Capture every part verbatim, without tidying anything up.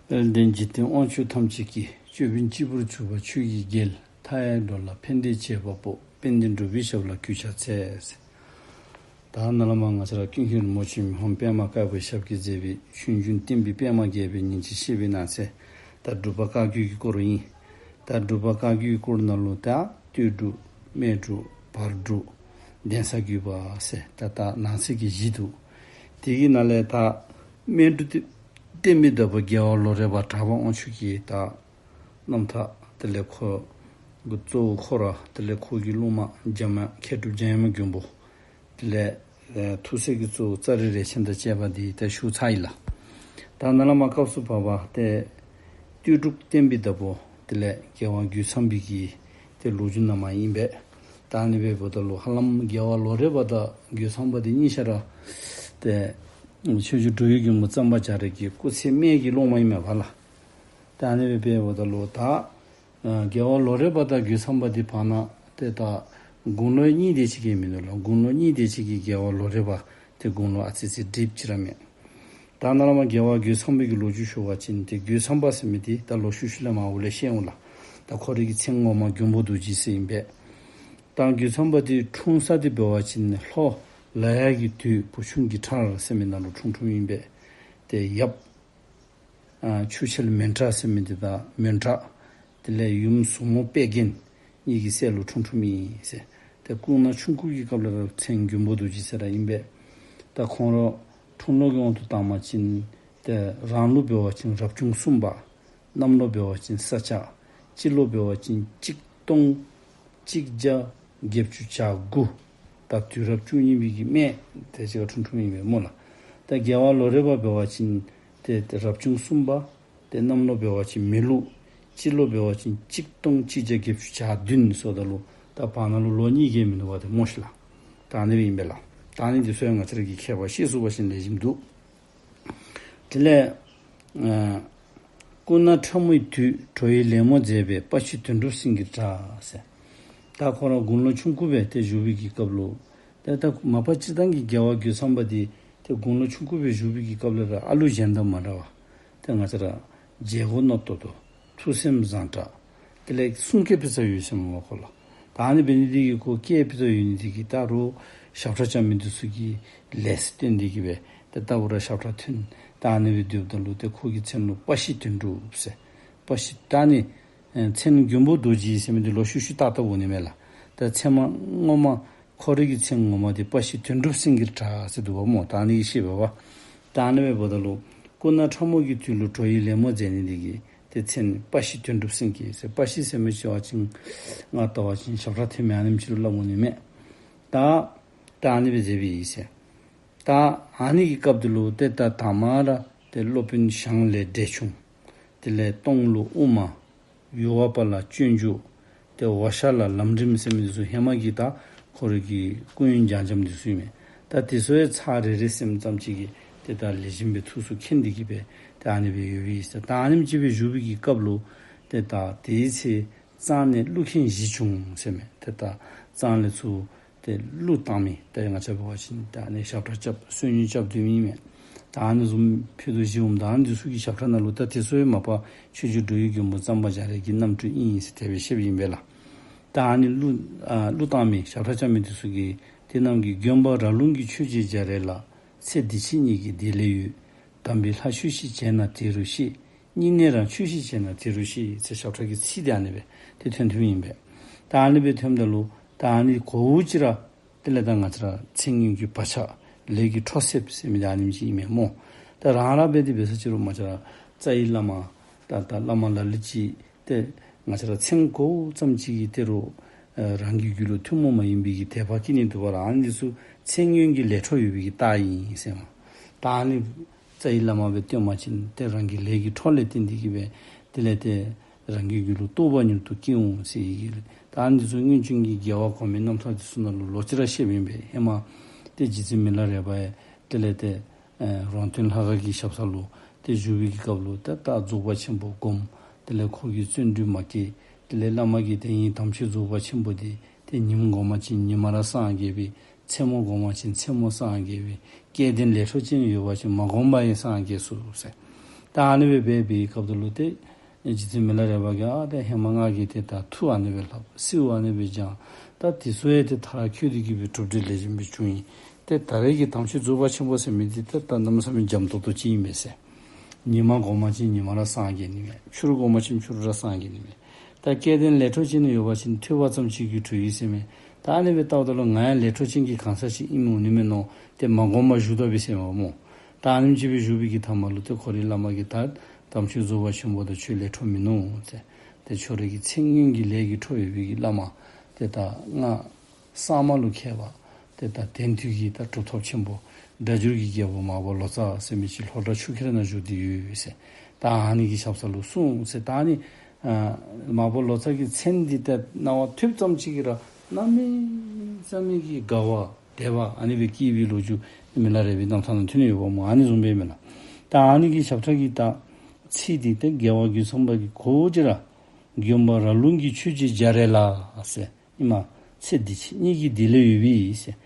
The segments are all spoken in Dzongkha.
དཔལ་ལྡན་འཇིག་རྟེན་དབང་ཕྱུག་ཐམས་ཅད་ཀྱི། ཅོད་པན་སྤྱི་བོར་གྱུར་པ་ཆོས་ཀྱི་རྒྱལ། མཐའ་ཡས་འགྲོ་ལ་ཕན་བདེའི་བྱེད་པ་པོ། དཔལ་ལྡན་འབྲུག་པའི་ཞབས་ལ་གུས་ཕྱག་འཚལ། ད་ནཱ་ལས་མར་ང་བཅས་ར་ཀུན་མཁྱེན་རིན་པོ་ཆེ་མི་ཕམ་པདྨ་དཀར་པོའི་ཞབས་ཀྱིས་མཛད་པའི་ཆོས་འབྱུང་བསྟན་པའི་པདྨ་རྒྱས་པའི་ཉིན་བྱེད་བཤད་པའི་ནང་གསེས། ད་འབྲུག་པ་བཀའ་བརྒྱུད་ཀྱི་སྐོར་ཨིན། ད་འབྲུག་པ་བཀའ་བརྒྱུད་ཀྱི་སྐོར་ནང་ལུ་ད་སྟོད་འབྲུག་སྨད་འབྲུག་བར་འབྲུག་གདན་ས་བརྒྱུད་པ་ཟེར་ད་ད་ནང་གསེས་ཀྱི་བཞི་འདུག། དེ་གི་ནང་ལས་ད་སྨད་འབྲུག་སྟེ་བསྟན་པའི་བདག་པོ་རྒྱལ་བ་ལོ་རས་པ་གྲགས་པ་དབང་ཕྱུག་གི་ད་རྣམ་ཐར། དེ་ལས་ཁོ་གི་གཙོ་བོ་ཁོ་ར་དེ་ལས་ཁོ་གི་སློབ་མ་འཇམ་དབྱངས་མཁས་གྲུབ་འཇམ་དབྱངས་མགོན་པོ། དེ་ལས་ཨེ་ཐུགས་སྲས་ཀྱི་གཙོ་བོ་ཙཱ་རི་རས་ཆེན་དང་བཅས་པ་འདི་ད་ཞུ་ཚར་ཡི་ལགས། ད་ནཱ་ལས་མར་སྐབས་སུ་བབ་པ་ཏེ་སྟོད་འབྲུག་བསྟན་པའི་བདག་པོ་དེ་ལས་རྒྱལ་བ་རྒོད་ཚང་པའི་གི་ཏེ་ལོ་རྒྱུས་ནང་མར་ཨིན་པས། ད་ཨ་ནི་སྦེ་འབདཝ་ད་ལུ་ཧ་ལམ་རྒྱལ་བ་ལོ་རས་པ་དང་རྒོད་ཚང་པ་འདི་གཉིས་ཆ་ར་ཏེ་ཆོས་རྗེ་འགྲོ་བའི་མགོན་པོ་གཙང་པ་རྒྱ་རས་ཀྱི་སྐུ་ཚེ་སྨད་ཀྱི་སློབ་མ་ཨིན་མས་པ་ལགས། ད་ཨ་ནི་སྦེ་འབདཝ་ད་ལུ་ད་ཨ་རྒྱལ་བ་ལོ་རས་པ་དང་རྒོད་ཚང་པ་འདི་བར་ན་ཏེ་ད་དགུང་ལོ་གཉིས་དེ་ཅིག་གི་མིན་འདུག་ལགས། དགུང་ལོ་གཉིས་དེ་ཅིག་གིས་རྒྱལ་བ་ལོ་རས་པ་ཏེ་དགུང་ལོ་ཨ་ཙི་ཙི་འགྲིབ་ཅིག་ར་མས། ད་ནཱ་ལས་མར་རྒྱལ་བ་རྒོད་ཚང་པའི་གི་ལོ་རྒྱུས་ཞུ་བ་ཅིན་ཏེ་རྒོད་ཚང་པ་ཟེར་མི་འདི་ད་ལོག་ཤུལ་ཤུལ་ལས་མར་འོག་ལས་བཤད་འོང་ལགས། ད་ཁོ་རའི་གི་མཚན་ངོ་མ་མགོན་པོ་རྡོ་རྗེ་ཟེར་ཨིན་པས། ད་རྒོད་ཚང་པ་འདི་འཁྲུངས་ས་འདི་འབད་བ་ཅིན་ལྷོ་ལ་ཡག་གི་དུས་བུ་ཆུང་གི་ཁྲར་ཟེར་མི་ནང་ལུ་འཁྲུངས་འཁྲུངསམ་ཨིན་པས། ཏེ་ཡབ་ཨ་ཆུ་བྱལ་མོན་བྲག་ཟེར་མི་འདི་དང་མོན་བྲག། དེ་ལས་ཡུམ་ཟུར་མོ་དཔལ་རྒྱན་གཉིས་ཀྱི་སྲས་ལུ་འཁྲུངས་འཁྲུངསམ་ཨིན་ཟེར། ཏེ་སྐུ་ན་ཆུང་ཀུ་གི་སྐབས་ལས་ར་མཚན་མགོན་པོ་རྡོ་རྗེ་ཟེར་ར་ཨིན་པས། ད་ཁོང་ར་འཁྲུངས་ལོ་གི་དབང་དུ་བཏང་བ་ཅིན་ཏེ་རང་ལོ་འབད་བ་ཅིན་རབ་བྱུང་གསུམ་པ། གནམ་ལོ་འབད་བ་ཅིན་ས་བྱ། སྤྱི་ལོ་འབད་བ་ཅིན་གཅིག་སྟོང་གཅིག་བརྒྱ་བརྒྱད་ཅུ་གྱ་དགུ། ད་དུས་རབས་བཅུ་གཉིས་པའི་གི་སྨད་དེ་ཅིག་ཁར་འཁྲུངས་འཁྲུངསམ་ཨིན་པས་སྨོ་ལགས། ད་རྒྱལ་བ་ལོ་རས་པ་འབད་བ་ཅིན་ཏེ་ཏེ་རབ་བྱུང་གསུམ་པ། ཏེ་གནམ་ལོ་འབད་བ་ཅིན་མེ་ལུག། སྤྱི་ལོ་འབད་བ་ཅིན་གཅིག་སྟོང་གཅིག་བརྒྱ་བརྒྱད་ཅུ་གྱ་བདུན་ཟེརཝ་ད་ལུ་ད་བར་ན་ལུ་ལོ་གཉིས་བརྒལ་མི་འདུག་པ་ཏེ་སྨོ་ཤིག་ལགས། ད་ཨ་ནི་སྦེ་ཨིན་པས་ལགས། ད་ཨ་ནི་འདི་ཚུ་ཡང་ང་བཅས་ར་གིས་མཁས་པ་ཤེས་ཚུགས་པ་ཅིན་ལེགས་ཤོམ་འདུག། དེ་ལས་ཨ་སྐུ་ན་ཕྲ་མོའི་དུས་གྲོ་ཡི་ལད་མོ་མཛད་པའི་དཔའ་ཤི་དོན་གྲུབ་སེང་གེ་གྲགས་ཟེར། ད་ཁོ་ར་དགུང་ལོ་ཆུང་ཀུ་སྦེ་ཏེ་བཞུགས་པའི་གི་སྐབས་ལུ་ཏེ་ད་མ་པ་སྤྱིར་བཏང་གི་རྒྱལ་བ་རྒོད་ཚང་པ་འདི་ཏེ་དགུང་ལོ་ཆུང་ཀུ་སྦེ་བཞུགས་པའི་གི་སྐབས་ལས་ར་ཨ་ལུ་གཞན་དང་མ་འདྲ་བར་ཏེ་ང་བཅས་ར་བྱེད་སྒོ་རྣོ་ཏོག་ཏོ། ཐུགས་སེམས་བཟང་དྲགས། དེ་ལས་གསུང་སྐད་ཕུན་ཚོགས་ཡོད་ཟེར་མས་པ་ཁོ་ལུ། ད་ཨ་ནི་འབད་ནི་འདི་གིས་ཁོ་སྐད་ཕུན་ཚོགས་ཡོད་ནི་འདི་གིས་ད་རུང་ཞབས་ཁྲ་རྐྱབ་མི་འདི་ཚུ་གིས་ལེགས་སོ་བསྟོད་དེ་གིས་སྦེ་ཏེ་ད་རུང་ར་ཞབས་ཁྲ་ཐོན། ད་ཨ་ནི་སྦེ་སྡོདཔ་ད་ལུ་ཏེ་ཁོ་གི་མཚན་ལུ་དཔའ་ཤི་དོན་གྲུབ་ཟེར། དཔའ་ཤི་ད་ཨ་ནི་ཨེ་མཚན་མགོན་པོ་རྡོ་རྗེ་ཟེར་མི་འདི་ལོག་ཤུལ་ཤུལ་བཏགས་བཏགསཔ་འོང་ནི་མས་ལགས། ད་མཚན་མ་ངོ་མ་ཁོ་རའི་གི་མཚན་ངོ་མ་འདི་དཔའ་ཤི་དོན་གྲུབ་སེང་གེ་གྲགས་ཟེར་འདུག་པ་སྨོ། ད་ཨ་ནི་གིས་ཤེས་པས་པ། ད་ཨ་ནི་སྦེ་འབདཝ་ད་ལུ་སྐུ་ན་ཕྲ་མོ་གི་དུས་ལུ་གྲོ་ཡི་ལད་མོ་མཛད་ནི་འདི་གིས་ཏེ་མཚན་དཔའ་ཤི་དོན་གྲུབ་སེང་གེ་ཟེར། དཔའ་ཤི་ཟེར་མི་ཅིག་འབད་བ་ཅིན་ང་བལྟ་བ་ཅིན་ཞབས་ཁྲ་ཐོན་མི་ཨ་ནེམ་ཅིག་ལུ་སླབ་འོང་ནི་མས། ད་ད་ཨ་ནི་སྦེ་མཛད་པའི་ཨིན་ཟེར། ད་ཨ་ནི་གི་སྐབས་འདི་ལུ་ཏེ་ད་དང་མ་ར་ཏེ་སློབ་དཔོན་ཞང་ལས་འབྲས་ཆུང་། དེ་ལས་སྟོང་ལུ་ཨུ་མ། ཡུ་བ་པ་ལ་སྤྱོད་འཇུག། ཏེ་འོ་ཤ་ལ་ལམ་རིམ་ཟེར་མི་འདི་ཚུ་ཧེ་མ་གི་ད་ཁོ་རའི་གི་སྐུ་ཡོན་སྦྱང་སྦྱངམ་འདི་ཚུ་ཨིན་མས། ད་དེ་ཚུ་ཡང་ཚར་རེ་རེ་ཟེར་མི་ཙམ་ཅིག་གིས་ཏེ་ད་ལེགས་ཤོམ་སྦེ་ཐུགས་སུ་མཁྱེན་ཏེ་གིས་སྦེ་ཏེ་ཨ་ནི་སྦེ་ཡོད་པའི་ཨིན་ཟེར། ད་ཨ་ནེམ་ཅིག་སྦེ་བཞུགས་པའི་གི་སྐབས་ལུ་ཏེ་ད་དེའི་ཚེ་གཙང་ནས་ཀླུ་མཁན་བཞི་བྱུང་ཟེར་མས། ཏེ་ད་གཙང་ལས་ཚུར་ཏེ་གླུ་བཏང་མི་ད་ང་བཅས་འབད་བ་ཅིན་ད་ཨ་ནི་ཞབས་ཁྲ་རྐྱབ་སོ་ཉུལ་རྐྱབ་སྡོད་མི་ཨིན་མས། ད་ཨ་ནི་བཟུམ་ཕུད་རྡོག་བཞི་འོངམ་ད་ཨ་ནི་འདི་ཚུ་གི་ཞབས་ཁྲ་ནང་ལུ་ད་དེ་ཚུ་ཡང་མ་པ་ཆོས་རྗེ་འགྲོ་བའི་མགོན་པོ་གཙང་པ་རྒྱ་རས་ཀྱི་རྣམ་སྤྲུལ་ཨིན་ཟེར་དེ་སྦེ་བཤདཔ་ཨིན་པས་ལགས། ད་ཨ་ནི་གླུ་ཨ་གླུ་བཏང་མི་ཞབས་ཁྲ་རྐྱབ་མི་འདི་ཚུ་གིས་དེ་རྣམས་ཀྱིས་མགོན་པོ་ར་ལུང་གི་ཆོས་རྗེ་རྒྱ་རས་ལགས། ཚེ་འདི་ཕྱི་གཉིས་ཀྱི་བདེ་ལེགས་ཡོད། དམ་པའི་ལྷ་ཆོས་ཤིག་བྱས་ན་དེ་རུ་གཤེགས། སྙིང་ནས་རང་ཆོས་ཤིག་བྱས་ན་དེ་རུ་གཤེགས་ཟེར་ཞབས་ཁྲ་གི་ཚིག་འདི་ཨ་ནི་སྦེ་ཏེ་ཐོན་ཐོནམ་ཨིན་པས། ད་ཨ་ནི་སྦེ་ཐོནམ་ད་ལུ་ད་ཨ་ནི་གོ་བོ་ཅིག་ར་དེ་ལས་ད་ང་བཅས་ར་མཚན་སྔོན་གྱི་བག་ཆགས་ལས་ཀྱི་འཕྲོ་སེལཝ་ཟེར་མི་འདི་ཨ་ནེམ་ཅིག་ཨིན་མས་སྨོ། ད་རང་ར་འབད་དེ་འབད་ས་ཅིག་རུང་མ་ཅིག་ར་རྩ་བའི་བླ་མ་ད་ད་བླ་མ་ལ་ལུ་ཅིག་ཏེ་ང་བཅས་ར་མཚན་གོཝ་ཙམ་ཅིག་གིས་ཏེ་རུང་ཨེ་རང་གི་རྒྱུད་ལུ་ཐུན་མོང་མ་ཡིན་པའི་གི་དད་པ་སྐྱེ་ནི་འདུག་པ་ལགས། ཨ་ནི་འདི་ཚུ་མཚན་སྔོན་གྱི་ལས་འཕྲོ་ཡོད་པའི་གི་རྟགས་ཨིན་ཟེར་མས། ད་ཨ་ནི་རྩ་བའི་བླ་མ་སྦེ་བསྟེན་པ་ཅིན་ཏེ་རང་གི་ལས་ཀྱི་འཕྲོ་ལས་བརྟེན་ཏེ་གིས་སྦེ་དེ་ལས་ཏེ་རང་གི་རྒྱུད་ལུ་རྟོགས་པ་མྱུར་དུ་སྐྱེ་འོང་ཟེར་བའི་གི། ད་ཨ་ནི་འདི་ཚུ་སྔོན་བྱོན་གྱི་རྒྱལ་བ་གོང་མའི་རྣམ་ཐར་འདི་ཚུ་ནང་ལུ་ལོག་ཅི་ར་བཤདཔ་ཨིན་པས། ཧེ་མ་ཏེ་རྗེ་བཙུན་མི་ལ་རས་པ་ཡང་དེ་ལས་ཏེ་ཨེ་རོང་སྟོན་ལྷ་ཁང་གི་ཞབས་ས་ལུ་ཏེ་བཞུགས་པའི་གི་སྐབས་ལུ་ཏེ་ད་རྫོགས་པ་ཆེན་པོ་བསྒོམ། དེ་ལས་ཁོ་གིས་བརྩོན་འགྲུས་མ་སྐྱེས། དེ་ལས་བླ་མ་གིས་དེ་ཉིད་དམ་ཆོས་རྫོགས་པ་ཆེན་པོ་འདི་ཏེ་ཉིནམ་བསྒོམ་པ་ཅིན་ཉི་མ་ར་སངས་རྒྱས་པའི། མཚན་མོ་བསྒོམ་པ་ཅིན་མཚན་མོ་སངས་རྒྱས་པའི། སྐལ་ལྡན་ལས་འཕྲོ་ཅན་ཡོད་པ་ཅིན་མ་བསྒོམ་པ་ཡང་སངས་རྒྱས་སོ་ཟེར། ད་ཨ་ནི་སྦེ་འབད་བའི་སྐབས་དེ་ལུ་ཏེ་རྗེ་བཙུན་མི་ལ་རས་པ་གིས་ཨ་ད་ཧེ་མ་ང་གིས་ཏེ་ད་མཐུ་ཨ་ནི་སྦེ་ལྷབ་གསོལཝ་ཨ་ནི་སྦེ་བགྱང་། ད་དེ་ཚུ་ཡང་ཏེ་མཐར་འཁྱོལ་ཏེ་གི་སྦེ་གྲུབ་འབྲས་ལེགས་ཤོམ་སྦེ་བྱུང་ཡི། ཏེ་ད་རེས་ཀྱི་དམ་ཆོས་རྫོགས་པ་ཆེན་པོ་ཟེར་མི་འདི་ཏེ་ད་གནམ་མེད་ས་མེད་འཇམ་ཏོང་ཏོ་ཅིག་ཨིན་མས་ཟེར། ཉི་མ་སྒོམ་པ་ཅིན་ཉི་མ་ར་སངས་རྒྱས་ནི་མས། ཕྱི་རུ་སྒོམ་པ་ཅིན་ཕྱི་རུ་ར་སངས་རྒྱས་ནི་མས། ད་སྐལ་ལྡན་ལས་འཕྲོ་ཅན་ཡོད་པ་ཅིན་ཐོས་པ་ཙམ་ཅིག་གིས་གྲོལ་ཡི་ཟེར་མས། ད་ཨ་ནི་སྦེ་བལྟཝ་ད་ལུ་ང་ཡང་ལས་འཕྲོ་ཅན་གྱི་གང་ཟག་ཅིག་ཨིནམ་འོང་ནི་མས་མནོ། ཏེ་མ་སྒོམ་པར་བཞུགས་ད་པས་ཟེར་མས་སྨོ། ད་ཨ་ནེམ་ཅིག་སྦེ་བཞུགས་པའི་གི་མཐའ་མ་ལུ་ཏེ་ཁོ་རའི་བླ་མ་གིས་ད་དམ་ཆོས་རྫོགས་པ་ཆེན་པོ་དང་ཁྱོད་ལས་འཕྲོ་མིན་ནུག་ཟེར། ཏེ་ཁྱོད་རའི་གི་ཚེ་སྔོན་གྱི་ལས་ཀྱི་འཕྲོ་ཡོད་པའི་གི་བླ་མ་ཏེ་ད་ང་གསར་མ་ལུ་མཁས་པ་ཏེ་ད་དོན་བསྡུས་ཀྱི་ད་གྲུབ་ཐོབ་ཆེན་པོ་སྒྲ་སྒྱུར་གྱི་རྒྱལ་པོ་མར་པ་ལོ་ཙཱ་ཟེར་མི་ཅིག་ལྷོ་བྲག་ཆུ་ཁྱེར་ནང་བཞུགས་ཏེ་ཡོད་ཟེར། ད་ཨ་ནི་གི་ཞབས་ས་ལུ་གསུངས་ཟེར། ད་ཨ་ནི་ཨ་མར་པ་ལོ་ཙཱ་གི་མཚན་འདི་ཏེ་རྣ་བར་ཐོས་ཙམ་ཅིག་གིས་ར་གནམ་མེད་ས་མེད་ཀྱི་དགའ་བ་དད་པ་ཨ་ནི་སྦེ་སྐྱེས་པའི་ལོ་རྒྱུས་མི་ལ་རས་པའི་རྣམ་ཐར་ནང་ཐོན་ཡོདཔ་སྨོ། ཨ་ནི་བཟུམ་སྦེ་མས་ལགས། ད་ཨ་ནི་གི་ཞབས་ཁྲ་གི་ད་ཚིག་འདི་ཏེ་རྒྱལ་བ་རྒོད་ཚང་པ་གིས་གོ་ཅི་ར་མགོན་པོ་ར་ལུང་གི་ཆོས་རྗེ་རྒྱ་རས་ལགས་ཟེར། ཨིན་མས། ཚེ་འདི་ཕྱི་གཉིས་ཀྱི་བདེ་ལེགས་ཡོད་པའི་ཟེར།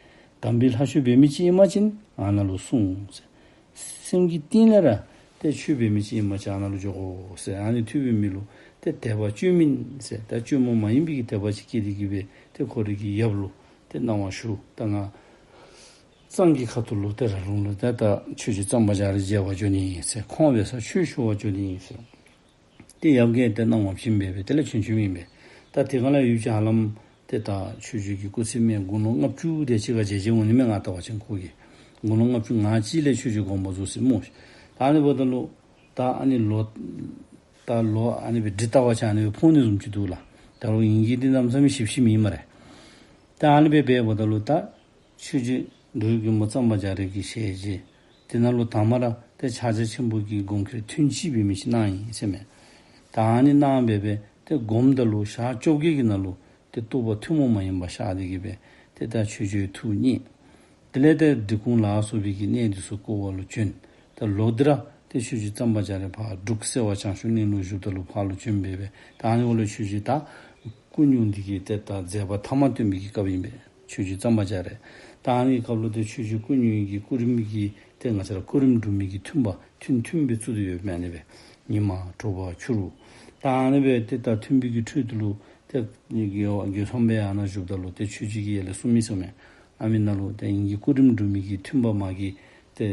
དམ་པའི་ལྷ་ཆོས་འབད་མི་ཅིག་ཨིན་པ་ཅིན་ཨ་ནཱ་ལུ་སོང་ཟེར། སེམས་ཀྱི་གཏིང་ལས་ར་ཏེ་ཆོས་འབད་མི་ཅིག་ཨིན་པ་ཅིན་ཨ་ནཱ་ལུ་འགྱོ་དགོ་ཟེར། ཨ་ནི་ཐོས་པའི་མི་ལུ་ཏེ་དད་པ་བཅོས་མིན་ཟེར། ད་བཅོས་མ་མ་ཡིན་པའི་གི་དད་པ་ཅིག་སྐྱེས་ཏེ་གི་སྦེ་ཏེ་ཁོ་རའི་གི་ཡབ་ལུ་ཏེ་གནང་བ་ཞུ། ད་ང་གཙང་གི་ཁ་ཐུག་ལུ་ཏེ་ར་ལུང་ལུ་ཏེ་ད་ཆོས་རྗེ་གཙང་པ་རྒྱ་རས་མཇལ་བར་འགྱོ་ནི་ཟེར། ཁོང་འབད་སར་ཆོས་ཞུ་བར་འགྱོ་ནི་ཟེར། ཏེ་ཡབ་ཀྱིས་ཏེ་གནང་བ་བྱིན་སྦེ་སྦེ་དེ་ལས་བྱོན་བྱོནམ་ཨིན་པས། ད་དེ་སྒང་ལས་ཡུདཔ་ཅིག་ཧ་ལམ་ཏེ་ད་ཆོས་རྗེ་གི་སྐུ་ཚེ་མི་དགུང་ལོ་ལྔ་བཅུ་དེ་ཅིག་ཁར་མཇལ་མཇལཝ་འོང་ནི་མས། ང་བལྟ་བ་ཅིན་ཁོ་གིས་དགུང་ལོ་ལྔ་བཅུ་ང་གཅིག་ལས་ཆོས་རྗེ་དགོངས་པ་རྫོགས་ཟེར་སྨོ། ད་ཨ་ནི་འབདཝ་ད་ལུ་ད་ཨ་ནི་ལོ་ད་ལོ་ཨ་ནི་སྦེ་འདི་ལྟ་བ་ཅིན་ཨ་ནི་སྦེ་ཕོག་ནི་བཟུམ་ཅིག་འདུག་ལགས། ད་རུང་ཨིན་གྱི་འདི་གནམ་མེད་ས་མེད་ཞིབ་ཞིབ་མེད་སྨ་རེ། ད་ཨ་ནི་སྦེ་འབདཝ་ད་ལུ་ད་ཆོས་རྗེ་འགྲོ་བའི་མགོན་པོ་གཙང་པ་རྒྱ་རས་ཀྱི་ཞལ་མཇལ། དེ་ནང་ལུ་དང་པ་ར་ཏེ་ཕྱག་རྒྱ་ཆེན་པོ་གི་སྒོམ་ཁྱེར་ཐུན་གཅིག་འབད་མི་ཅིག་གནང་ཡི་ཟེར་མས། ད་ཨ་ནི་གནང་སྦེ་སྦེ་ཏེ་སྒོམ་ད་ལུ་ཞག་བཅོ་བརྒྱད་ཀྱི་ནང་ལུ་ཏེ་རྟོགས་པ་ཐུན་མོང་མ་ཡིན་པ་ཤར་ཏེ་གི་སྦེ་ཏེ་ད་ཆོས་རྗེའི་ཐུགས་མཉེས། དེ་ལས་ཏེ་འབྲི་གུང་ལ་སོགས་པའི་གི་གནས་འདི་ཚུ་བསྐོར་བ་ལུ་བྱོན། ད་ལོག་སྟེ་ར་ཏེ་ཆོས་རྗེ་གཙང་པ་རྒྱ་རས་ཕར་འབྲུག་སེ་བ་བྱང་ཆུབ་གླིང་ལུ་བཞུགསཔ་ད་ལུ་ཕར་ལུ་བྱོན་སྦེ་སྦེ་ད་ཨ་ནི་འོག་ལུ་ཆོས་རྗེ་ད་སྐུ་སྙུང་འདི་གི་ཏེ་ད་མཛད་པ་ཐ་མ་སྟོན་པའི་གི་སྐབས་ཨིན་པས། ཆོས་རྗེ་གཙང་པ་རྒྱ་རས། ད་ཨ་ནི་གི་སྐབས་ལུ་ཏེ་ཆོས་རྗེ་སྐུ་སྙུང་གི་སྐུ་རིམ་གྱི་ཏེ་ང་བཅས་ར་སྐུ་རིམ་སྒྲུབ་མི་གི་ཐུན་པ་ཐུན་ཐུན་སྦེ་བཙུགས་ཏེ་ཡོདཔ་མས། ཨ་ནི་སྦེ་ཉི་མ་དྲོ་པ་ཕྱི་རུ། ད་ཨ་ནི་སྦེ་ཏེ་ད་ཐུན་པའི་གི་ཁྲོད་དུ་ལུ་ཏེ་རྒོད་ཚང་པའི་ཨ་ནཱ་བཞུགསཔ་ད་ལུ་ཏེ་ཆོས་རྗེ་གིས་ཡར་ལས་གསུངས་མི་ཟེར་མས། ཨ་མི་ནཱ་ལུ་ཏེ་ངེ་གི་སྐུ་རིམ་སྒྲུབ་མི་གི་ཐུན་པ་མ་གི་ཏེ་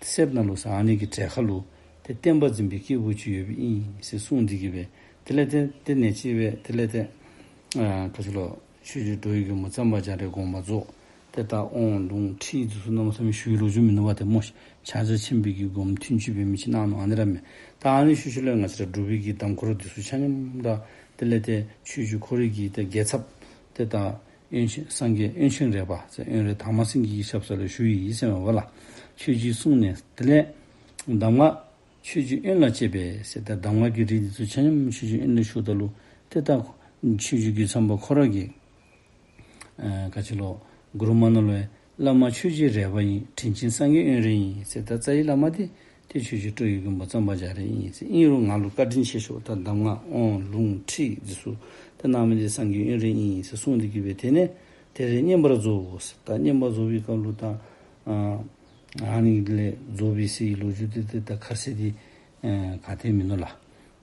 གསེབ་ནང་ལུ་ཟེར་ཨ་ནི་གི་གྲལ་ཁར་ལུ་ཏེ་བསྟན་པ་འཛིན་པའི་སྐྱེས་བུ་ཅིག་ཡོདཔ་ཨིན་ཟེར་གསུངས་ཏེ་གི་སྦེ་དེ་ལས་ཏེ་ཏེ་ནེ་ཅིག་སྦེ་དེ་ལས་ཏེ་ཨ་ག་ཅི་ལོ་ཆོས་རྗེ་འགྲོ་བའི་མགོན་པོ་གཙང་པ་རྒྱ་རས་དགོངས་པ་རྫོགས། ཏེ་ད་དབང་ལུང་ཁྲིད་འདི་ཚུ་གནམ་མེད་ས་མེད་ཞུ་བའི་ལོ་རྒྱུས་མིན་ནུག་པ། ཏེ་སྨོ་ཕྱག་རྒྱ་ཆེན་པོའི་གི་སྒོམ་ཐུན་གཅིག་འབད་མི་ཅིག་གནང་ནུག། ཨ་ནི་ར་མས། ད་ཨ་ནི་ཤུལ་ཤུལ་ལས་ང་བཅས་ར་འབྲུག་པའི་གི་གདམས་སྐོར་འདི་ཚུ་ཆ་མཉམ་ར་དེ་ལས་ཏེ་ཆོས་རྗེ་ཁོ་རའི་གི་ཏེ་རྒྱལ་ཚབ་ཏེ་ད་དབོན་ཆེན་སངས་རྒྱས་དབོན་ཆེན་རས་པ་ཟེར་དབོན་རས་དར་མ་སེང་གེ་གི་ཞབས་ས་ལུ་ཞུ་ཡི་ཟེར་མས་པ་ལགས། ཆོས་རྗེའི་གསུང་ནས་དེ་ལས་གདམས་ངག་ཆོས་རྗེ་དབོན་ལ་བཅས་པའི་ཟེར་ད་གདམས་ངག་གི་རིགས་འདི་ཚུ་ཆ་མཉམ་ཆོས་རྗེ་དབོན་ལ་ཞུཝ་ད་ལུ་ཏེ་ད་ཆོས་རྗེ་རྒོད་ཚང་པ་ཁོ་ར་གིས་ཨ་ག་ཅི་ལོ་མགུར་མ་ནང་ལུ་ཡང་བླ་མ་ཆོས་རྗེ་རས་པ་ཡིན། དྲིན་ཅན་སངས་རྒྱས་དབོན་རས་ཡིན་ཟེར། ད་རྩ་བའི་བླ་མ་འདི་ཏེ་ཆོས་རྗེ་འགྲོ་བའི་མགོན་པོ་གཙང་པ་རྒྱ་རས་ཨིན་ཟེར། ཨིན་རུང་ང་ལུ་བཀའ་དྲིན་ཆེ་ཤོས་ད་གདམས་ངག་དབང་ལུང་ཁྲིད་འདི་ཚུ་ད་གནང་མི་འདི་སངས་རྒྱས་དབོན་རས་ཨིན་ཟེར་གསུངས་ཏེ་གི་སྦེ་དེ་ནས་དེ་རེ་བསྙེན་པར་རྫོགས་ཟེར། ད་བསྙེན་པར་རྫོགས་པའི་སྐབས་ལུ་ད་ཨ་ཨ་ནི་ལས་རྫོགས་པའི་ཟེར་བའི་ལོ་རྒྱུས་འདི་ཏེ་ད་ཁར་ཟེར་འདི་ཨ་ག་ཏེ་མིན་ནུག་ལགས།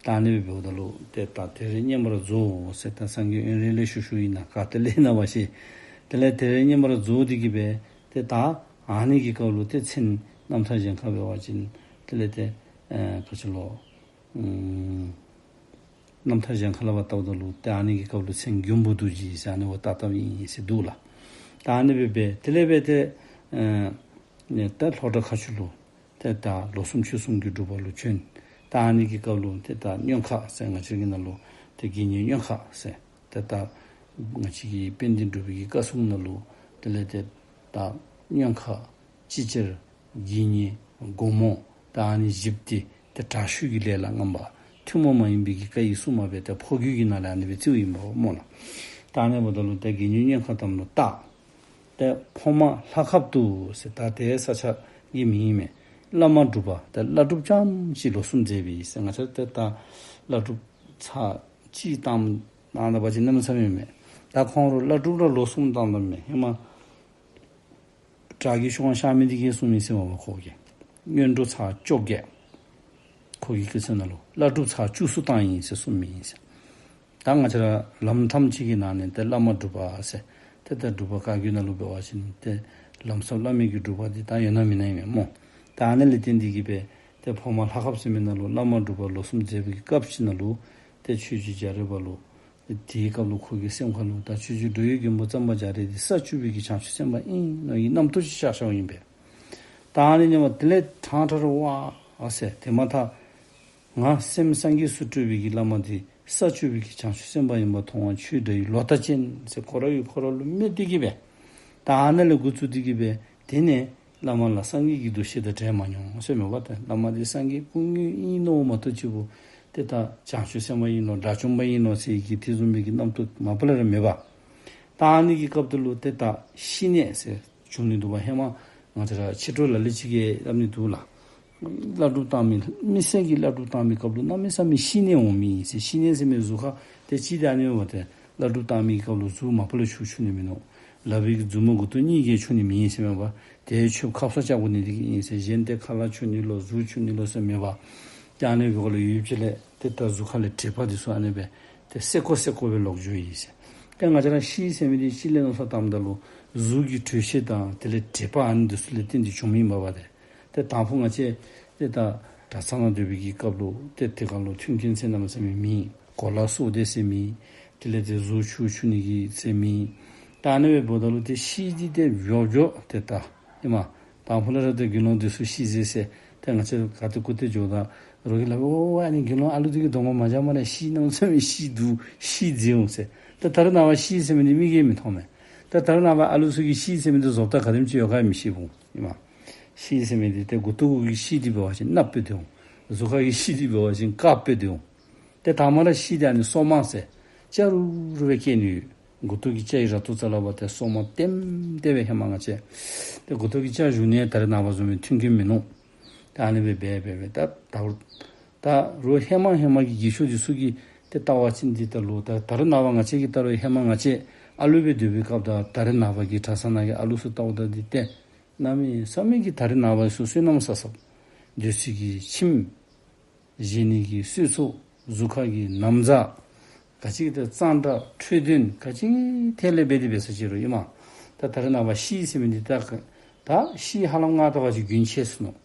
ད་ཨ་ནི་སྦེ་འབདཝ་ད་ལུ་ཏེ་ད་དེ་རེ་བསྙེན་པར་རྫོགས་ཟེར། ད་སངས་རྒྱས་དབོན་རས་ལས་ཞུ་ཞུཝ་ཨིན་ན་ག་ཏེ་ལས་ཨིན་ན་མ་ཤེས། དེ་ལས་དེ་རེ་བསྙེན་པར་རྫོགས་ཏེ་གི་སྦེ་ཏེ་ད་ཨ་ནི་གི་སྐབས་ལུ་ཏེ་མཚན་རྣམ་ཐར་གཞན་ཁར་འབད་བ་ཅིན་དེ་ལས་ཏེ་ཨ་ག་ཅི་ལོ་ཨམ་རྣམ་ཐར་གཞན་ཁར་ལུ་བལྟཝ་ད་ལུ་ཏེ་ཨ་ནི་གི་སྐབས་ལུ་མཚན་མགོན་པོ་རྡོ་རྗེ་ཟེར་ཨ་ནི་བ་བཏགས་བཏགསཔ་ཨིན་ཟེར་འདུག་ལགས། ད་ཨ་ནི་སྦེ་སྦེ་དེ་ལས་སྦེ་ཏེ་ཨ་ནི་ད་ལྷོ་བྲག་མཁར་ཆུ་ལུ་ཏེ་ད་ལོ་གསུམ་ཕྱོགས་གསུམ་གྱི་སྒྲུབ་པ་ལུ་བྱོན། ད་ཨ་ནི་གི་སྐབས་ལུ་ཏེ་ད་སྨྱོན་ཁ་ཟེར་ང་བཅས་ཀྱི་ནང་ལུ་ཏེ་དགེ་བསྙེན་སྨྱོན་ཁ་ཟེར། ཏེ་ད་ང་བཅས་ཀྱི་དཔལ་ལྡན་འབྲུག་པའི་གི་བཀའ་སྲུང་ནང་ལུ་དེ་ལས་ཏེ་ད་སྨྱོན་ཁ་སྤྱི་བཅར་དགེ་བསྙེན་སྒོ་མོ་ད་ཨ་ནི་བཞིཔ་འདི་ཏེ་དྲག་ཤོས་ཀྱི་ལས་ལ་རྔམ་པ་ཐུན་མོང་མ་ཡིན་པའི་གི་བཀའ་ཡི་སྲུང་མ་སྦེ་ཏེ་ཕོ་རྒྱུད་ཀྱི་ནང་ལས་ཨ་ནི་སྦེ་བརྩིཝ་ཨིན་པ་སྨོ་ལགས། ད་ཨ་ནི་འབདཝ་ད་ལུ་ཏེ་དགེ་བསྙེན་སྨྱོན་ཁ་དམ་ལུ་བཏགས། ཏེ་ཕོ་མ་ལྷ་ཁབ་ཏུ་ཟེར་ད་དེ་ས་ཆ་གི་མིང་ཨིན་མས། བླ་མ་གྲུབ་པ་ཏེ་བླ་སྒྲུབ་རྐྱངམ་ཅིག་ལོ་གསུམ་མཛད་པའི་ཟེར། ང་བཅས་ཏེ་ད་བླ་སྒྲུབ་ཚར་གཅིག་བཏང་བཏང་ད་པ་ཅིན་གནམ་མེད་ས་མེད་མས། ད་ཁོང་ར་བླ་སྒྲུབ་ར་ལོ་གསུམ་བཏང་ད་མས། ཧེ་མ་བྲག་གི་ཤོང་ཤ་མི་འདི་གིས་གསུངས་མི་ཟེར་མ་པ་ཁོ་གིས་སྔོན་འགྲོ་ཚར་བཅོ་བརྒྱད། ཁོ་གི་སྐུ་ཚེ་ནང་ལུ་བླ་སྒྲུབ་ཚར་བཅུ་གསུམ་བཏང་ཡི་ཟེར་གསུངམ་ཨིན་ཟེར། ད་ང་བཅས་ར་ལམ་ཐམས་ཅད་ཀྱི་ནང་ནས་ཏེ་བླ་མ་སྒྲུབ་པ་ཟེར། ཏེ་ད་སྒྲུབ་པ་བཀའ་བརྒྱུད་ནང་ལུ་འབད་བ་ཅིན་ཏེ་ལམ་ཟབ་བླ་མེད་ཀྱི་སྒྲུབ་པ་འདི་ད་ཡོད་ན་མེད་ན་ཨིན་མས་སྨོ། ད་ཨ་ནི་ལས་བརྟེན་ཏེ་གིས་སྦེ་ཏེ་ཕོ་མ་ལྷ་ཁབ་ཟེར་མི་ནང་ལུ་བླ་མ་སྒྲུབ་པ་ལོ་གསུམ་མཛད་པའི་གི་སྐབས་ཅིག་ནང་ལུ་ཏེ་ཆོས་རྗེ་རྒྱ་རས་པ་ལུ་ཏེ་དེའི་སྐབས་ལུ་ཁོ་གི་སེམས་ཁ་ལུ་ད་ཆོས་རྗེ་འགྲོ་བའི་མགོན་པོ་གཙང་པ་རྒྱ་རས་འདི་ས་བཅུ་པའི་གི་བྱང་ཆུབ་སེམས་དཔའ་ཨིན་མནོ་བའི་རྣམ་རྟོག་ཅིག་ཤར་ཤརཝ་ཨིན་པས། ད་ཨ་ནི་ཉིནམ་དེ་ལས་ཕྲང་ཕྲང་ར་ཝ་ཨ་ཟེར་དེ་མ་ཐག་ང་སེམས་སངས་རྒྱས་སུ་སྤྲོས་པའི་གི་བླ་མ་འདི་ས་བཅུ་པའི་གི་བྱང་ཆུབ་སེམས་དཔའ་ཨིནམ་མཐོང་བ་ཁྱོད་འདྲ་བའི་ལོག་ལྟ་ཅན་ཟེར་ཁོ་ར་གིས་ཁོ་ར་ལུ་སྨད་དེ་གིས་སྦེ། ད་ཨ་ནི་ལས་འགོ་བཙུགས་ཏེ་གིས་སྦེ་དེ་ནས་བླ་མ་ལ་སངས་རྒྱས་ཀྱི་འདུ་ཤེས་དང་བྲལ་མ་མྱོང་ཟེར་མས་པ། ཏེ་བླ་མ་འདི་སངས་རྒྱས་སྐུ་དངོས་ཨིན་མནོཝ་མ་གཏོགས་ཅིག་པོ་ཏེ་ད་བྱང་ཆུབ་སེམས་དཔའ་ཨིན་ནོ་དགྲ་བཅོམ་པ་ཨིན་ནོ་ཟེར་གྱི་དེ་བཟུམ་མའི་གི་རྣམ་རྟོག་མ་པ་ལས་ར་མེད་པ། ད་ཨ་ནི་གི་སྐབས་དེ་ལུ་ཏེ་ད་ཤི་ནད་ཟེར་བྱུང་ནི་འདུག་པ། ཧེ་མ་ང་བཅས་ར་ཕྱི་དྲོ་ལ་ལུ་ཅིག་གིས་སླབ་ནི་འདུག་ལགས། བླ་སྒྲུབ་བཏང་མི་མི་སེར་གྱི་བླ་སྒྲུབ་བཏང་མི་སྐབས་ལུ་གནམ་མེད་ས་མེད་ཤི་ནད་འོང་མི་ཨིན་ཟེར། ཤི་ནད་ཟེར་མི་གཟུགས་ཁ་ཏེ་ཅིག་ད་ཨ་ནི་འོང་བ་ཏེ་བླ་སྒྲུབ་བཏང་མི་གི་སྐབས་ལུ་གཟུགས་མ་པ་ལས་ཆུང་ཆུང་ནི་མིན་ནུག། ལག་པའི་གི་མཛུབ་མོ་མགུ་ཏོ་གཉིས་ཀྱིས་ཆུང་ནི་མེད་ཟེར་མས་པ། དེ་ཆུ་ཁབ་ས་ལྕགས་པོ་ནི་དེ་གིས་ཨིན་ཟེར། གཞན་ཏེ་ཁ་ལ་ཆུང་ནི་ལོ་གཟུགས་ཆུང་ནི་ལོ་ཟེར་མེད་པ། ཏེ་ཨ་ནི་འབདཝ་ལས་ཡུདཔ་ཅིག་ལས་ཏེ་ད་གཟུགས་ཁ་ལས་དྲེག་པ་འདི་ཚུ་ཨ་ནི་སྦེ་ཏེ་སེར་ཀོ་སེར་ཀོ་སྦེ་ལོག་འགྱོཝ་ཨིན་ཟེར། ཏེ་ང་བཅས་ར་ཤི་ཟེར་མི་འདི་ཅིག་ལས་མནོ་བསམ་བཏངམ་ད་ལུ་གཟུགས་ཀྱི་དྲོད་གཤེར་དང་དེ་ལས་དྲེག་པ་ཨ་ནི་འདི་ཚུ་ལས་བརྟེན་ཏེ་བྱུང་མི་ཨིན་པས་པ་ཏེ། ཏེ་དང་ཕུ་ང་བཅས་ཏེ་ད་གྲྭ་ཚང་ནང་སྡོད་པའི་གི་སྐབས་ལུ་ཏེ་དེ་སྒང་ལུ་མཐུན་རྐྱེན་ཟེར་གནམ་མེད་ས་མེད་མེད། གོ་ལ་སོགས་དེ་ཚུ་མེད། དེ་ལས་ཏེ་གཟུགས་ཆུང་ཆུང་ནི་གི་ཟེར་མེད། ད་ཨ་ནི་སྦེ་འབདཝ་ད་ལུ་ཏེ་ཤི་འདི་ཏེ་མགྱོགས་མགྱོགས་ཏེ་ད་ཨིན་མས། དང་ཕུ་ལས་ར་ཏེ་དགེ་སློང་འདི་ཚུ་ཤི་ཟེར་ཟེར་ཏེ་ང་བཅས་ག་ཏེ་སྐུ་ཏེ་འགྱོཝ་ད་རོགས་ཀྱིས་སླབ་པས། ཨོ་ཨ་ནི་དགེ་སློང་ཨ་ལུ་འདི་གི་གདོང་མ་མ་འཇའ་མ་ལས་ཤི་གནམ་མེད་ས་མེད་ཤི་འདུག། ཤི་ཟེར་འོང་ཟེར། ཏེ་ད་རེས་ནངས་པ་ཤི་ཟེར་མི་འདི་མིག་གིས་མི་མཐོང་མས། ཏེ་ད་རེས་ནངས་པ་ཨ་ལུ་ཚུ་གི་ཤི་ཟེར་མི་འདི་བཟོ་ལྟ་ག་དེམ་ཅིག་ཡོད་ག་མི་ཤེས་འོང་ཨིན་མས། ཤི་ཟེར་མི་འདི་ཏེ་མགུ་ཏོ་གུ་གི་ཤི་འདི་འབད་བ་ཅིན་གནགཔོ་སྦེ་སྡོད་འོང་། གཟུགས་ཁ་གི་ཤི་འདི་འབད་བ་ཅིན་དཀརཔོ་སྦེ་སྡོད་འོང་། ཏེ་དང་པ་ར་ཤི་འདི་ཨ་ནི་སོ་མ་ཟེར་སྐྱ་རུ་རུ་སྦེ་སྐྱེ་ནི་ཡོད། མགུ་ཏོ་གི་སྐྱ་ཡི་ར་ཏོ་རྩ་ལས་ཕར་ཏེ་སོ་མ་ལྟེམ་ལྟེ་སྦེ་ཧེ་མ་ང་བཅས་ཏེ་མགུ་ཏོ་གི་སྐྱ་བཞུགས་ནི་ད་རེས་ནངས་པ་བཟུམ་མའི་མཐུན་རྐྱེན་མིན་ནུག། ཏེ་ཨ་ནི་སྦེ་འབད་འབད་འབད་ད་ད་ད་རུང་ཧེ་མ་ཧེ་མ་གི་རྒས་ཤོས་འདི་ཚུ་གིས་ཏེ་བལྟ་བ་ཅིན་འདི་ད་ལུ་ད་ད་རེས་ནངས་པ་ང་བཅས་ཀྱིས་ད་རུང་ཧེ་མ་ང་བཅས་ཨ་ལུ་སྦེ་སྡོད་པའི་སྐབས་དང་ད་རེས་ནངས་པ་གི་གྲྭ་ཚང་ནང་གི་ཨ་ལུ་ཚུ་བལྟཝ་ད་འདི་ཏེ་གནམ་མེད་ས་མེད་ཀྱི་ད་རེས་ནངས་པ་ཚུ་བསོད་ནམས་བསགས་བསགསཔ། སྡོད་ས་གི་ཁྱིམ་བཞེངས་ནི་གི་གསོལ་ཚོགས། གཟུགས་ཁ་གི་ན་བཟའ། ག་ཅི་ཏེ་གཙང་སྦྲ་འཕྲོད་བསྟེན་ག་ཅི་ཐད་ལས་འབད་དེ་འབད་ས་ཅིག་རུང་ཨིན་མས། ད་ད་རེས་ནངས་པ་ཤི་ཟེར་མི་འདི་ད་ད་ཤི་ཧ་ལམ་ང་བལྟ་བ་ཅིན་རྒྱུན་ཆད་སོ་ནུག།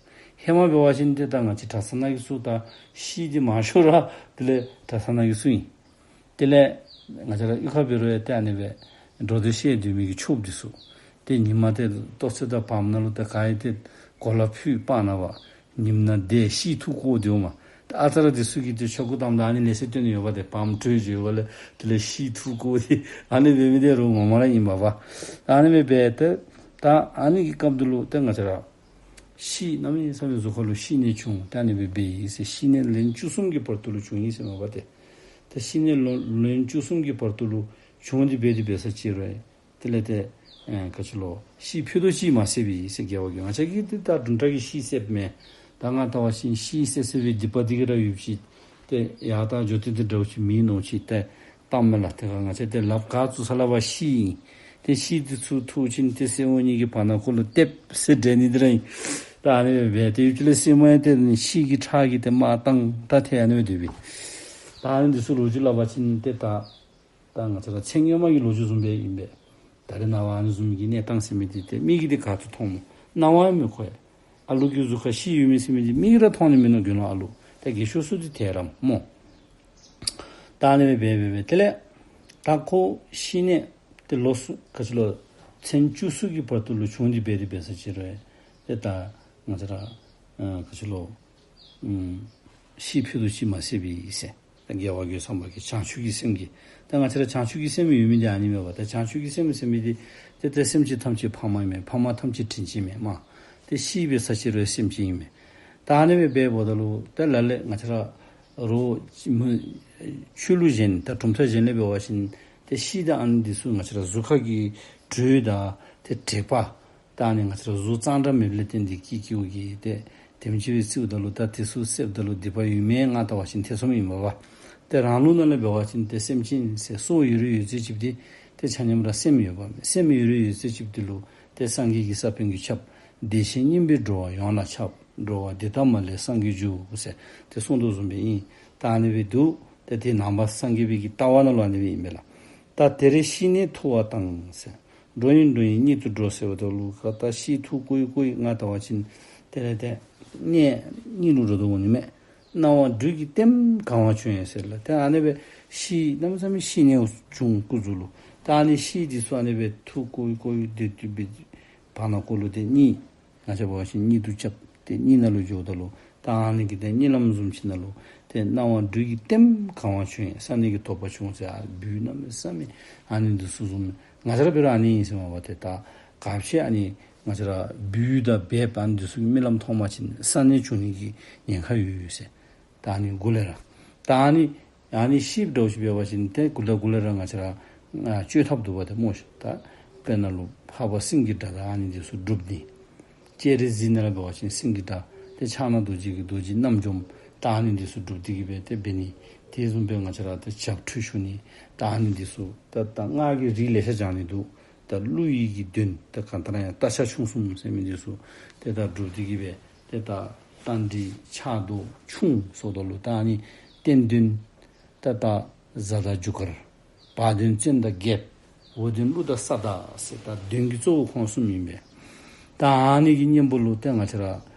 ཧེ་མ་འབད་བ་ཅིན་ཏེ་ད་ང་བཅས་གྲྭ་ཚང་ནང་གི་ཚུ་ད་ཤི་འདི་མང་ཤོས་ར་དེ་ལས་གྲྭ་ཚང་ནང་གི་ཚུ་ཨིན། དེ་ལས་ང་བཅས་ར་གཡུས་ཁར་འབད་རུང་ཡང་ཏེ་ཨ་ནི་སྦེ་འགྲོ་སྡོད་བཤལ་སྡོད་མི་གི་ཆོསཔ་འདི་ཚུ་ཏེ་ཉིན་མ་ཏེ་ལྟོ་ཚོད་དང་བམ་ནང་ལུ་ཏེ་ག་ཡི་ཏེ་གོ་ལ་ཕུད་སྤང་ནང་པ། ཉིནམ་ནང་བསྡད་ཤི་འཐུ་བཀོ་སྡོདཔ་མས། ཏེ་ཨ་ཙ་ར་འདི་ཚུ་གིས་ཏེ་ཆོ་ག་བཏངམ་ད་ཨ་ནི་ལས་ཚེ་སྟོན་ནི་ཡོདཔ་ཏེ་བམ་དྲོས་ཡོདཔ་ལས་དེ་ལས་ཤི་འཐུ་བཀོ་སྟེ་ཨ་ནི་འབད་མི་འདི་རོགས་ངོ་མ་ར་ཨིན་པས་པ། ཨ་ནི་སྦེ་འབད་དེ་ད་ཨ་ནི་གི་སྐབས་འདི་ལུ་ཏེ་ང་བཅས་ར་ཤི་གནམ་མེད་ས་མེད་གཟུགས་ཁ་ལུ་ཤི་ནད་བྱུང་། ཏེ་ཨ་ནི་སྦེ་འབད་ཡི་ཟེར། ཤི་ནད་ལན་བཅུ་གསུམ་གྱི་བར་དུ་ལུ་བྱུང་ཡི་ཟེར་མས་པ་ཏེ། ཏེ་ཤི་ནད་ལོ་ལན་བཅུ་གསུམ་གྱི་བར་དུ་ལུ་བྱུང་སྟེ་འབད་དེ་འབད་ས་ཅིག་རུང་དེ་ལས་ཏེ་ཨེ་ག་ཅི་ལོ་ཤི་ཕུད་རྡོག་གཅིག་མ་བསད་པའི་ཟེར་རྒྱལ་བ་གིས། ང་བཅས་ཀྱིས་ཏེ་ད་དུམ་གྲ་གིས་ཤི་བསདཔ་མས། ད་ང་བལྟ་བ་ཅིན་ཤི་བསད་བསད་པའི་སྡིག་པ་འདི་གིས་ར་ཡུདཔ་ཅིག་ཏེ་ཡར་ད་འགྱོ་སྟེ་ཏེ་འདྲཝ་ཅིག་མེད་མནོ་ཅིག་ཏེ་བཏངམ་མས་ལགས། ཏེ་ང་བཅས་ཏེ་ལགཔ་ག་བཙུགས་ས་ལས་ཕར་ཤི་ཨིན། ཏེ་ཤི་འདི་ཚུ་འཐུ་ཞིནམ་ཏེ་སེརཝ་གཉིས་ཀྱི་བར་ན་ཁོ་ལུ་ཏེབ་ཟེར་འདྲེན་ནི་འདི་ར་ཨིན། ད་ཨ་ནི་སྦེ་འབད་དེ་ཡུདཔ་ཅིག་ལས་སེརཝ་ཡང་ཏེ་ཤི་གི་ཁྲག་གིས་ཏེ་དམར་བཏང་ད་ཏེ་ཨ་ནི་སྦེ་སྡོད་པས། ད་ཨ་ནི་འདི་ཚུ་ལོ་རྒྱུས་སླབ་པ་ཅིན་ཏེ་ད་ད་ང་བཅས་ར་ཚེ་སྔོན་མ་གི་ལོ་རྒྱུས་བཟུམ་སྦེ་ཨིན་པས། ད་རེས་ནངས་པ་ཨ་ནི་བཟུམ་གྱི་གནས་སྟངས་ཟེར་མི་འདི་ཏེ་མིག་གིས་ཏེ་ག་ཏེ་མཐོངམ་སྨོ། རྣ་བས་མི་གོ་ཡ། ཨ་ལུ་གི་གཟུགས་ཁར་ཤི་ཡོད་མི་ཟེར་མི་འདི་མིག་ར་མཐོང་ནི་མིན་ནུག། དགེ་སློང་ཨ་ལུ་ད་རྒས་ཤོས་ཚུ་འདི་ཐལ་རམ་སྨོ། ད་ཨ་ནི་སྦེ་འབད་འབད་འབད་དེ་ལས་ད་ཁོ་ཤི་ནད་ཏེ་ལོ་གསུམ་ག་ཅི་ལོ་ཚན་བཅུ་གསུམ་གྱི་བར་དུ་ལུ་བྱུང་སྟེ་འབད་དེ་འབད་ས་ཅིག་རུང་ཏེ་ད་ང་བཅས་ར་ཨ་ག་ཅི་ལོ་ཨུམ་ཤི་ཕུད་རྡོག་གཅིག་མ་བསད་པའི་ཟེར། ད་རྒྱལ་བ་རྒོད་ཚང་པ་གི་བྱང་ཆུབ་ཀྱི་སེམས་ཀྱིས། ད་ང་བཅས་ར་བྱང་ཆུབ་ཀྱི་སེམས་ཡོད་མི་འདི་ཨ་ནི་མས་པ། ད་བྱང་ཆུབ་ཀྱི་སེམས་ཟེར་མི་འདི་ཏེ་ཏེ་སེམས་ཅན་ཐམས་ཅད་ཕ་མ་ཨིན་མས། ཕ་མ་ཐམས་ཅད་དྲིན་ཅན་མས་སྨོ། ཏེ་ཤི་འབད་ས་ཅིག་རུང་སེམས་ཅན་ཨིན་མས། ད་ཨ་ནི་སྦེ་འབདཝ་ད་ལུ་ཏེ་ལ་ལས་ང་བཅས་ར་རོགས་མི་ཆོས་ལུགས་གཞན་ད་གྲུབ་མཐའ་གཞན་ལས་འབད་བ་ཅིན་ཏེ་ཤི་དང་ཨ་ནི་འདི་ཚུ་ང་བཅས་ར་གཟུགས་ཁ་གི་དྲོད་དང་ཏེ་དྲེག་པ་ད་ཨ་ནི་ང་བཅས་ར་གཟུགས་གཙང་སྦྲ་མེདཔ་ལས་བརྟེན་ཏེ་སྐྱེ་སྐྱེཝ་གི་ཏེ་དེམ་ཅིག་སྦེ་བརྩིཝ་ད་ལུ་ད་དེ་ཚུ་བསདཔ་ད་ལུ་སྡིག་པ་ཡོད་མེད་ང་བལྟ་བ་ཅིན་ཐེ་ཚོམ་ཨིན་པས་པ། ཏེ་རང་ལུགས་ནང་ལས་འབད་བ་ཅིན་ཏེ་སེམས་ཅན་ཟེར་སྲོག་ཡོད་རིགས་ཡོད་ཚད་ཅིག་འདི་ཏེ་ཆ་མཉམ་ར་སེམས་ཡོདཔ་མས། སེམས་ཡོད་རིགས་ཡོད་ཚད་ཅིག་འདི་ལུ་ཏེ་སངས་རྒྱས་ཀྱི་ས་བོན་གྱིས་ཁྱབ། བདེ་ཆེན་སྙིང་པོས་འགྲོ་བ་ཡོངས་ལ་ཁྱབ། འགྲོ་བ་འདི་དག་མ་ལུས་སངས་རྒྱས་འགྱུར་ཟེར་ཏེ་གསུངས་དོ་བཟུམ་སྦེ་ཨིན། ད་ཨ་ནི་སྦེ་འདུག། ཏེ་དེ་ནང་པ་སངས་རྒྱས་པའི་གི་ལྟ་བ་ནང་ལུ་ཨ་ནི་སྦེ་ཨིན་པས་ལགས། ད་དེ་རེ་ཤི་ནས་ཐུབ་པ་དང་ཟེར། འགྲོ་ཡི་འགྲོ་ཡི་གཉིད་དུ་འགྲོ་ཟེརཝ་ད་ལུ་ག་ད་ཤི་འཐུ་བཀོ་ཡི་བཀོ་ཡི་ང་ལྟ་བ་ཅིན་དེ་ལས་ཏེ་གཉིད་གཉིད་ལུ་འགྲོ་དོ་འོང་ནི་མས། སྣང་བ་སྦྲུལ་གྱི་ལྟེམ་གང་བ་བྱུང་ཡི་ཟེར་ལགས། ཏེ་ཨ་ནི་སྦེ་ཤི་གནམ་མེད་ས་མེད་ཤི་ནད་བྱུང་སྐུ་གཟུགས་ལུ། ད་ཨ་ནི་ཤི་འདི་ཚུ་ཨ་ནི་སྦེ་འཐུ་བཀོ་ཡི་བཀོ་ཡི་དེ་དུས་སྦེ་བར་ན་ཀོ་ལུ་ཏེ་གཉིད་ང་བཅས་འབད་བ་ཅིན་གཉིད་དུ་རྐྱབ་སྟེ་གཉིད་ནང་ལུ་འགྱོཝ་ད་ལུ་ད་ཨ་ནི་གི་ཏེ་གཉིད་ལམ་བཟུམ་ཅིག་ནང་ལུ་ཏེ་སྣང་བ་སྦྲུལ་གྱི་ལྟེམ་གང་བ་བྱུང་ཡི། བསམ་ནི་གི་དོགས་པ་བྱུང་ཟེར། ཨ་སྦུལ་གནམ་མེད་ས་མེད་ཨ་ནི་འདི་ཚུ་བཟུམ་ང་བཅས་ར་འབད་རུང་ཨ་ནི་ཨིན་ཟེར་མས་པ། ཏེ་ད་ག་ཅི་ཨ་ནི་ང་བཅས་ར་སྦུལ་དང་སྦལཔ་ཨ་ནི་འདི་ཚུ་གི་རྨི་ལམ་མཐོང་པ་ཅིན་བསམ་ནད་བྱུང་ནི་གི་ཉེན་ཁ་ཡོད་ཡོད་ཟེར། ད་ཨ་ནི་གུ་ལས་ར་ད་ཨ་ནི་ཨ་ནི་ཤི་འགྱོཝ་ཅིག་འབད་བ་ཅིན་ཏེ་གུ་ལས་གུ་ལས་ར་ང་བཅས་ར་ཨ་བཅོས་ཐབས་འདུག་པ་ཏེ་སྨོ་ཤ། ད་དཔེར་ན་ལུ་ཕར་པ་སེང་གེ་སྒྲ་དང་ཨ་ནི་འདི་ཚུ་སྒྲུབ་ནི། སྤྱན་རས་གཟིགས་ནང་ལུ་འབད་བ་ཅིན་སེང་གེ་སྒྲ། ཏེ་ཕྱག་ན་རྡོ་རྗེ་གི་རྡོ་རྗེ་རྣམ་འཇོམས། ད་ཨ་ནི་འདི་ཚུ་སྒྲུབ་སྟེ་གི་སྦེ་ཏེ་འབད་ནི། དེ་བཟུམ་སྦེ་ང་བཅས་ར་ཏེ་བྱབས་ཁྲུས་ཞུ་ནི། ད་ཨ་ནི་འདི་ཚུ་ད་ད་སྔགས་ཀྱི་རིགས་ལེ་ཤ་བགྱང་ནི་འདུག། ད་ཀླུ་ཡི་གི་གདོན་ད་གང་ལྟར་ཡང་སྟག་ཤར་ཆུང་གསུམ་ཟེར་མི་འདི་ཚུ་ཏེ་ད་སྒྲུབ་སྟེ་གི་སྦེ་ཏེ་ད་རྟ་མགྲིན་ཕྱག་རྡོར་ཁྱུང་སོགས་དོ་ལུ། ད་ཨ་ནི་སྟེང་གདོན་ད་ད་གཟའ་དང་རྒྱུ་སྐར། བར་གདོན་བཙན་དང་རྒྱལཔོ། འོག་གདོན་ཀླུ་དང་ས་བདག་ཟེར་ད་གདོན་གྱི་གཙོ་བོ་ཁོང་གསུམ་ཨིན་པས། ད་ཨ་ནི་གི་གཉེན་པོ་ལུ་ཏེ་ང་བཅས་ར་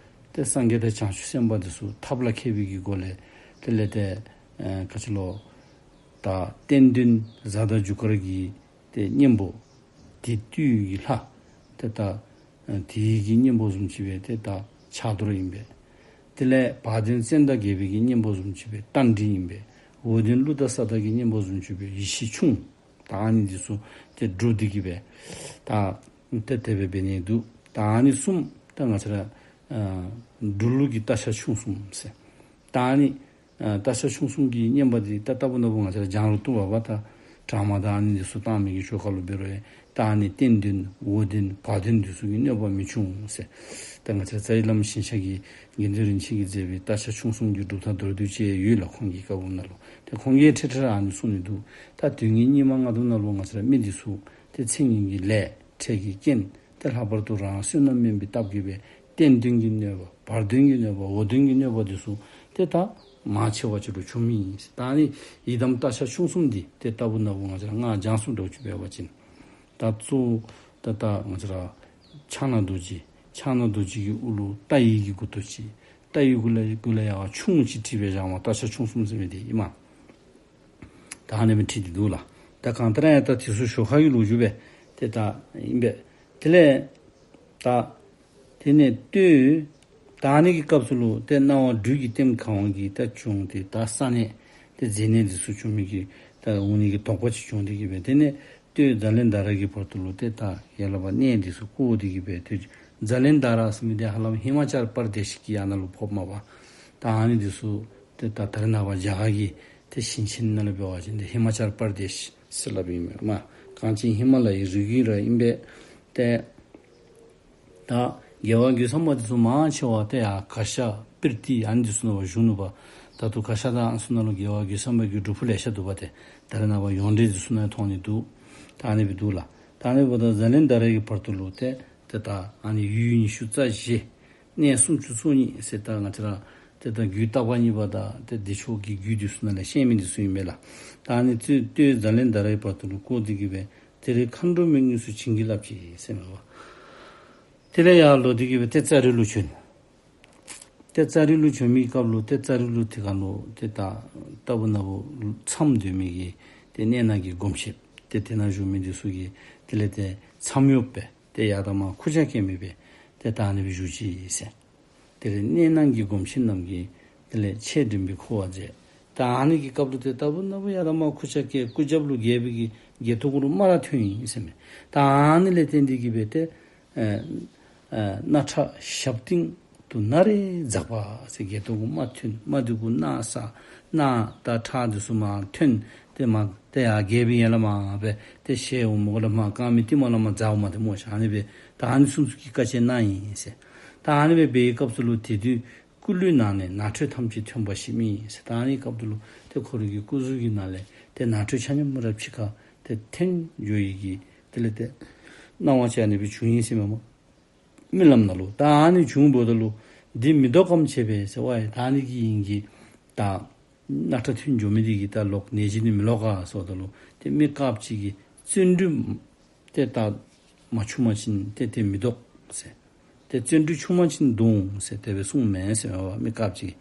ཏེ་སངས་རྒྱས་དང་བྱང་ཆུབ་སེམས་དཔའ་འདི་ཚུ་ཐབས་ལ་མཁས་པའི་གི་སྒོ་ལས་དེ་ལས་ཏེ་ཨེ་ག་ཅི་ལོ། ད་སྟེང་གདོན་གཟའ་དང་རྒྱུ་སྐར་གྱི་ཏེ་གཉེན་པོ་དེ་བདུད་ཀྱི་ལྷ། ཏེ་ད་ཨ་དེ་གི་གཉེན་པོ་བཟུམ་ཅིག་སྦེ་ཏེ་ད་ཕྱག་རྡོར་ཨིན་པས། དེ་ལས་བར་གདོན་བཙན་དང་རྒྱལ་པོའི་གི་གཉེན་པོ་བཟུམ་ཅིག་སྦེ་རྟ་མགྲིན་ཨིན་པས། འོག་གདོན་ཀླུ་དང་ས་བདག་གི་གཉེན་པོ་བཟུམ་ཅིག་སྦེ་ཡེ་ཤེས་ཁྱུང་། ད་ཨ་ནི་འདི་ཚུ་ཏེ་སྒྲུབ་སྟེ་གི་སྦེ་ད་ཏེ་དེ་སྦེ་འབད་ནི་འདུག། ད་ཨ་ནི་གསུམ་ད་ང་བཅས་ར་ཨ་འབྲུག་ལུགས་ཀྱི་སྟག་ཤར་ཆུང་གསུམ་ཟེར། ད་ཨ་ནི་ཨ་སྟག་ཤར་ཆུང་གསུམ་གྱི་བསྙེན་པ་འདི་ད་ལྟ་བུ་ན་བུ་ང་བཅས་ར་བགྱང་རུང་བཏུབ་པས་པ། ད་དྲག་མ་དང་ཨ་ནི་འདི་ཚུ་བཏང་མི་གི་ཆོ་ག་ལུ་འབད་རུང་ཡང་ད་ཨ་ནི་སྟེང་གདོན་འོག་གདོན་བར་གདོན་འདི་ཚུ་གི་གནོད་པ་མི་འབྱུང་ཟེར། ད་ང་བཅས་ར་རྩ་བའི་བླ་མ་ཞིང་གཤེགས་ཀྱི་དགེ་འདུན་རིན་ཆེན་གྱིས་མཛད་པའི་སྟག་ཤར་ཆུང་གསུམ་གྱི་སྒྲུབ་ཐབས་མདོར་བསྡུས་ཅིག་ཡོད་ལགས། ཁོང་གི་བཀའ་འབུམ་ནང་ལུ། ཏེ་ཁོང་གིས་འཕྲལ་འཕྲལ་ཨ་ནི་གསུང་ནི་འདུག། ད་དུས་ངན་སྙིགས་མ་ལྔ་སྟོང་ནང་ལུ་ང་བཅས་ར་མི་འདི་ཚུ་ཏེ་ཚེ་སྔོན་གྱི་ལས་འཕྲལ་གྱི་རྐྱེན་ཏེ་ལྷག་པར་དུ་རང་བསོད་ནམས་དམན་པའི་སྟབས་ཀྱིས་སྦེ་སྟེང་གདོན་གྱི་གནོད་པ་བར་གདོན་གྱི་གནོད་པ་འོག་གདོན་གྱི་གནོད་པ་འདི་ཚུ་ཏེ་ད་མང་ཆེ་བ་ཅིག་ལུ་བྱུང་མི་ཨིན། ད་ཨ་ནི་ཡི་དམ་སྟག་ཤར་ཆུང་གསུམ་འདི་ཏེ་ལྟ་བུ་ན་བུ་ང་བཅས་ར་སྔགས་བགྱང་ཚུགསཔ་འདྲཝ་ཅིག་འབད་བ་ཅིན་ད་གཙོ་བོ་ད་ད་ང་བཅས་ར་ཕྱག་ན་རྡོ་རྗེ། ཕྱག་ན་རྡོ་རྗེ་གི་དབུ་ལུ་རྟ་ཡི་གི་མགུ་ཏོ་ཅིག། རྟ་ཡི་མགུ་ལས་མགུ་ལས་ཡར་ཁྱུང་ཅིག་བྲིས་སྦེ་བཞག་མས། སྟག་ཤར་ཆུང་གསུམ་ཟེར་མི་འདི་ཨིན་མས། ད་ཨ་ནི་སྦེ་བྲིས་ཏེ་འདུག་ལགས། ད་གང་ལྟར་ཡང་ད་དེ་ཚུ་ཞོར་ཁ་གི་ལོ་རྒྱུས་སྦེ་ཏེ་ད་ཨིན་པས། དེ་ལས་ད་དེ་ནས་ལྟོས། ད་ཨ་ནི་གི་སྐབས་སུ་ལུ་ཏེ་སྣང་བ་སྦྲུལ་གྱི་ལྟེམ་གང་བ་གིས་ད་བྱུང་སྟེ་ད་བསམ་ནད་ཏེ་མཛེ་ནད་འདི་ཚུ་བྱུང་མི་གི་ད་འོང་ནི་གི་དོགས་པ་ཅིག་བྱུང་སྟེ་གི་སྦེ་དེ་ནས་ལྟོས་ཛཱ་ལན་དྷ་ར་གི་བར་དུ་ལུ་ཏེ་ད་ཡར་ལས་ཕར་གནས་འདི་ཚུ་བསྐོར་ཏེ་གི་སྦེ་ཏེ་ཛཱ་ལན་དྷ་ར་ཟེར་མི་འདི་ཧ་ལམ་ཧི་མ་ཅལ་པར་དེཤ་གི་ཡར་ནང་ལུ་ཕོགཔ་མས་པ། ད་ཨ་ནི་འདི་ཚུ་ཏེ་ད་ད་རེས་ནངས་པ་རྒྱ་གར་གྱི་ཏེ་ཞིང་ཆེན་ནང་ལུ་འབད་བ་ཅིན་ཏེ་ཧི་མ་ཅལ་པར་དེཤ་ཟེར་སླབ་ཨིན་མས། གངས་ཅན་ཧི་མ་ལ་ཡའི་རི་རྒྱུད་ར་ཨིན་པས། ཏེ་ད་རྒྱལ་བ་རྒོད་ཚང་པ་འདི་ཚུ་མང་ཆེ་བ་ཏེ་ཡར་གར་ཞ་པིར་ཏི་ཨ་ནི་འདི་ཚུ་ནང་བཞུགས་ནུག་པ། ད་ལྟོ་གར་ཞ་དང་ཨ་ནི་ཚུ་ནང་ལུ་རྒྱལ་བ་རྒོད་ཚང་པའི་གི་སྒྲུབ་ཕུག་ལེ་ཤ་འདུག་པ། ཏེ་ད་རེས་ནངས་པ་ཡོངས་འབྲེལ་འདི་ཚུ་ནང་མཐོང་ནི་འདུག། ད་ཨ་ནི་སྦེ་འདུག་ལགས། ད་ཨ་ནི་འབདཝ་ད་ཛཱ་ལན་དྷ་ར་གི་བར་དུ་ལུ་ཏེ་ཏེ་ད་ཨ་ནི་ཡུལ་ཉི་ཤུ་རྩ་བཞི་གནས་སུམ་ཅུ་སོ་གཉིས་ཟེར་ད་ང་བཅས་ར་ཏེ་ད་རྒྱུད་བརྟག་པ་གཉིས་པ་དང་ཏེ་བདེ་མཆོག་གི་རྒྱུད་འདི་ཚུ་ནང་ལས་བཤད་མི་འདི་ཚུ་ཨིན་མས་ལགས། ད་ཨ་ནི་ལྟོས་ཛཱ་ལན་དྷ་ར་གི་བར་དུ་ལུ་བསྐོར་ཏེ་གི་སྦེ་དེ་རུ་མཁའ་འགྲོ་མའི་དངོས་སུ་བྱིན་གྱིས་བརླབས་ཅི་ཟེར་མས་པ། དེ་ལས་ཡར་ལོག་སྟེ་གི་སྦེ་ཏེ་ཙ་རི་ལུ་བྱོན། ཏེ་ཙ་རི་ལུ་བྱོན་མི་སྐབས་ལུ་ཏེ་ཙ་རི་ལུ་དེ་སྒང་ལུ་ཏེ་ད་ལྟ་བུ་ན་བུ་མཚམས་སྡོད་མི་གི་ཏེ་གནས་ནང་གི་སྒོམ་ཆེནཔ་ཏེ་དེ་ནང་བཞུགས་མི་འདི་ཚུ་གིས་དེ་ལས་ཏེ་མཚམས་གཡོགཔ་སྦེ་ཏེ་ཡར་དང་མར་ཁུར་ཆ་བཀལ་མི་སྦེ་ཏེ་ད་ཨ་ནི་སྦེ་བཞུགས་ཅི་ཟེར། དེ་ལས་གནས་ནང་གི་སྒོམ་ཆེན་རྣམས་ཀྱིས་དེ་ལས་ཆས་འགྲིམ་པའི་ཁུ་བ་མཛད། ད་ཨ་ནི་གི་སྐབས་ལུ་ཏེ་ལྟ་བུ་ན་བུ་ཡར་དང་མར་ཁུར་ཆ་བཀལ། སྐུ་རྒྱབ་ལུ་རྒྱལ་པོའི་གི་རྒྱལ་ཐོག་གུ་ལུ་དམག་ར་ཐོན་ཡི་ཟེར་མས། ད་ཨ་ནི་ལས་བརྟེན་ཏེ་གི་སྦེ་ཏེ་ཨེ་ཨེ་རྣག་ཁྲག་ཞབས་གཏིང་དུ་ན་རེ་འཛག་པ་ཟེར། རྒྱལ་ཐོག་གུ་དམག་ཐོན། དམག་འདི་གུ་རྣག་ས་རྣག་དང་ཁྲག་འདི་ཚུ་མར་ཐོན། ཏེ་མར་ཏེ་ཡར་རྒྱལ་པོའི་ཡར་ལས་མར་སྦེ་ཏེ་ཞལ་འོག་མ་གུ་ལས་མར་རྐངམ་གི་ལྟེ་མོ་ལས་མར་འཛགཔ་མས་ཏེ་སྨོ་ཤ། ཨ་ནི་སྦེ་ད་ཨ་ནི་ཚུ་གི་དཀའ་སྤྱད་གནང་ཡི་ཟེར། ད་ཨ་ནི་སྦེ་འབད་བའི་སྐབས་སུ་ལུ་དེ་དུས་སྐུ་ལུས་ནང་ནས་ནང་ཁྲོལ་ཐམས་ཅད་ཐོན་པ་ཞིག་རྨིས་ཟེར། ད་ཨ་ནི་སྐབས་སུ་ལུ་ཏེ་ཁོ་རའི་གི་སྐུ་གཟུགས་ཀྱི་ནང་ལས་ཏེ་ནང་ཁྲོལ་ཆ་མཉམ་ར་ཕྱི་ཁར་ཏེ་འཐོན་འགྱོ་ཡི་གི་དེ་ལས་ཏེ་སྣང་བ་ཅིག་ཨ་ནི་སྦེ་བྱུང་ཡི་ཟེར་མས་སྨོ། རྨི་ལམ་ནང་ལུ། ད་ཨ་ནི་བྱུང་བའི་ད་ལུ་ འདི་མི་བཟློག་གམ་བྱས་པས་ཟེར་བ་ཡི། ད་ནི་གི་ཨིན་གྱི་ད་རྣག་ཁྲག་ཐོན་འགྱོ་མི་འདི་གིས་ད་ལོག་ནད་གཞི་འདི་མི་ལོག་ག་ཟེརཝ་ད་ལུ་ཏེ་མི་དཀརཔོ་ཅིག་གིས་བརྩོན་འགྲུས་ཏེ་ད་མ་ཆུང་པ་ཅིན་ཏེ་ཏེ་མི་བཟློག་ཟེར། ཏེ་བརྩོན་འགྲུས་ཆུང་པ་ཅིན་བརྡུང་ཟེར་དེ་སྦེ་གསུངམ་མས་ཟེར་མས་པ་མི་དཀརཔོ་ཅིག་གིས།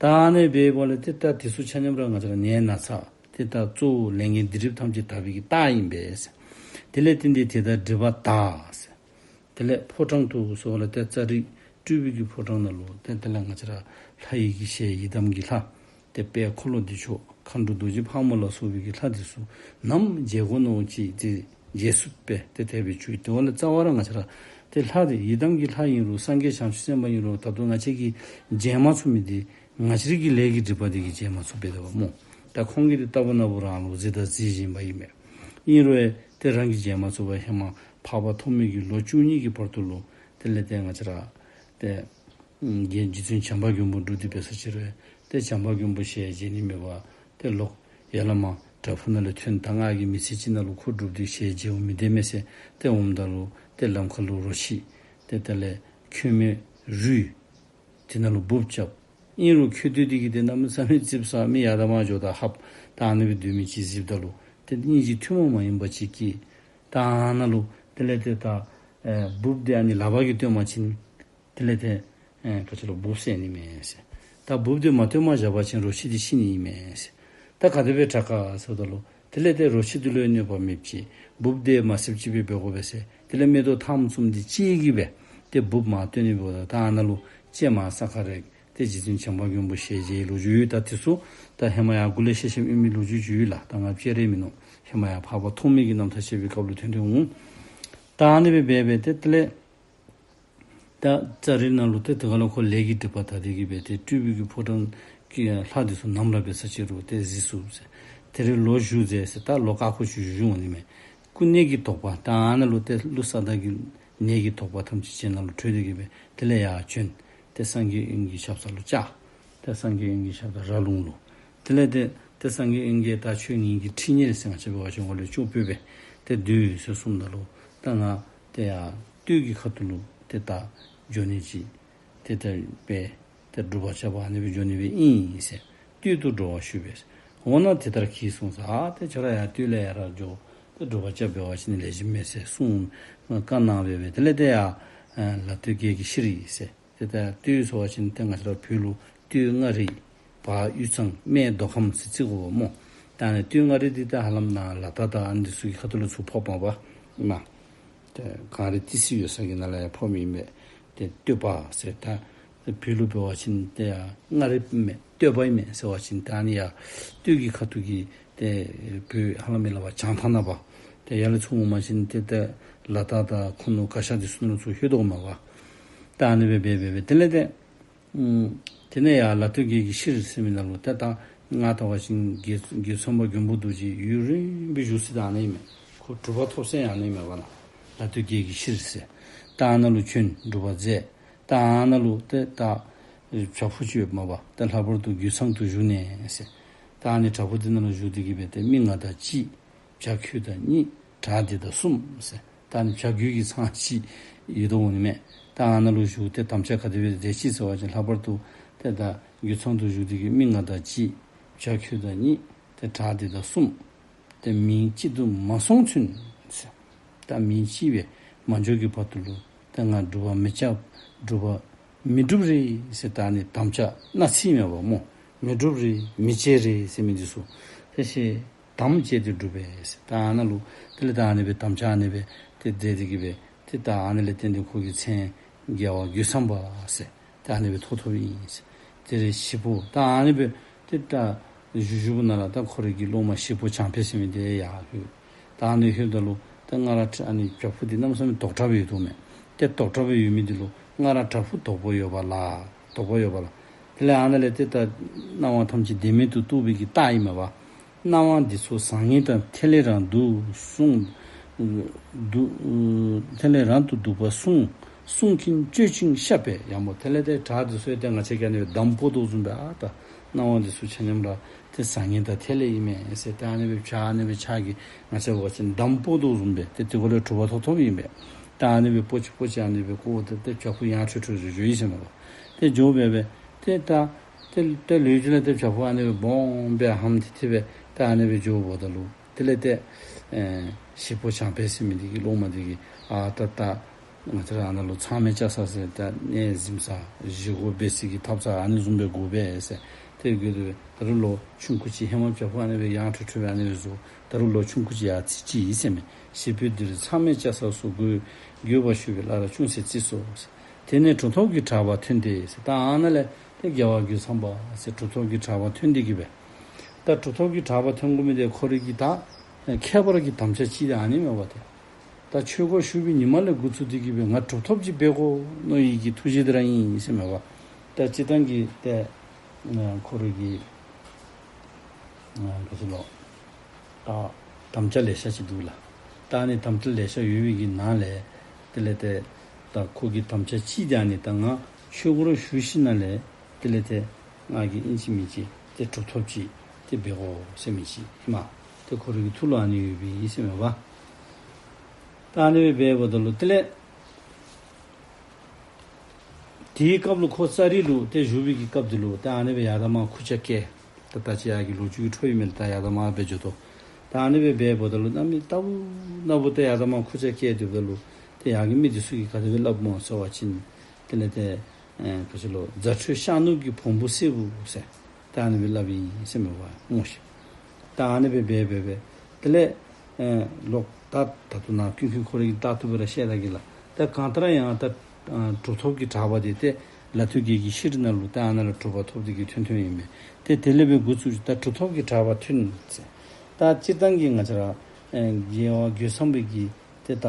ད་ཨ་ནི་སྦེ་འབདཝ་ལས་ཏེ་ད་དེ་ཚུ་ཆ་མཉམ་ར་ང་བཅས་ར་ནད་ན་ཚ་ཏེ་ད་གཙོ་བོ་ལས་ངན་སྡིག་སྒྲིབ་ཐམས་ཅད་དག་པའི་གི་རྟགས་ཨིན་པས་ཟེར། དེ་ལས་བརྟེན་ཏེ་དེ་དག་སྒྲིབ་པ་དག་ཟེར། དེ་ལས་ཕོ་བྲང་དུ་ཟེརཝ་ལས་ཏེ་ཙ་རི་སྤྲུལ་པའི་གི་ཕོ་བྲང་ནང་ལུ་ཏེ་དེ་ལས་ང་བཅས་ར་ལྷ་ཡི་གི་ཞལ་ཡི་དམ་གྱི་ལྷ་ཏེ་དཔལ་འཁོར་ལོ་བདེ་མཆོག་མཁའ་འགྲོ་རྡོ་རྗེ་ཕག་མོ་ལ་སོགས་པའི་གི་ལྷ་འདི་ཚུ་ནམ་མཇལ་དགོ་མནོ་ཅི་ཏེ་མཇལ་ཚུགས་པས། ཏེ་དེ་སྦེ་བྱུང་། དེ་འབདཝ་ལས་རྩ་བ་ར་ང་བཅས་ར་ཏེ་ལྷ་འདི་ཡི་དམ་གྱི་ལྷ་ཨིན་རུང་སངས་རྒྱས་བྱང་ཆུབ་སེམས་དཔའ་ཨིན་རུང་ད་ལྟོ་ང་བཅས་ཀྱིས་མཇལ་མ་ཚུགས་མི་འདི་ང་བཅས་རའི་གི་ལས་ཀྱི་སྒྲིབ་པ་འདི་གིས་མཇལ་མ་ཚུགས་པས་ད་པ་སྨོ། ད་ཁོང་གིས་འདི་ལྟ་བུ་ན་བུ་རང་ལུ་གཟིགས་དང་གཟིགས་བཞིན་པ་ཨིན་མས། ཨིན་རུང་ཏེ་རང་གིས་མཇལ་མ་ཚུགས་པར་ཧེ་མ་འཕགས་པ་ཐོགས་མེད་ཀྱི་ལོ་བཅུ་གཉིས་ཀྱི་བར་དུ་ལུ་དེ་ལས་ཏེ་ང་བཅས་ར་ཏེ་རྗེ་བཙུན་བྱམས་པ་མགོན་པོ་སྒྲུབ་སྡེ་འབད་ས་ཅིག་རུང་ཏེ་བྱམས་པ་མགོན་པོ་ཞལ་མཇལ་ནི་མེད་པར་ཏེ་ལོག་ཡར་ལས་མར་བྲག་ཕུག་ནང་ལས་ཐོན། ད་ང་གིས་མི་ཚེ་གཅིག་ནང་ལུ་ཁོ་སྒྲུབ་སྡེ་ཞལ་མཇལཝ་མི་བདེ་མས་ཟེར་ཏེ་འོངམ་ད་ལུ་ཏེ་ལམ་ཁ་ལུ་རོ་ཁྱི་ཏེ་དེ་ལས་ཁྱོད་མེད་རུལ། དེ་ནང་ལུ་འབུཔ་རྐྱབ། ཨིན་རུང་ཁྱོད་སྡོད་དེ་གིས་ཏེ་གནམ་མེད་ས་མེད་ཙིགཔ་ཟ་མི་ཡར་དང་མར་འགྱོཝ་ད་ཧབ་ད་ཨ་ནི་སྦེ་སྡོད་མི་ཅིག་གཟིགསཔ་ད་ལུ་ཏེ་སྙིང་རྗེ་ཐུན་མོང་མ་ཡིན་པ་ཅིག་སྐྱེས། ད་ཨ་ནཱ་ལུ་དེ་ལས་ཏེ་ད་ཨེ་འབུཔ་འདི་ཨ་ནི་ལག་པ་གིས་བཏོན་པ་ཅིན་དེ་ལས་ཏེ་ཨེ་ག་ཅི་ལོ་འབུཔ་བསད་ནི་མས་ཟེར། ད་འབུཔ་འདི་མ་བཏོན་པར་བཞག་པ་ཅིན་རོ་ཁྱི་འདི་ཤི་ནི་ཨིན་མས་ཟེར། ད་ག་དེ་སྦེ་དྲག་ག་ཟེརཝ་ད་ལུ་དེ་ལས་ཏེ་རོ་ཁྱི་འདི་ལུ་ཡང་གནོད་པ་མེདཔ་ཅིག་འབུཔ་འདི་མ་བསདཔ་ཅིག་སྦེ་འབད་དགོ་པས་ཟེར། དེ་ལས་མེ་ཏོག་མཐའམ་བཙུམ་འདི་ཅིག་གིས་སྦེ་ཏེ་འབུཔ་མར་བཏོན་ནི་འབདཝ་ད་ད་ཨ་ནཱ་ལུ་ཅིག་མར་ས་ཁར་རེག་ཏེ་རྗེ་བཙུན་བྱམས་པ་མགོན་པོ་ཞལ་མཇལ་བའི་ལོ་རྒྱུས་ཡོད། ད་དེ་ཚུ་ད་ཧེ་མ་ཡར་འགོ་ལས་བཤད་བཤདཔ་ཨིན་མི་ལོ་རྒྱུས་ཅིག་ཡོད་ལགས། ད་ང་བཅས་ར་མིན་ནུག། ཧེ་མ་ཡར་འཕགས་པ་ཐོགས་མེད་ཀྱི་རྣམ་ཐར་བཤད་པའི་སྐབས་ལུ་ཐོན་ཏེ་འོང་། ད་ཨ་ནི་སྦེ་འབད་འབད་དེ་དེ་ལས་ད་ཙ་རི་ནང་ལུ་ཏེ་དེ་ཁ་ལུ་ཁོ་ལས་ཀྱི་སྒྲིབ་པ་དག་སྟེ་གིས་སྦེ་ཏེ་སྤྲུལ་པའི་གི་ཕོ་བྲང་གི་ལྷ་འདི་ཚུ་ནམ་ར་འབད་ས་ཅིག་རུང་ཏེ་གཟིགས་ཚུགས་ཟེར། དེ་རུང་ལོ་བཞུགས་མཛད་ཟེར། ད་ལོ་ཀ་ཁོ་བཞུགས་བཞུགས་འོང་ནི་མས། སྐུ་ནད་ཀྱི་དོགས་པ་ད་ཨ་ནཱ་ལུ་ཏེ་ཀླུ་ས་བདག་གི་ནད་ཀྱི་དོགས་པ་ཐམས་ཅད་ཅིག་ནང་ལུ་གྲོལ་ཏེ་གིས་སྦེ་དེ་ལས་ཡར་བྱོན། ཏེ་སངས་རྒྱས་དབྱིངས་ཀྱི་ཞབས་ས་ལུ་བཅར། ཏེ་སངས་རྒྱས་དབྱིངས་ཀྱི་ཞབས་ས་ར་ལུང་ལུ། དེ་ལས་ཏེ་ཏེ་སངས་རྒྱས་དབྱིངས་ཀྱིས་ད་ཁྱོད་ངེ་གི་ཁྲི་གཉེར་ཟེར་ང་བཅས་འབད་བ་ཅིན་འོག་ལུ་ཅོག་པོ་སྦེ་ཏེ་སྡོད་ཟེར་གསུངམ་ད་ལུ་ད་ང་ཏེ་ཡར་སྟོད་ཀྱི་ཁ་ཐུག་ལུ་ཏེ་ད་འགྱོ་ནི་ཅིག་ཏེ་ད་སྦེ་ཏེ་སྒྲུབ་པ་རྐྱབ་པར་ཨ་ནི་སྦེ་འགྱོ་ནི་སྦེ་ཨིན་ཟེར་སྟོད་དུ་འགྲོ་བར་ཞུ་བས་ཟེར། འོ་ན་དེ་ལྟར་གྱིས་གསུངས་ཟེར། ཨ་ཏེ་ཁྱོད་ར་ཡར་སྟོད་ལས་ཡར་ར་འགྱོ། ཏེ་སྒྲུབ་པ་རྐྱབ་འབད་བ་ཅིན་ལེགས་ཤོམ་མས་ཟེར་གསུངས་བཀའ་གནང་སྦེ་སྦེ་དེ་ལས་ཏེ་ཡར་ལ་སྟོད་རྒྱལ་གྱི་ཤྲཱི་ཟེར། ཏེ་ད་སྟོད་ཟེར་བ་ཅིན་ཏེ་ང་བཅས་ར་བོད་ལུ་སྟོད་མངའ་རིས་བར་དབུས་གཙང་སྨད་མདོ་ཁམས་ཟེར་བརྩི་དགོཔ་སྨོ། ད་ཨ་ནི་སྟོད་མངའ་རིས་འདི་ད་ཧ་ལམ་ནཱ་ལ་དྭགས་དང་ཨ་ནི་འདི་ཚུ་གི་ཁ་ཐུག་ལུ་ཚུར་ཕོགཔ་མས་པ། ན་ཏེ་གངས་རི་ཏི་སེ་ཡོད་ས་གི་ནང་ལུ་ཡང་ཕོགཔ་ཨིན་པས། ཏེ་སྟོད་པ་ཟེར་ད་བོད་ལུ་འབད་བ་ཅིན་ཏེ་ཡར་མངའ་རིས་མས་སྟོད་པ་ཨིན་མས་ཟེར་བ་ཅིན་ད་ཨ་ནི་ཡར་སྟོད་ཀྱི་ཁ་ཐུག་གི་ཏེ་བོད་ཧ་ལམ་ལས་ཕར་བྱང་ཐང་ནང་པ། ཏེ་ཡར་ལས་ཚུར་འོང་པ་ཅིན་ཏེ་ཏེ་ལ་དྭགས་དང་ཁུ་ནུ་གར་ཞ་འདི་ཚུ་ནང་ལུ་ཚུར་ལྷོད་དོ་མས་པ། ད་ཨ་ནི་སྦེ་འབད་འབད་འབད་དེ་ལས་ཏེ་ཨུམ་དེ་ནས་ཡར་ལ་སྟོད་རྒྱལ་གྱི་ཤྲཱི་ཟེར་མི་ནང་ལུ་ཏེ་ད་ང་བལྟ་བ་ཅིན་རྒྱལ་རྒྱལ་ཚབ་པ་མགོན་པོ་རྡོ་རྗེ་ཡུན་རིངམོ་སྦེ་བཞུགས་ས་ད་ཨ་ནི་ཨིན་མས། ཁོ་སྒྲུབ་པ་ཐོབ་ས་ཡང་ཨ་ནི་ཨིན་མས་པ་ལགས། ལ་སྟོད་རྒྱལ་གྱི་ཤྲཱི་ཟེར། ད་ཨ་ནཱ་ལུ་བྱོན་སྒྲུབ་པ་མཛད། ད་ཨ་ནཱ་ལུ་ཏེ་ད་བྲག་ཕུག་ཅིག་ཡོདཔ་མས་པ། ད་ལྷག་པར་དུ་རྒོད་ཚང་དུ་བཞུགས་ནས་ཟེར། ད་ཨ་ནི་བྲག་ཕུག་འདི་ནང་ལུ་བཞུགས་ཏེ་གིས་སྦེ་ཏེ་མི་ང་དང་གཅིག། བྱ་ཁྱོད་དང་གཉིས། བྲག་འདི་དང་གསུམ་ཟེར། ད་ཨ་ནི་བྱ་རྒོད་ཀྱི་ཚང་ཅིག་ཡོད་དོ་འོང་ནི་མས། ད་ཨ་ནཱ་ལུ་བཞུགས་ཏེ་དམ་བཅའ་ག་དེ་སྦེ་མཛད་ཅི་ཟེར་བ་ཅིན་ལྷག་པར་དུ་ཏེ་ད་རྒོད་ཚང་དུ་བཞུགས་ཏེ་གིས་མི་ང་དང་གཅིག། བྱ་ཁྱོད་དང་གཉིས། ཏེ་བྲག་འདི་དང་གསུམ། ཏེ་མིང་གཅིག་ཏུ་མ་སོང་ཚུན་ཟེར། ད་མིང་གཅིག་སྦེ་མ་འགྱོ་གི་བར་དུ་ལུ་ཏེ་ང་སྒྲུབ་པ་མི་རྐྱབ། སྒྲུབ་པ་མི་སྒྲུབ་རེ་ཟེར་ད་ཨ་ནི་དམ་བཅའ་མནའ་ཚིག་མས་པ་སྨོ། མི་སྒྲུབ་རེ་མི་བྱེད་རེ་ཟེར་མི་འདི་ཚུ་ཏེ་ཤེས། དམ་བཅས་ཏེ་སྒྲུབ་པས་ཟེར། ད་ཨ་ནཱ་ལུ་དེ་ལས་ད་ཨ་ནི་སྦེ་དམ་བཅའ་ཨ་ནི་སྦེ་ཏེ་མཛད་དེ་གིས་སྦེ་ཏེ་ད་ཨ་ནི་ལས་བརྟེན་ཏེ་ཁོ་གི་མཚན་རྒྱལ་བ་རྒོད་ཚང་པ་ཟེར་ད་ཨ་ནི་སྦེ་ཐོབ་ཐོབ་ཨིན་ཟེར། དེ་ལས་ཞིག་པོ་ད་ཨ་ནི་སྦེ་ཏེ་ད་བཞུགས་བཞུགས་པོ་ནང་ལུ་ད་ཁོ་རའི་གི་སློབ་མ་ཞིག་པོ་བྱང་འཕེལ་ཟེར་མི་འདི་ཡར་ལྷོད། ད་ཨ་ནི་ལྷོདཔ་ད་ལུ་ད་ང་ར་ཨ་ནི་བྲག་ཕུག་འདི་གནམ་མེད་ས་མེད་དོག་དྲགས་སྦེ་ཡོད་དོ་མས། ཏེ་དོག་དྲགས་སྦེ་ཡོད་མི་འདི་ལུ་ང་ར་བྲག་ཕུག་དོག་པོ་ཡོད་པ་ལགས། དོག་པོ་ཡོད་པ་ལགས། དེ་ལས་ཨ་ནཱ་ལས་ཏེ་ད་སྣང་བ་ཐམས་ཅད་བདེན་མེད་དུ་རྟོགས་པའི་གི་རྟགས་ཨིན་མས་པ། སྣང་བ་འདི་ཚུ་བཟང་ངན་དང་ཐེ་ལེ་རང་དུ་གསུངས། དུ་ཐེ་ལེ་རང་དུ་འདུག་པ་གསུངས། གསུངས་ཀྱིན་བཅོས་ཤིང་བཤགས་པས་ཡང་མོ། དེ་ལས་ཏེ་བྲག་འདི་ཚུ་ཡང་ཏེ་ང་བཅས་ཀྱིས་ཨ་ནི་སྦེ་འདམ་སྤོ་དོ་བཟུམ་སྦེ་ཨ་ད་སྣང་བ་འདི་ཚུ་ཆ་མཉམ་ར་ཏེ་བཟང་ངན་དང་ཐེ་ལེ་ཨིན་མས་ཟེར་ཏེ་ཨ་ནི་སྦེ་བྱ་ཨ་ནི་སྦེ་ཕྱག་གིས་ང་བཅས་འབད་བ་ཅིན་འདམ་སྤོ་དོ་བཟུམ་སྦེ་ཏེ་དེ་གུ་ལས་གྲུབ་པ་ཐོབ་ཐོབ་ཨིན་པས། ད་ཨ་ནི་སྦེ་སྤོ་ཅི་སྤོ་ཅི་ཨ་ནི་སྦེ་བཀོཝ་ད་ཏེ་བྱ་ཕུག་ཡང་ཁྲོ་ཁྲོ་རུ་འགྱོ་ཡི་ཟེར་མས་པ། ཏེ་འགྱོ་སྦེ་སྦེ་ཏེ་ད་ཏེ་ཏེ་ལུས་ཅིག་ལས་ཏེ་བྱག་ཕུག་ཨ་ནི་སྦེ་སྦོམ་སྦེ་ཧམ་ཏེ་ཏེ་སྦེ་ཏེ་ཨ་ནི་སྦེ་འགྱོཝ་ད་ལུ་དེ་ལས་ཏེ་ཨེ་ཞིག་པོ་བྱང་ཕད་ཟེར་མི་འདི་གི་སློབ་མ་འདི་གིས་ཨ་ད་ད་ང་བཅས་ར་ཨ་ནཱ་ལུ་ཚང་མེད་བཅའ་ས་ཟེར་ད་གནས་གཟིམ་ས་བཞེས་སྒོ་འབད་ས་གི་ཐབ་ཚང་ཨ་ནི་བཟུམ་སྦེ་དགོ་པས་ཟེར། ཏེ་གི་དེ་སྦེ་ད་རུང་ལོ་ཆུང་ཀུ་ཅིག་ཧེ་མ་བྱག་ཕུག་ཨ་ནི་སྦེ་ཡང་ཁྲུ་ཁྲུ་སྦེ་ཨ་ནི་སྦེ་བཟོ། ད་རུང་ལོ་ཆུང་ཀུ་ཅིག་ཡར་ཅིག་ཅིག་ཡིན་ཟེར་མས། ཞིག་པོ་འདིར་ཚང་མེད་བཅའ་ས་སུ་དགོས། དགོས་པ་ཞུ་བའི་བླ་རབས་ཅུང་ཟད་བརྩིས་སོ་ཟེར། དེ་ནས་གྲུབ་ཐོབ་ཀྱི་གྲགས་པ་ཐོན་ཏེ་ཟེར། ད་ཨ་ནཱ་ལས་ཏེ་རྒྱལ་བ་རྒོད་ཚང་པ་ཟེར་གྲུབ་ཐོབ་ཀྱི་གྲགས་པ་ཐོན་ཏེ་གི་སྦེ། ད་གྲུབ་ཐོབ་ཀྱི་གྲགས་པ་ཐོན་དགོ་མི་འདི་ཁོ་རའི་གི་ད་ཁྱད་པར་གྱི་དམ་བཅའ་ཅིག་ཨ་ནི་མས་པ་ཏེ། ད་ཆོས་སྒོར་ཞུགས་པའི་ཉི་མ་ལས་འགོ་བཙུགས་ཏེ་གི་སྦེ་ང་གྲུབ་ཐོབ་ཅིག་འབད་དགོ་མནོ་ཡི་གི་ཐུགས་བཞེད་འདི་ར་ཨིན་ཟེར་མས་པ། ད་སྤྱིར་བཏང་གི་ཏེ་ཁོ་རའི་གི་ག་ཅི་ལོ། ད་དམ་བཅའ་ལེ་ཤ་ཅིག་འདུག་ལགས། ད་ཨ་ནི་དམ་བཅའ་ལེ་ཤ་ཡོད་པའི་གི་ནང་ལས་དེ་ལས་ཏེ་ད་ཁོ་གི་དམ་བཅའ་ཅིག་འདི་ཨ་ནི་ད་ང་ཆོས་སྒོར་ཞུགས་ཞིནམ་ལས་དེ་ལས་ཏེ་ང་གིས་ཨིན་ཅི་མིན་ཅི་ཏེ་གྲུབ་ཐོབ་ཅིག་ཏེ་འབད་དགོ་ཟེར་མི་ཅིག་ཨིན་མས། ཏེ་ཁོ་རའི་གི་ཐུགས་ལུ་ཨ་ནི་ཡོད་པའི་ཨིན་ཟེར་མས་པ། ད་ཨ་ནི་སྦེ་འབདཝ་ད་ལུ་དེ་ལས་དེའི་སྐབས་ལུ་ཁོ་ཙཱ་རི་ལུ་ཏེ་བཞུགས་པའི་གི་སྐབས་འདི་ལུ་ཏེ་ཨ་ནི་སྦེ་ཡར་དང་མར་ཁུར་ཆ་བཀལ། ད་ད་ཅི་ཡར་གྱི་ལོ་རྒྱུས་ཀྱི་འཕྲོ་ཡོད་མི་ལགས། ད་ཡར་དང་མར་སྦེ་འགྱོ་དོ། ད་ཨ་ནི་སྦེ་འབདཝ་ད་ལུ་གནམ་མེད་ས་མེད་ལྟ་བུ་ན་བུ་ཏེ་ཡར་དང་མར་ཁུར་ཆ་བཀལ་སྡོདཔ་ད་ལུ་ཏེ་ཡར་གྱི་མི་འདི་ཚུ་གིས་ག་དེ་སྦེ་སླབ་སྨོ་ཟེར་བ་ཅིན་དེ་ལས་ཏེ་ཨེ་ག་ཅི་ལོ་རྫ་ཁྲོད་ཤར་ནུབ་ཀྱི་བོན་པོ་སྲས་པོ་ཟེར། ད་ཨ་ནི་སྦེ་སླབ་ཨིན་ཟེར་མས་པ་སྨོ་ཤིག། ད་ཨ་ནི་སྦེ་འབད་འབད་འབད་དེ་ལས་ཨེ་ལོག་ད་ད་ལྟོ་ནཱ་ཀུན་མཁྱེན་ཁོ་ར་གིས་ད་ལྟོ་སྦེ་ར་བཤད་ད་གི་ལགས། ད་གང་ལྟར་ཡང་ད་ཨ་གྲུབ་ཐོབ་ཀྱི་གྲགས་པ་འདི་ཏེ་ལ་ཐུགས་རྒྱལ་གྱི་ཤྲཱི་ནང་ལུ་ད་ཨ་ནཱ་ལུ་གྲུབ་པ་ཐོབ་སྟེ་གི་ཐོན་ཐོནམ་ཨིན་མས། ཏེ་དེ་ལས་འབད་འགོ་བཙུགས་ད་གྲུབ་ཐོབ་ཀྱི་གྲགས་པ་ཐོན་ཟེར། ད་སྤྱིར་བཏང་གི་ང་བཅས་ར་ཨེ་རྒྱལ་བ་རྒོད་ཚང་པའི་གི་ཏེ་ད་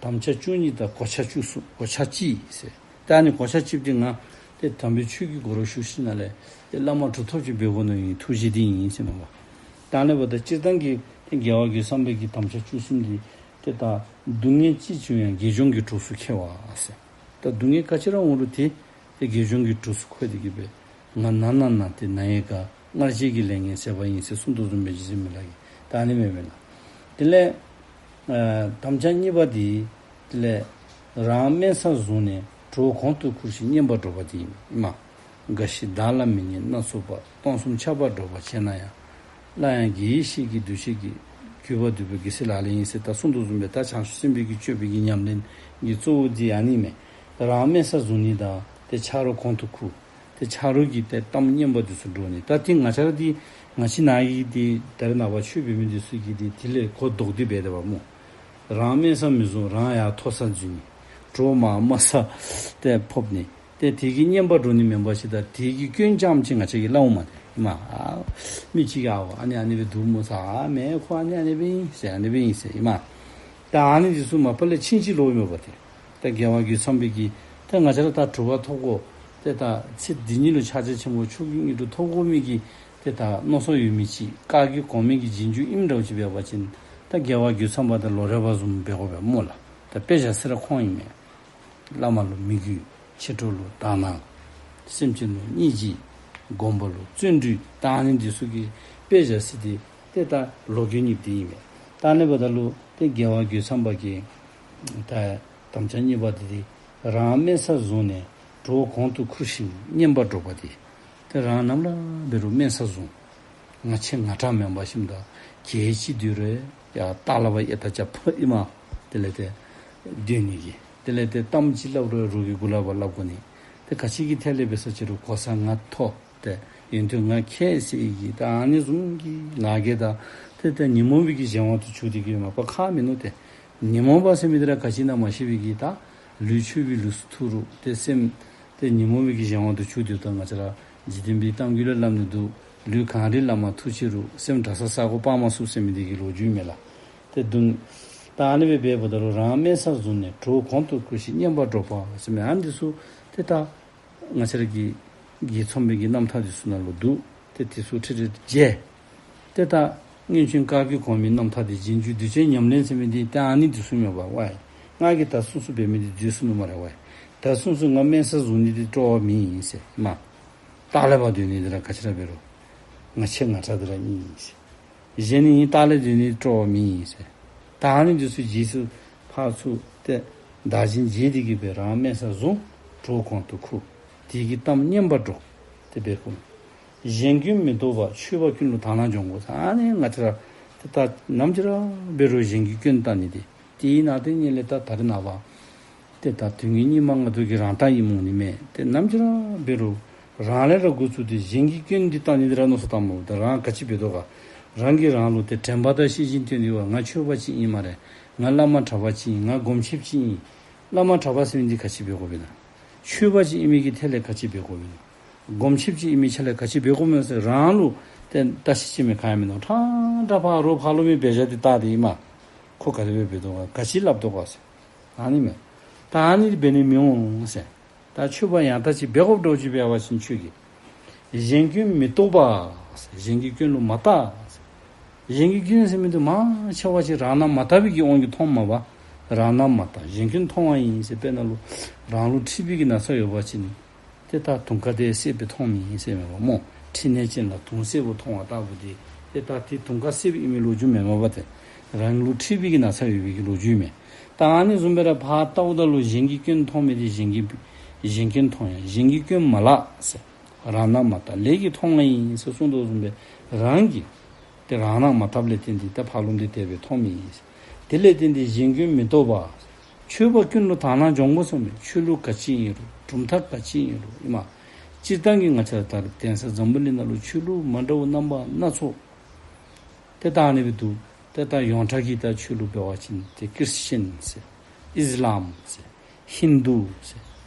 དམ་བཅའ་བཅུ་གཉིས་དང་གོ་ཆ་བཅུ་གསུམ་གོ་ཆ་གཅིག་ཟེར། ད་ཨ་ནི་གོ་ཆ་གཅིག་འདི་ང་ཏེ་དམ་པའི་ཆོས་ཀྱི་སྒོ་རུ་ཞུགས་ཞིནམ་ལས་ཏེ་བླ་མ་གྲུབ་ཐོབ་ཅིག་འབད་དགོ་མནོ་ཡི་ཐུགས་བཞེད་འདི་ཨིན་ཟེར་མས་པ། ད་ཨ་ནི་འབདཝ་ད་སྤྱིར་བཏང་གི་ཏེ་རྒྱལ་བ་རྒོད་ཚང་པའི་གི་དམ་བཅའ་བཅུ་གསུམ་འདི་ཏེ་ད་སྡུག་བསྔལ་ཅི་བྱུང་ཡང་དགེ་སྦྱོང་གི་གྲོགས་སུ་འཁྱིལ་བ་ཟེར། ད་སྡུག་བསྔལ་ག་ཅི་ར་འོང་རུང་ཏེ་ཏེ་དགེ་སྦྱོང་གི་གྲོགས་སུ་འཁོད་དེ་གི་སྦེ་ང་ན་ན་ན་སྟེ་ན་ཡི་ག་སྔར་བྱས་ཀྱི་ལས་ངན་ཟད་པ་ཡིན་ཟེར་གསུངས་དོ་བཟུམ་སྦེ་རྗེ་བཙུན་མི་ལ་གིས་ད་ཨ་ནི་སྦེ་མས་ལགས། དེ་ལས་ཨ་དམ་བཅའ་གཉིས་པ་འདི་དེ་ལས་རང་དམན་ས་བཟུང་ནས་གྲོགས་གོང་དུ་བཀུར་ཞིང་བསྙེན་པར་སྒྲོག་པ་འདི་ཨིན་མས། འགའ་ཞིག་བདག་ལ་མི་སྙན་སྣ་ཚོགས་པ། སྟོང་གསུམ་ཁྱབ་པར་སྒྲོག་པར་བྱེད་ན་ཡང་། སླར་ཡང་དགེ་བའི་བཤེས་ཀྱིས་འདུ་བྱེད་ཀྱི། གུས་པ་འདུད་པས་གེགས་སེལ་ལག་ལེན་ཡིན་ཟེར་ད་གསུངས་དོ་བཟུམ་སྦེ་ད་བྱང་ཆུབ་སེམས་དཔའི་གི་སྤྱོད་པའི་གི་ཉམས་ལེན་གྱི་གཙོ་བོ་འདི་ཨ་ནི་མས། རང་དམན་ས་བཟུང་ནི་དང་ཏེ་ཆ་རོགས་གོང་དུ་བཀུར། ཏེ་ཆ་རོགས་ཀྱི་ཏེ་གཏམ་སྙན་པ་འདི་ཚུ་སྒྲོག་ནི། ད་ཏེ་ང་བཅས་ར་འདི་ང་བཅས་ནཱ་གི་འདི་ད་རེས་ནངས་པ་ཆོས་འབད་མི་འདི་ཚུ་གིས་འདི་དེ་ལས་གོ་ལྡོག་སྟེ་འབད་དེ་འབདཝ་སྨོ། རང་དམན་ས་མི་བཟུང་རང་ཡར་མཐོ་ས་འཛུལ་ནི། གྲོགས་མར་དམའ་ས་ཏེ་ཕབ་ནི། ཏེ་དེ་གི་སྙན་པ་སྒྲོག་ནི་མེན་པ་ཅིག་དང་དེ་གི་སྐྱོན་རྐྱངམ་ཅིག་ང་བཅས་ཀྱིས་སླབ་འོང་མས་ཏེ་ཨིན་མས། ཨ་མི་ཅིག་གིས་ཨ་ཨ་ནི་ཨ་ནི་སྦེ་འདུག་སྨོ་ཟེར། ཨ་མེན་ཁོ་ཨ་ནི་ཨ་ནི་སྦེ་ཨིན་ཟེར་ཨ་ནི་སྦེ་ཨིན་ཟེར་ཨིན་མས། ད་ཨ་ནི་འདི་ཚུ་མ་པ་ལས་ཕྱིན་ཅི་ལོག་མེན་པ་ཏེ། ད་རྒྱལ་བ་རྒོད་ཚང་པའི་གི་ད་ང་བཅས་ར་ད་གྲུབ་པ་ཐོབ་དགོ། ཏེ་ད་ཚེ་འདི་ཉིད་ལུ་ཕྱག་རྒྱ་ཆེན་པོ་མཆོག་གི་དངོས་གྲུབ་ཐོབ་དགོ་མི་གི་ཏེ་ད་མནོ་བསམ་ཡོད་མི་ཅིག་བཀའ་བརྒྱུད་གོང་མའི་གི་རྗེས་འཇུག་ཨིནམ་འདྲཝ་ཅིག་འབད་བ་ཅིན་ད་རྒྱལ་བ་རྒོད་ཚང་པ་དང་ལོ་རས་པ་བཟུམ་འབད་དགོ་པས་སྨོ་ལགས། ད་དཔེ་བཞག་ས་ར་ཁོང་ཨིན་མས། བླ་མ་ལུ་མོས་གུས། མཆེད་གྲོགས་ལུ་དག་སྣང་། སེམས་ཅན་ལུ་སྙིང་རྗེ། སྒོམ་པ་ལུ་བརྩོན་འགྲུས། ད་ཨ་ནི་འདི་ཚུ་གི་དཔེ་བཞག་ས་འདི་ཏེ་ད་ལོ་རྒོད་གཉིས་འདི་ཨིན་མས། ད་ཨ་ནི་འབདཝ་ད་ལུ་ཏེ་རྒྱལ་བ་རྒོད་ཚང་པ་གི་ད་དམ་བཅའ་གཉིས་པ་འདི་ཏེ་རང་དམན་ས་བཟུང་ནས་གྲོགས་གོང་དུ་བཀུར་ཞིང་བསྙེན་པར་སྒྲོག་པ་འདི། ཏེ་རང་ནམ་ར་འབད་རུང་དམན་ས་བཟུང་། ང་ཆེ་ང་དྲག་མེན་པར་ཞིནམ་ད་གལ་ཅིག་སྡོད་རུང་ཡང་སྟག་ལག་པ་གཡས་ལྟག་རྒྱབ་ཕུད་ཨིན་མས། དེ་ལས་ཏེ་སྡོད་ནི་གི་དེ་ལས་ཏེ་གཏམ་ཅིག་སླབ་རུང་རོགས་ཀྱི་མགུ་ལག་པར་སླབ་དགོ་ནི། ཏེ་ག་ཅི་གི་ཐད་ལས་འབད་ས་ཅི་རུང་གོ་ས་ང་མཐོ་ཏེ་ཡོན་ཏན་ང་མཁས་ཟེར་གི་ད་ཨ་ནི་བཟུམ་གྱི་ང་རྒྱལ་དང་ཏེ་ད་ཉོན་མོངས་པའི་གི་གཞན་དབང་དུ་ཚུད་དེ་གི་མ་པ་ཁག་མིན་ནུག་ཏེ། ཉོན་མོངས་པ་ཟེར་མི་འདི་ར་ག་ཅི་ཨིན་ན་མ་ཤེས་པའི་གི་ད་ལུས་ཆོས་པའི་ལུགས་སུ་ཐུག་རུང་ཏེ་སེམས་ཏེ་ཉོན་མོངས་པའི་གི་གཞན་དབང་དུ་ཚུད་དེ་ད་ང་བཅས་ར་འཇིག་རྟེན་པའི་གཏམ་རྒྱུད་ལས་སླབ་ནི་འདུག། ལུས་གངས་རིའི་ལ་མ་ཐུག་ཅི་རུང་སེམས་དྲག་ས་ས་གོ་སྤར་མ་ཚུགས་ཟེར་མི་འདི་གི་ལོ་རྒྱུས་མས་ལགས། ཏེ་སྡུག་ད་ཨ་ནི་སྦེ་འབདཝ་ད་ལུ་རང་དམན་ས་བཟུང་ནས་གྲོགས་གོང་དུ་བཀུར་ཞིང་བསྙེན་པར་སྒྲོག་པ་ཟེར་མི་ཨ་ནི་འདི་ཚུ་ཏེ་ད་ང་བཅས་ར་གི་རྒོད་ཚང་པའི་གི་རྣམ་ཐར་འདི་ཚུ་ནང་ལུ་འདུག། ཏེ་དེ་ཚུ་ཁྲིད་ཁྲིད་མཇལ། ཏེ་ད་སྔོན་བྱོན་བཀའ་བརྒྱུད་གོང་མའི་རྣམ་ཐར་འདི་རྗེས་འཇུག་གདུལ་བྱའི་ཉམས་ལེན་ཟེར་མི་འདི་ཏེ་ཨ་ནི་འདི་ཚུ་མས་པ་ཝའི། ང་གིས་ད་སོ་སོ་འབད་མི་འདི་འཛོལ་སོ་ནུག་སྨ་རེ་ཝའི། ད་སོ་སོ་ང་དམན་ས་བཟུང་ནི་འདི་སྤྲོ་བ་མེད་ཨིན་ཟེར་མས། སྟག་ལག་པར་སྡོད་ནི་འདི་ར་ག་ཅི་ར་འབད་རུང་ང་ཆེ་ང་དྲག་འདི་ར་ཨིན་ཟེར། གཞན་ནི་སྟག་ལས་སྡོད་ནི་སྤྲོ་བ་མེད་ཨིན་ཟེར། ད་ཨ་ནི་འདི་ཚུ་རྗེས་སུ་ཕར་ཚུར་ཏེ་བདག་གཞན་བརྗེ་སྟེ་གི་སྦེ་རང་དམན་ས་བཟུང་གྲོགས་གོང་དུ་བཀུར། དེ་གི་གཏམ་སྙན་པར་སྒྲོག། དེ་སྦེ་ཁོ། གཞན་སྐྱོན་མི་རྟོགས་པ། ཆོས་པ་ཀུན་ལུ་དག་སྣང་སྦྱོང་དགོ། ཨ་ནི་ང་བཅས་ར་ཏེ་ད་ནམ་ཅིག་ར་འབད་རུང་གཞན་གྱི་སྐྱོན་བལྟ་ནི་འདི། དེ་ནང་དེ་ཉིད་ལས་ད་ད་རེས་ནངས་པ་ཏེ་ད་དོན་གྱི་སྙིགས་མ་ལྔ་བདོ་གི་རང་རྟགས་ཨིནམ་འོང་ནི་མས། ཏེ་ནམ་ཅིག་ར་འབད་རུང་རང་ལས་ར་འགོ་བཙུགས་ཏེ་གཞན་གྱི་སྐྱོན་འདི་བལྟ་ནི་འདི་ར་མནོ་བསམ་བཏངམ་མས། ད་རང་ག་ཅི་འབད་དོ་ག། རང་གིས་རང་ལུ་ཏེ་དྲན་པ་དང་ཤེས་བཞིན་སྟོན་ཏེ་འབད་བ། ང་ཆོས་པ་ཅིག་ཨིན་སྨ་རེ། ང་བླ་མ་གྲྭ་པ་ཅིག་ཨིན། ང་སྒོམ་ཆེནཔ་ཅིག་ཨིན། བླ་མ་གྲྭ་པ་ཟེར་མི་འདི་ག་ཅི་འབད་དགོཔ་ཨིན་ན། ཆོས་པ་ཅིག་ཨིན་མི་གི་ཐད་ལས་ག་ཅི་འབད་དགོཔ་ཨིན་ན། སྒོམ་ཆེནཔ་ཅིག་ཨིན་མི་ཆ་ལས་ག་ཅི་འབད་དགོཔ་ཨིན་ན་ཟེར་རང་ལུ་ཏེ་བརྟག་ཞིབ་བྱིནམ་མས། ག་ཡང་མིན་འདུག། ཕྲང་ཕྲང་ཕར་རོགས་ཕར་ལུ་མི་འབད་བཞག་སྟེ་བལྟ་སྟེ་ཨིན་མས། ཁོ་ག་དེ་སྦེ་འབད་དོ་ག། ག་ཅི་སླབ་དོ་ག་ཟེར། ཨ་ནི་མས། ད་ཨ་ནི་འབད་ནི་མི་འོང་ཟེར། ད་ཆོས་པ་ཡང་དག་ཅིག་འབད་དགོཔ་འདྲཝ་ཅིག་འབད་བ་ཅིན་ཁྱོད་ཀྱིས། གཞན་སྐྱོན་མི་རྟོགས་པ། གཞན་གྱི་སྐྱོན་ལུ་མ་བལྟ། གཞན་གྱི་སྐྱོན་ཟེར་མི་འདི་མང་ཆེ་བ་ཅིག་རང་སྣང་མ་དག་པའི་གི་དབང་གིས་མཐོངམ་མས་པ། རང་སྣང་མ་དག། གཞན་སྐྱོན་མཐོང་བ་ཡིན་ཟེར། དཔེར་ན་ལུ་རང་ལུ་འཁྲིས་པའི་གི་ན་ཚ་ཡོད་པ་ཅིན་ཏེ་ད་དུང་དཀར་དེ་སེརཔོ་མཐོངམ་ཨིན་ཟེར་མས་པ་སྨོ། འཕྲིན་ལས་ཅན་ལ་དུང་སེརཔོ་མཐོང་བ་ལྟ་བུ་དེ། ཏེ་ད་དེ་དུང་དཀར་སེརཔོ་ཨིན་མི་ལོ་རྒྱུས་མེན་མས་པ། ཏེ་རང་ལུ་འཁྲིས་པའི་གི་ན་ཚ་ཡོད་པའི་གི་ལོ་རྒྱུས་མས། ད་ཨ་ནི་བཟུམ་སྦེ་ར་ཕར་བལྟཝ་ད་ལུ་གཞན་གྱི་སྐྱོན་མཐོང་མི་དེ་གཞན་གྱི་གཞན་སྐྱོན་མཐོང་ཡང་གཞན་གྱི་སྐྱོན་མ་བརླག་ཟེར། རང་སྣང་མ་དག་ལས་ཀྱིས་མཐོང་བ་ཡིན་ཟེར་གསུངས་དོ་བཟུམ་སྦེ་རང་གི་ཏེ་རང་སྣང་མ་དགཔ་ལས་བརྟེན་ཏེ་ད་ཕར་ལུ་འདི་དེ་སྦེ་མཐོང་མི་ཨིན། དེ་ལས་བརྟེན་ཏེ་གཞན་སྐྱོན་མི་རྟོགས་པ། ཆོས་པ་ཀུན་ལུ་དག་སྣང་སྦྱོང་དགོ་གསུངས་མས། ཆོས་ལུགས་ག་ཅི་ཨིན་རུང་གྲུབ་མཐའ་ག་ཅི་ཨིན་རུང་ཨིན་མས། སྤྱིར་བཏང་གི་ང་བཅས་ད་རེས་གདན་ས་འཛམ་བུ་གླིང་ནང་ལུ་ཆོས་ལུགས་མ་འདྲཝ་རྣམ་པ་སྣ་ཚོགས་ཏེ་ད་ཨ་ནི་སྦེ་འདུག། ཏེ་ད་ཡོངས་གྲགས་ཀྱི་ད་ཆོས་ལུགས་འབད་བ་ཅིན་ཏེ་ཁྲིས་ཅན་ཟེར། ཨིས་ལམ་ཟེར། ཧིན་དུ་ཟེར།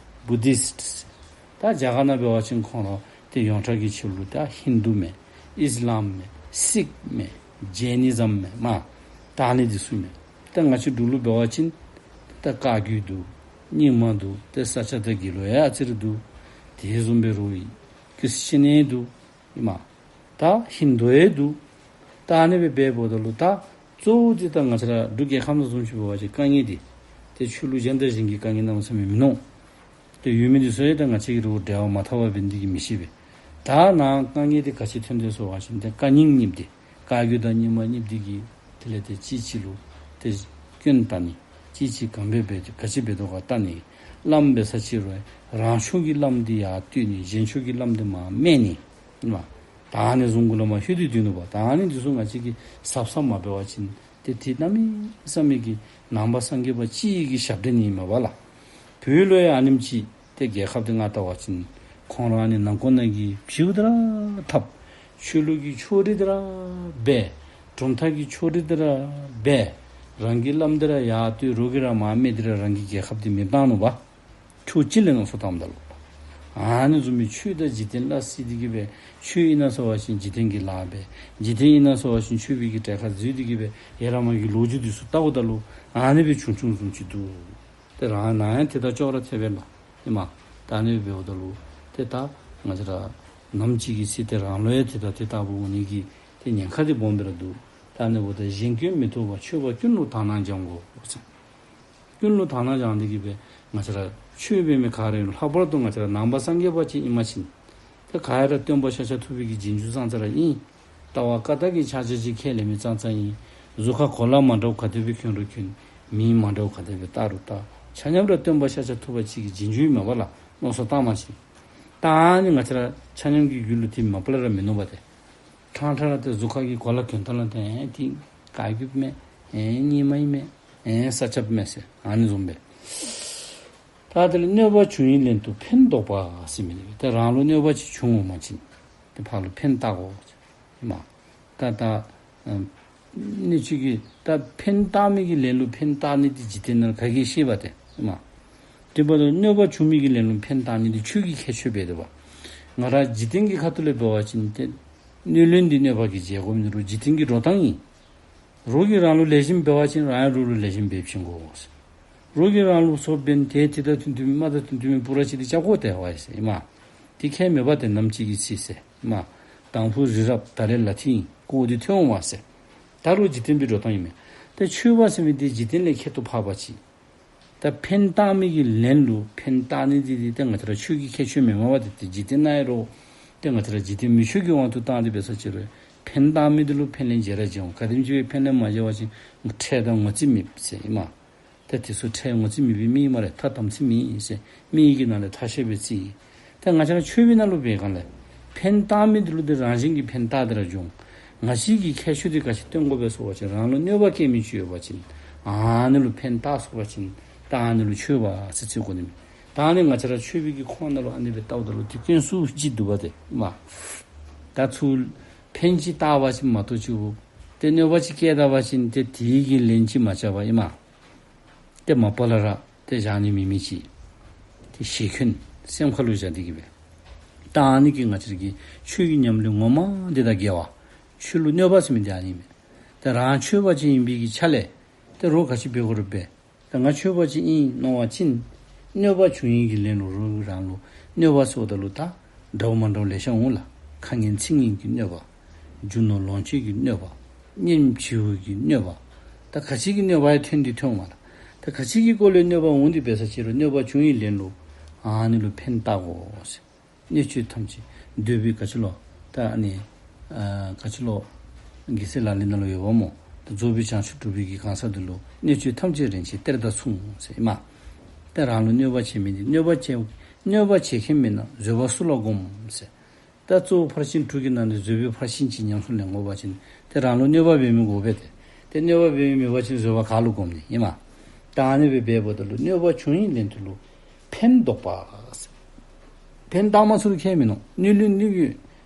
བུ་དིསཊ་ཟེར། ད་རྒྱ་གར་ནང་འབད་བ་ཅིན་ཁོང་ར་ཏེ་ཡོངས་གྲགས་ཀྱི་ཆོས་ལུགས་ད་ཧིན་དུ་མས། ཨིས་ལམ་མས། སིཀ་མས། ཇེ་ནི་ཛམ་མས་མ། ད་ཨ་ནི་འདི་ཚུ་མས། ད་ང་བཅས་འབྲུག་ལུ་འབད་བ་ཅིན་ད་བཀའ་བརྒྱུད་འདུག། རྙིང་མ་འདུག། ཏེ་ས་སྐྱ་དང་དགེ་ལུགས་ཡང་ཨ་ཙི་རེ་འདུག། དེ་བཟུམ་སྦེ་རུང་ཨིན། ཁྲིས་ཅན་ཡང་འདུག། ཨིན་མས། ད་ཧིན་དུ་ཡང་འདུག། ད་ཨ་ནི་སྦེ་འབདཝ་ད་ལུ་ད་གཙོ་བོ་འདི་ད་ང་བཅས་ར་འབྲུག་རྒྱལ་ཁབ་ནང་བཟུམ་ཅིག་འབད་བ་ཅིན་དཀའ་ངལ་འདི་ཏེ་ཆོས་ལུགས་གཞན་དང་གཞན་གྱི་དཀའ་ངལ་གནམ་མེད་ས་མེད་མིན་ནུག། ཏེ་ཡོད་མི་འདི་ཚུ་ཡང་ད་ང་བཅས་ཀྱིས་རོགས་འབྲེལ་བ་མ་འཐབ་པར་འབད་ནི་འདི་གིས་མི་ཤེས་པས། ད་ནཱ་དཀའ་ངལ་འདི་ག་ཅི་ཐོན་དོ་ཟེར་བ་ཅིན་ཏེ་བཀའ་རྙིང་གཉིསཔོ་འདི་བཀའ་བརྒྱུད་དང་རྙིང་མ་གཉིསཔོ་འདི་གིས་དེ་ལས་ཏེ་གཅིག་གཅིག་ལུ་ཏེ་སྐྱོན་བལྟ་ནི། གཅིག་གཅིག་ག་དེ་སྦེ་འབད་ག་ཅི་འབད་དོ་ག་བལྟ་ནི། བླམ་འབད་ས་ཅིག་རུང་རང་ཕྱོགས་ཀྱི་བླམ་འདི་ཡར་བསྟོད་ནི། གཞན་ཕྱོགས་ཀྱི་བླམ་འདི་མར་སྨད་ནི། ཨིན་མས། ད་ཨ་ནི་བཟུམ་གུ་ལུ་མ་ལྷོད་དེ་སྡོད་ནུག་པ། ད་ཨ་ནི་འདི་ཚུ་ང་བཅས་ཀྱིས་གཟབ་གཟབ་མ་འབད་བ་ཅིན་ཏེ་དེ་གནམ་མེད་ས་མེད་ཀྱི་ནང་པ་སངས་རྒྱས་པ་སྤྱི་ཡི་གི་ཞབས་འདྲེན་ཨིན་མས་པ་ལགས། བོད་ལུ་ཡང་ཨ་ནེམ་ཅིག་ཏེ་རྒྱལ་ཁབ་འདི་ང་བལྟ་བ་ཅིན་ཁོང་ར་ཨ་ནི་ནང་འཁོད་ནང་གི་བྱིའུ་འདི་ར་འཐབ། ཆོས་ལུགས་ཀྱི་ཕྱོགས་རིས་འདི་ར་འབད། གྲུབ་མཐའ་གི་ཕྱོགས་རིས་འདི་ར་འབད། རང་གི་བླམ་འདི་ར་ཡར་བསྟོད། རོགས་ཀྱིས་ར་མར་སྨད། འདི་ར་རང་གི་རྒྱལ་ཁབ་འདི་མེདཔ་བཏང་ནུག་པ། ཕྱོགས་གཅིག་ལས་མནོ་བསམ་བཏངམ་ད་ལུ། ཨ་ནི་བཟུམ་མའི་ཆོས་དང་འཇིག་རྟེན་སླ་བསྲེ་སྟེ་གི་སྦེ་ཆོས་ཨིན་ན་ཟེར་བ་ཅིན་འཇིག་རྟེན་གྱི་ལཱ་འབད། འཇིག་རྟེན་ཨིན་ན་ཟེར་བ་ཅིན་ཆོས་པའི་གི་གྲལ་ཁར་འཛུལ་ཏེ་གི་སྦེ་ཡར་མར་གྱི་ལོ་རྒྱུས་འདི་ཚུ་བལྟཝ་ད་ལུ་ཨ་ནི་སྦེ་བྱུང་བྱུངམ་བཟུམ་ཅིག་འདུག། ཏེ་རང་ནང་ཡང་དེ་དང་ཅོག་ར་འཐདཔ་སྦེ་ཨིན་མས། ད་ཨ་ནི་སྦེ་འབདཝ་ད་ལུ་ཏེ་ད་ང་བཅས་ར་ནམ་ཅིག་གི་ཚེ་ཏེ་རང་ལུ་ཡང་དེ་དང་དེ་ལྟ་བུ་འོང་ནི་གི་ཏེ་ཉེན་ཁ་འདི་སྦོམ་སྦེ་ར་འདུག། ད་ཨ་ནི་འབདཝ་ད་གཞན་སྐྱོན་མི་རྟོགས་པ། ཆོས་པ་ཀུན་ལུ་དག་སྣང་སྦྱང་དགོ་ཟེར། ཀུན་ལུ་དག་སྣང་སྦྱང་སྟེ་གི་སྦེ་ང་བཅས་ར་ཆོས་འབད་མི་ག་ར་ལྷག་པར་དུ་ང་བཅས་ར་ནང་པ་སངས་རྒྱས་པ་ཅིག་ཨིན་པ་ཅིན་ཏེ་ག་ར་སྟོན་པ་ཤཱཀྱ་ཐུབ་པའི་གི་རྗེས་འཇུག་ཙང་ཙ་ར་ཨིན། ལྟ་བ་བཀའ་རྟགས་ཀྱི་ཕྱག་རྒྱ་ཅིག་ཁས་ལེན་མི་ཙང་ཙ་ཨིན། གཟུགས་ཁ་གོ་ལ་མ་འདྲཝ་ག་དེ་སྦེ་གྱོན་རུང་གྱོན། མིང་མ་འདྲཝ་ག་དེ་སྦེ་བཏགས་རུང་བཏགས། ཆ་མཉམ་ར་སྟོན་པ་ཤཱཀྱ་ཐུབ་པ་ཅིག་གི་རྗེས་འཇུག་ཨིན་མས་པ་ལགས། མནོ་བསམ་བཏང་བ་ཅིན། ད་ཨ་ནི་ང་བཅས་ར་ཆ་མཉམ་གྱི་རྒྱུད་ལུ་དེ་མ་པ་ལས་ར་མིན་ནུག་པ་ཏེ། ཕྲང་ཕྲང་ར་ཏེ་གཟུགས་ཁ་གི་གོ་ལ་གྱོན་ད་ལུ་ཏེ་ཨེ་འདི་བཀའ་བརྒྱུདཔ་མས། ཨེ་རྙིང་མ་ཨིན་མས། ཨེ་ས་སྐྱབས་མས་ཟེར་ཨ་ནི་བཟུམ་སྦེ། ད་དེ་ལས་གནོད་པ་བྱུང་བའི་ལན་དུ་ཕན་འདོགས་པ་ཟེར་མི་འདི་ཏེ་རང་ལུ་གནོད་པ་ཅིག་བྱུང་འོང་པ་ཅིན་ཏེ་ཕར་ལུ་ཕན་བཏགས་དགོ་ཟེར་ཨིན་མས། ད་ད་ཨ་གནོད་བྱེད་ཀྱི་ད་ཕན་བཏགས་མི་གི་ལན་ལུ་ཕན་བཏགས་ནི་འདི་འཇིག་རྟེན་ནང་ག་གིས་ཤེས་པ་ཏེ་ཨིན་མས། དེ་འབདཝ་ད་གནོད་པ་བྱུང་མི་གི་ལན་ལུ་ཕན་བཏགས་ནི་འདི་ཆོས་ཀྱི་ཁྱད་ཆོས་འབད་དོ་བ། ང་ར་འཇིག་རྟེན་གྱི་ཁ་ཐུག་ལས་འབད་བ་ཅིན་ཏེ་གནོད་ལན་འདི་གནོད་པ་གིས་འཇལ་དགོ་མི་འདི་རོགས་འཇིག་རྟེན་གྱི་འགྲོ་སྟངས་ཨིན། རོགས་ཀྱིས་རང་ལུ་ལེགས་ཤོམ་འབད་བ་ཅིན་རང་ཡང་རོགས་ལུ་ལེགས་ཤོམ་འབད་བྱིན་དགོ་ཟེར། རོགས་ཀྱིས་རང་ལུ་སོ་འབད་ནི་དེ་དེ་དང་མཐུན་མཐུན་མི་དམག་དང་མཐུན་མཐུན་མི་པུ་ར་ཅིག་འདི་རྐྱབ་དགོ་ཏེ་ཝའི་ཟེར་ཨིན་མས། དེ་ཁྱད་མེད་པ་ཏེ་ནམ་ཅིག་གི་ཚེ་ཟེར་ཨིན་མས། དང་ཕུ་རི་རབ་ད་རེས་ལ་ཐིང་ཀོ་འདི་ཐོན་འོང་བ་ཟེར། ད་རུང་འཇིག་རྟེན་པའི་འགྲོ་སྟངས་ཨིན་མས། ཏེ་ཆོས་པ་ཟེར་མི་འདི་འཇིག་རྟེན་ལས་ཁྱད་དུ་འཕགས་པ་ཅིག། ད་ཕན་བཏགས་མི་གི་ལན་ལུ་ཕན་བཏགས་ནི་འདི་འདི་ཏེ་ང་བཅས་ར་ཆོས་ཀྱི་ཁྱད་ཆོས་མེན་མས་པ་ཏེ། ཏེ་འཇིག་རྟེན་ནང་ཡང་རོགས་ཏེ་ང་བཅས་ར་འཇིག་རྟེན་མི་ཆོས་ཀྱི་དབང་དུ་བཏང་སྟེ་འབད་ས་ཅིག་རུང་ཕན་བཏགས་མི་འདི་ལུ་ཕན་ལན་འཇལ་ར་འཇལ་འོང་། ག་དེམ་ཅིག་སྦེ་ཕན་ལན་མ་འཇལ་བ་ཅིན་ཁྲེལ་དང་ངོ་ཚ་མེད་ཟེར་ཨིན་མས། ཏེ་དེ་ཚུ་ཁྲེལ་ངོ་ཚ་མེད་པའི་མི་ཨིན་སྨ་རེ། ཐ་དམ་ཚིག་མི་ཨིན་ཟེར། མི་ཡི་གི་ནང་ལས་ཐ་ཤལ་པའི་རྩིས་ཨིན། ཏེ་ང་བཅས་ར་ཆོས་པའི་ནང་ལུ་འབད་སྒང་ལས་ཕན་བཏགས་མི་འདི་ལུ་ཏེ་རང་བཞིན་གྱིས་ཕན་བཏགས་ཏེ་ར་འབྱུང་། ང་བཅས་ཀྱིས་ཁྱད་ཆོས་འདི་ག་ཅི་སྟོན་དགོ་པས་ཟེར་བ་ཅིན་རང་ལུ་གནོད་པ་བཀལ་མི་ཅིག་ཡོད་པ་ཅིན་ཨ་ནི་ལུ་ཕན་བཏགས་ཚུགས་པ་ཅིན་ད་ཨ་ནི་ལུ་ཆོས་པ་ཟེར་བརྩི་དགོ་ནི་མས། ད་ཨ་ནི་ང་བཅས་ར་ཆོས་པའི་གི་ཁོངས་ནང་ལུ་ཨ་ནི་སྦེ་བལྟཝ་ད་ལུ་ཏེ་དཀོན་སུ་ཅིག་འདུག་པ་ཏེ་མ། ད་ཚུར་ཕན་ཅིག་བཏགས་པ་ཅིན་མ་གཏོགས་ཅིག་ཏེ་གནོད་པ་ཅིག་བཀལ་ད་པ་ཅིན་ཏེ་དེ་གི་ལན་ཅིག་མ་རྐྱབ་པར་ཨིན་མས། ཏེ་མ་པ་ལས་ར་ཏེ་བཞག་ནི་མེད་མི་ཅིག། ཏེ་ཞེ་འཁོན་སེམས་ཁ་ལུ་བཞག་སྟེ་གི་སྦེ། ད་ཨ་ནི་གིས་ང་བཅས་ཀྱི་ཆོས་ཀྱི་ཉམས་ལེན་ངོ་མ་འདི་དང་འགལ་བ། ཆོས་ལུ་གནོད་པ་ཟེར་མི་འདི་ཨ་ནི་མས། ཏེ་རང་ཆོས་པ་ཅིག་ཨིན་པའི་གི་ཆ་ལས་ཏེ་རོགས་ག་ཅི་འབད་དགོ་རུང་འབད། ད་ང་ཆོས་པ་ཅིག་ཨིན་མནོ་བ་ཅིན་གནོད་པ་བྱུང་ཡི་གི་ལན་ལུ་རོགས་རང་ལུ་གནོད་པ་ཟེརཝ་ད་ལུ་ད་འདྲཝ་མ་འདྲཝ་ལེ་ཤ་འོང་ལགས། ཁ་ངན་ཚིག་ངན་གྱི་གནོད་པ། རྒྱུ་ནོར་ལོངས་སྤྱོད་ཀྱི་གནོད་པ། གཉེན་བྱེཝ་གི་གནོད་པ། ད་ག་ཅི་གི་གནོད་པ་ཡང་ཐོན་འདི་ཐོན་འོང་མས་ལགས། ད་ག་ཅི་གི་སྐོར་ལས་གནོད་པ་འོང་འདི་འབད་ས་ཅིག་རུང་གནོད་པ་བྱུང་ཡི་ལན་ལུ་ཨ་ནི་ལུ་ཕན་བཏགས་དགོ་ཟེར། གནོད་བྱེད་ཐམས་ཅད་འདོད་པའི་ག་ཅི་ལོ། ད་ཨ་ནི་ཨ་ག་ཅི་ལོ། རྒྱལ་སྲས་ལག་ལེན་ནང་ལུ་ཡོདཔ་སྨོ། ད་རྫོགས་པའི་བྱང་ཆུབ་སྒྲུབ་པའི་གི་གང་ཟག་འདི་ལུ་གནོད་བྱེད་ཐམས་ཅད་རན་ཆེ་གཏེར་དང་མཚུངས་ཟེར་ཨིན་མས། ད་རང་ལུ་གནོད་པ་བྱེད་མི་འདི་གནོད་པ་བྱེད་གནོད་པ་བྱེད་མཁན་མེན་ན་བཟོད་པ་སུ་ལ་བསྒོམ་ཟེར། ད་གཙོ་བོ་ཕར་ཕྱིན་དྲུག་གི་ནང་ནས་བཟོད་པའི་ཕར་ཕྱིན་ཅིག་ཉམས་སུ་ལེན་དགོ་པ་ཅིན་ཏེ་རང་ལུ་གནོད་པ་འབད་མི་དགོ་པས་ཏེ། ཏེ་གནོད་པ་འབད་མི་མེད་པ་ཅིན་བཟོད་པ་ག་ལུ་བསྒོམ་ནི་ཨིན་མས། ད་ཨ་ནི་སྦེ་འབདཝ་ད་ལུ་གནོད་པ་བྱུང་ཡི་ལན་དུ་ལུ་ཕན་འདོགས་པ་ཟེར། ཕན་བཏགས་མ་ཚུགས་རུང་ཁྱད་མིན་ནུག། གནོད་ལན་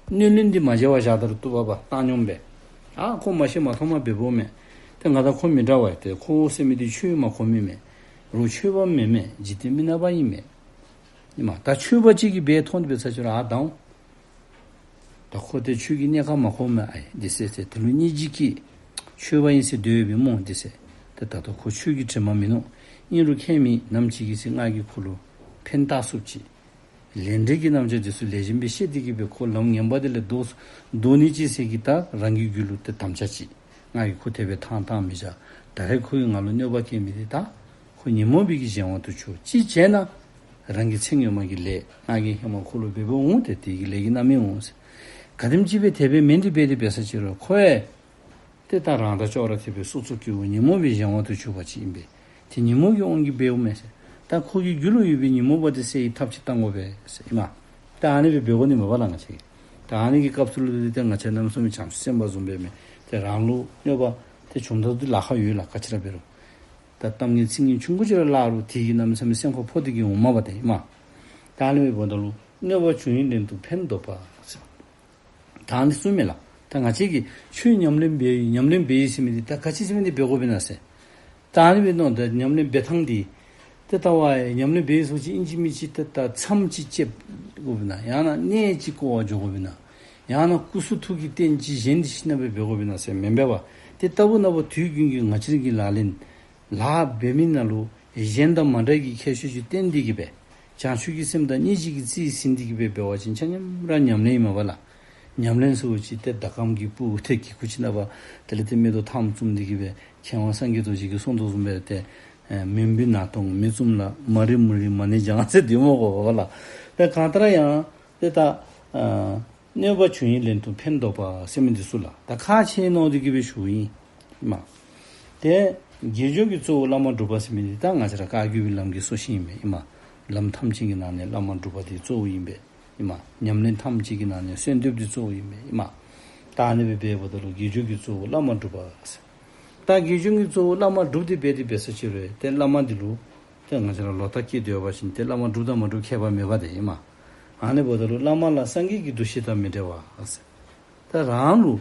གནོད་ལན་འདི་མ་འཇལ་བར་བཞག་ད་རུང་བཏུབ་པས། བཏང་སྙོམས་སྦེ། ཨ་ཁོ་མ་ཤེས་མ་མཐོང་མ་འབདཝ་མས། ཏེ་ང་དང་ཁོ་མི་འདྲ་བས། ཏེ་ཁོ་ཟེར་མི་འདི་ཆོས་མ་གོ་མི་མས། རོགས་ཆོས་པ་མེན་མས། འཇིག་རྟེན་མི་ནག་པ་ཨིན་མས། ཨིན་མས། ད་ཆོས་པ་ཅིག་གིས་འབད་མཐོང་འབད་ས་ཅིག་རུང་ཨ་ད་འོང་། ད་ཁོ་ཏེ་ཆོས་ཀྱི་གནད་ཁག་མ་གོ་མས། ཨའི་འདི་ཟེར་ཟེར་དེ་ལུ་སྙིང་རྗེ་སྐྱེས། ཆོས་པ་ཨིན་ཟེར་སྡོད་པའི་སྨོ་འདི་ཟེར། ཏེ་ད་ལྟོ་ཁོ་ཆོས་ཀྱི་དྲི་མ་མིན་ནུག། ཨིན་རུང་ཁྱད་མེད། ནམ་ཅིག་གི་ཚེ་ང་གིས་ཁོ་ལུ་ཕན་བཏགས་ཚུགསཔ་ཅིག། ལས་འབྲས་ཀྱི་རྣམ་གཞག་འདི་ཚུ་ལེགས་ཤོམ་སྦེ་ཤེས་ཏེ་གི་སྦེ་ཁོ་ལམ་ངན་པ་འདི་ལས་ལྡོག་ལྡོག་ནི་ཅིག་ཟེར་གི་ད་རང་གི་རྒྱུད་ལུ་ཏེ་དམ་བཅའ་ཅིག། ང་གིས་ཁོ་དེ་སྦེ་བཏང་བཏང་མི་བཞག། ད་རེས་ཁོ་གིས་ང་ལུ་གནོད་པ་བཀལ་མི་འདི་ད་ཁོ་ཉོན་མོངས་པའི་གི་གཞན་དབང་དུ་གྱུར། ཅིག་བྱས་ན་རང་གི་ཚེ་སྔོན་མ་གི་ལས་ང་གིས་ཧེ་མ་ཁོ་ལུ་འབད་འབདཝ་འོང་། ཏེ་དེ་གི་ལས་ཀྱི་རྣམ་སྨིན་འོང་ཟེར། ག་དེམ་ཅིག་སྦེ་དེ་སྦེ་མེན་འདི་འབད་དེ་འབད་ས་ཅིག་རུང་ཁོ་ཡང་ཏེ་ད་རང་དང་ཅོག་ར་འཐདཔ་སྦེ་སོ་སོ་སྐྱེ་བོ་ཉོན་མོངས་པའི་གཞན་དབང་དུ་གྱུར་པ་ཅིག་ཨིན་པས། ཏེ་ཉོན་མོངས་ཀྱི་དབང་གིས་འབདཝ་མས་ཟེར། ད་ཁོ་གི་རྒྱུད་ལུ་ཡོད་པའི་ཉོན་མོངས་པ་དེ་སེལ་བའི་ཐབས་ཅིག་བཏང་དགོ་པས་ཟེར་ཨིན་མས། ད་ཨ་ནི་སྦེ་འབད་དགོ་ནི་མས་པ་ལགས་ང་བཅས་ཀྱིས། ད་ཨ་ནི་གི་སྐབས་སུ་ལུ་ཏེ་ང་བཅས་རྣམ་གསུམ་བྱང་ཆུབ་སེམས་དཔའ་བཟུམ་སྦེ་མས། ཏེ་རང་ལུ་གནོད་པ་ཏེ་བྱུང་ད་འདི་ལཱ་ཁག་ཡོད་ལགས། ག་ཅི་ར་འབད་རུང་། ད་གཏམ་ངན་ཚིག་ངན་ཆུང་ཀུ་ཅིག་ར་སླབ་རུང་དེ་གིས་གནམ་མེད་ས་མེད་སེམས་ཁར་ཕོག་སྟེ་གི་འོངམ་མས་པ་ཏེ་ཨིན་མས། ད་ཨ་ནི་སྦེ་འབདཝ་ད་ལུ་གནོད་པ་བྱུང་ཡི་ལན་དུ་ཕན་འདོགས་པ་ཟེར། ད་ཨ་ནི་གསུངམ་མས་ལགས། ད་ང་བཅས་ཀྱིས་ཆོས་ཉམས་ལེན་འབད་ཉམས་ལེན་འབད་ཡི་ཟེར་མི་འདི་ད་ག་ཅི་ཟེར་མི་འདི་འབད་དགོཔ་ཨིན་ན་ཟེར། ད་ཨ་ནི་སྦེ་མནོ་ད་ཉམས་ལེན་འབད་ཐངས་འདི་ཏེ་ལྟ་བ་ཉམས་ལེན་འབད་ཡི་ཟེར་བ་ཅིན་ཨིན་ཅི་མིན་ཅི་ཏེ་ད་མཚམས་ཅིག་བཅད་དགོཔ་ཨིན་ན། ཡང་ན་གནས་ཅིག་བསྐོར་བར་འགྱོ་དགོཔ་ཨིན་ན། ཡང་ན་སྐུ་གསུང་ཐུགས་ཀྱི་རྟེན་ཅིག་བཞེངས་ཏེ་ཞིནམ་སྦེ་འབད་དགོཔ་ཨིན་ན་ཟེར་མེན་པས་པ། ཏེ་ལྟ་བུ་ན་བུ་དུས་རྒྱུན་གྱི་ང་བཅས་ཀྱི་ལག་ལེན་ལཱ་འབད་མི་ནང་ལུ་གཞན་དང་མ་འདྲ་གི་ཁྱད་ཆོས་ཅིག་བསྟན་ཏེ་གི་སྦེ་བྱང་ཆུབ་ཀྱི་སེམས་དང་སྙིང་རྗེ་གི་རྩིས་ཟིན་ཏེ་གི་སྦེ་འབད་བ་ཅིན་ཆ་མཉམ་ར་ཉམས་ལེན་ཨིན་མས་པ་ལགས། ཉམས་ལེན་ཟེར་བ་ཅིན་ཏེ་ཟླ་གམ་གྱི་སྤུ་ཏེ་གི་ཁུ་ཅིག་ནང་པ་དེ་ལས་ཏེ་མིག་ཏོ་ཐམ་བཙུམས་ཏེ་གི་སྦེ་མཁས་དབང་སངས་རྒྱས་རྡོ་རྗེ་གིས་གསུངས་དོ་བཟུམ་སྦེ་ཏེ་མུན་པའི་ནག་སྟོང་མིག་བཙུམ་ལ། མ་རིག་མུན་རིག་མ་ཎི་བགྱང་ཟེར་དེ་སྨོ་གོ་པ་ལགས། ཏེ་གང་ལྟར་ཡང་ཏེ་ད་ཨ་གནོད་པ་བྱུང་ཡི་ལན་དུ་ཕན་འདོགས་པ་ཟེར་མི་འདི་ཚུ་ལགས། ད་ཁག་ཆེ་མནོ་སྟེ་གི་སྦེ་ཞུཝ་ཨིན་མས། ཏེ་དགེ་སྦྱོར་གྱི་གཙོ་བོ་བླ་མ་སྒྲུབ་པ་ཟེར་མི་འདི་ད་ང་བཅས་ར་བཀའ་བརྒྱུད་པའི་ལམ་གྱི་སྲོག་ཤིང་ཨིན་མས་ཨིན་མས། ལམ་ཐམས་ཅད་ཀྱི་ནང་ནས་བླ་མ་སྒྲུབ་པ་འདི་གཙོ་བོ་ཨིན་པས་ཨིན་མས། ཉམས་ལེན་ཐམས་ཅད་ཀྱི་ནང་ནས་གསོལ་འདེབས་འདི་གཙོ་བོ་ཨིན་པས་ཨིན་མས། ད་ཨ་ནི་སྦེ་འབདཝ་ད་ལུ་དགེ་སྦྱོར་གྱི་གཙོ་བོ་བླ་མ་སྒྲུབ་པ་ཟེར། ད་དགེ་སྦྱོར་གྱི་གཙོ་བོ་བླ་མ་སྒྲུབ་སྟེ་འབད་དེ་འབད་ས་ཅིག་རུང་ཏེ་བླ་མ་འདི་ལུ་ཏེ་ང་བཅས་ར་ལོག་ལྟ་སྐྱེས་སྡོད་པ་ཅིན་ཏེ་བླ་མ་སྒྲུབ་དང་མ་སྒྲུབ་ཁྱད་པར་མེད་པ་ཏེ་ཨིན་མས། ཨ་ནི་འབདཝ་ད་ལུ་བླ་མ་ལ་སངས་རྒྱས་ཀྱི་འདུ་ཤེས་དང་མི་འབྲལ་བ་ཟེར། ད་རང་ལུ་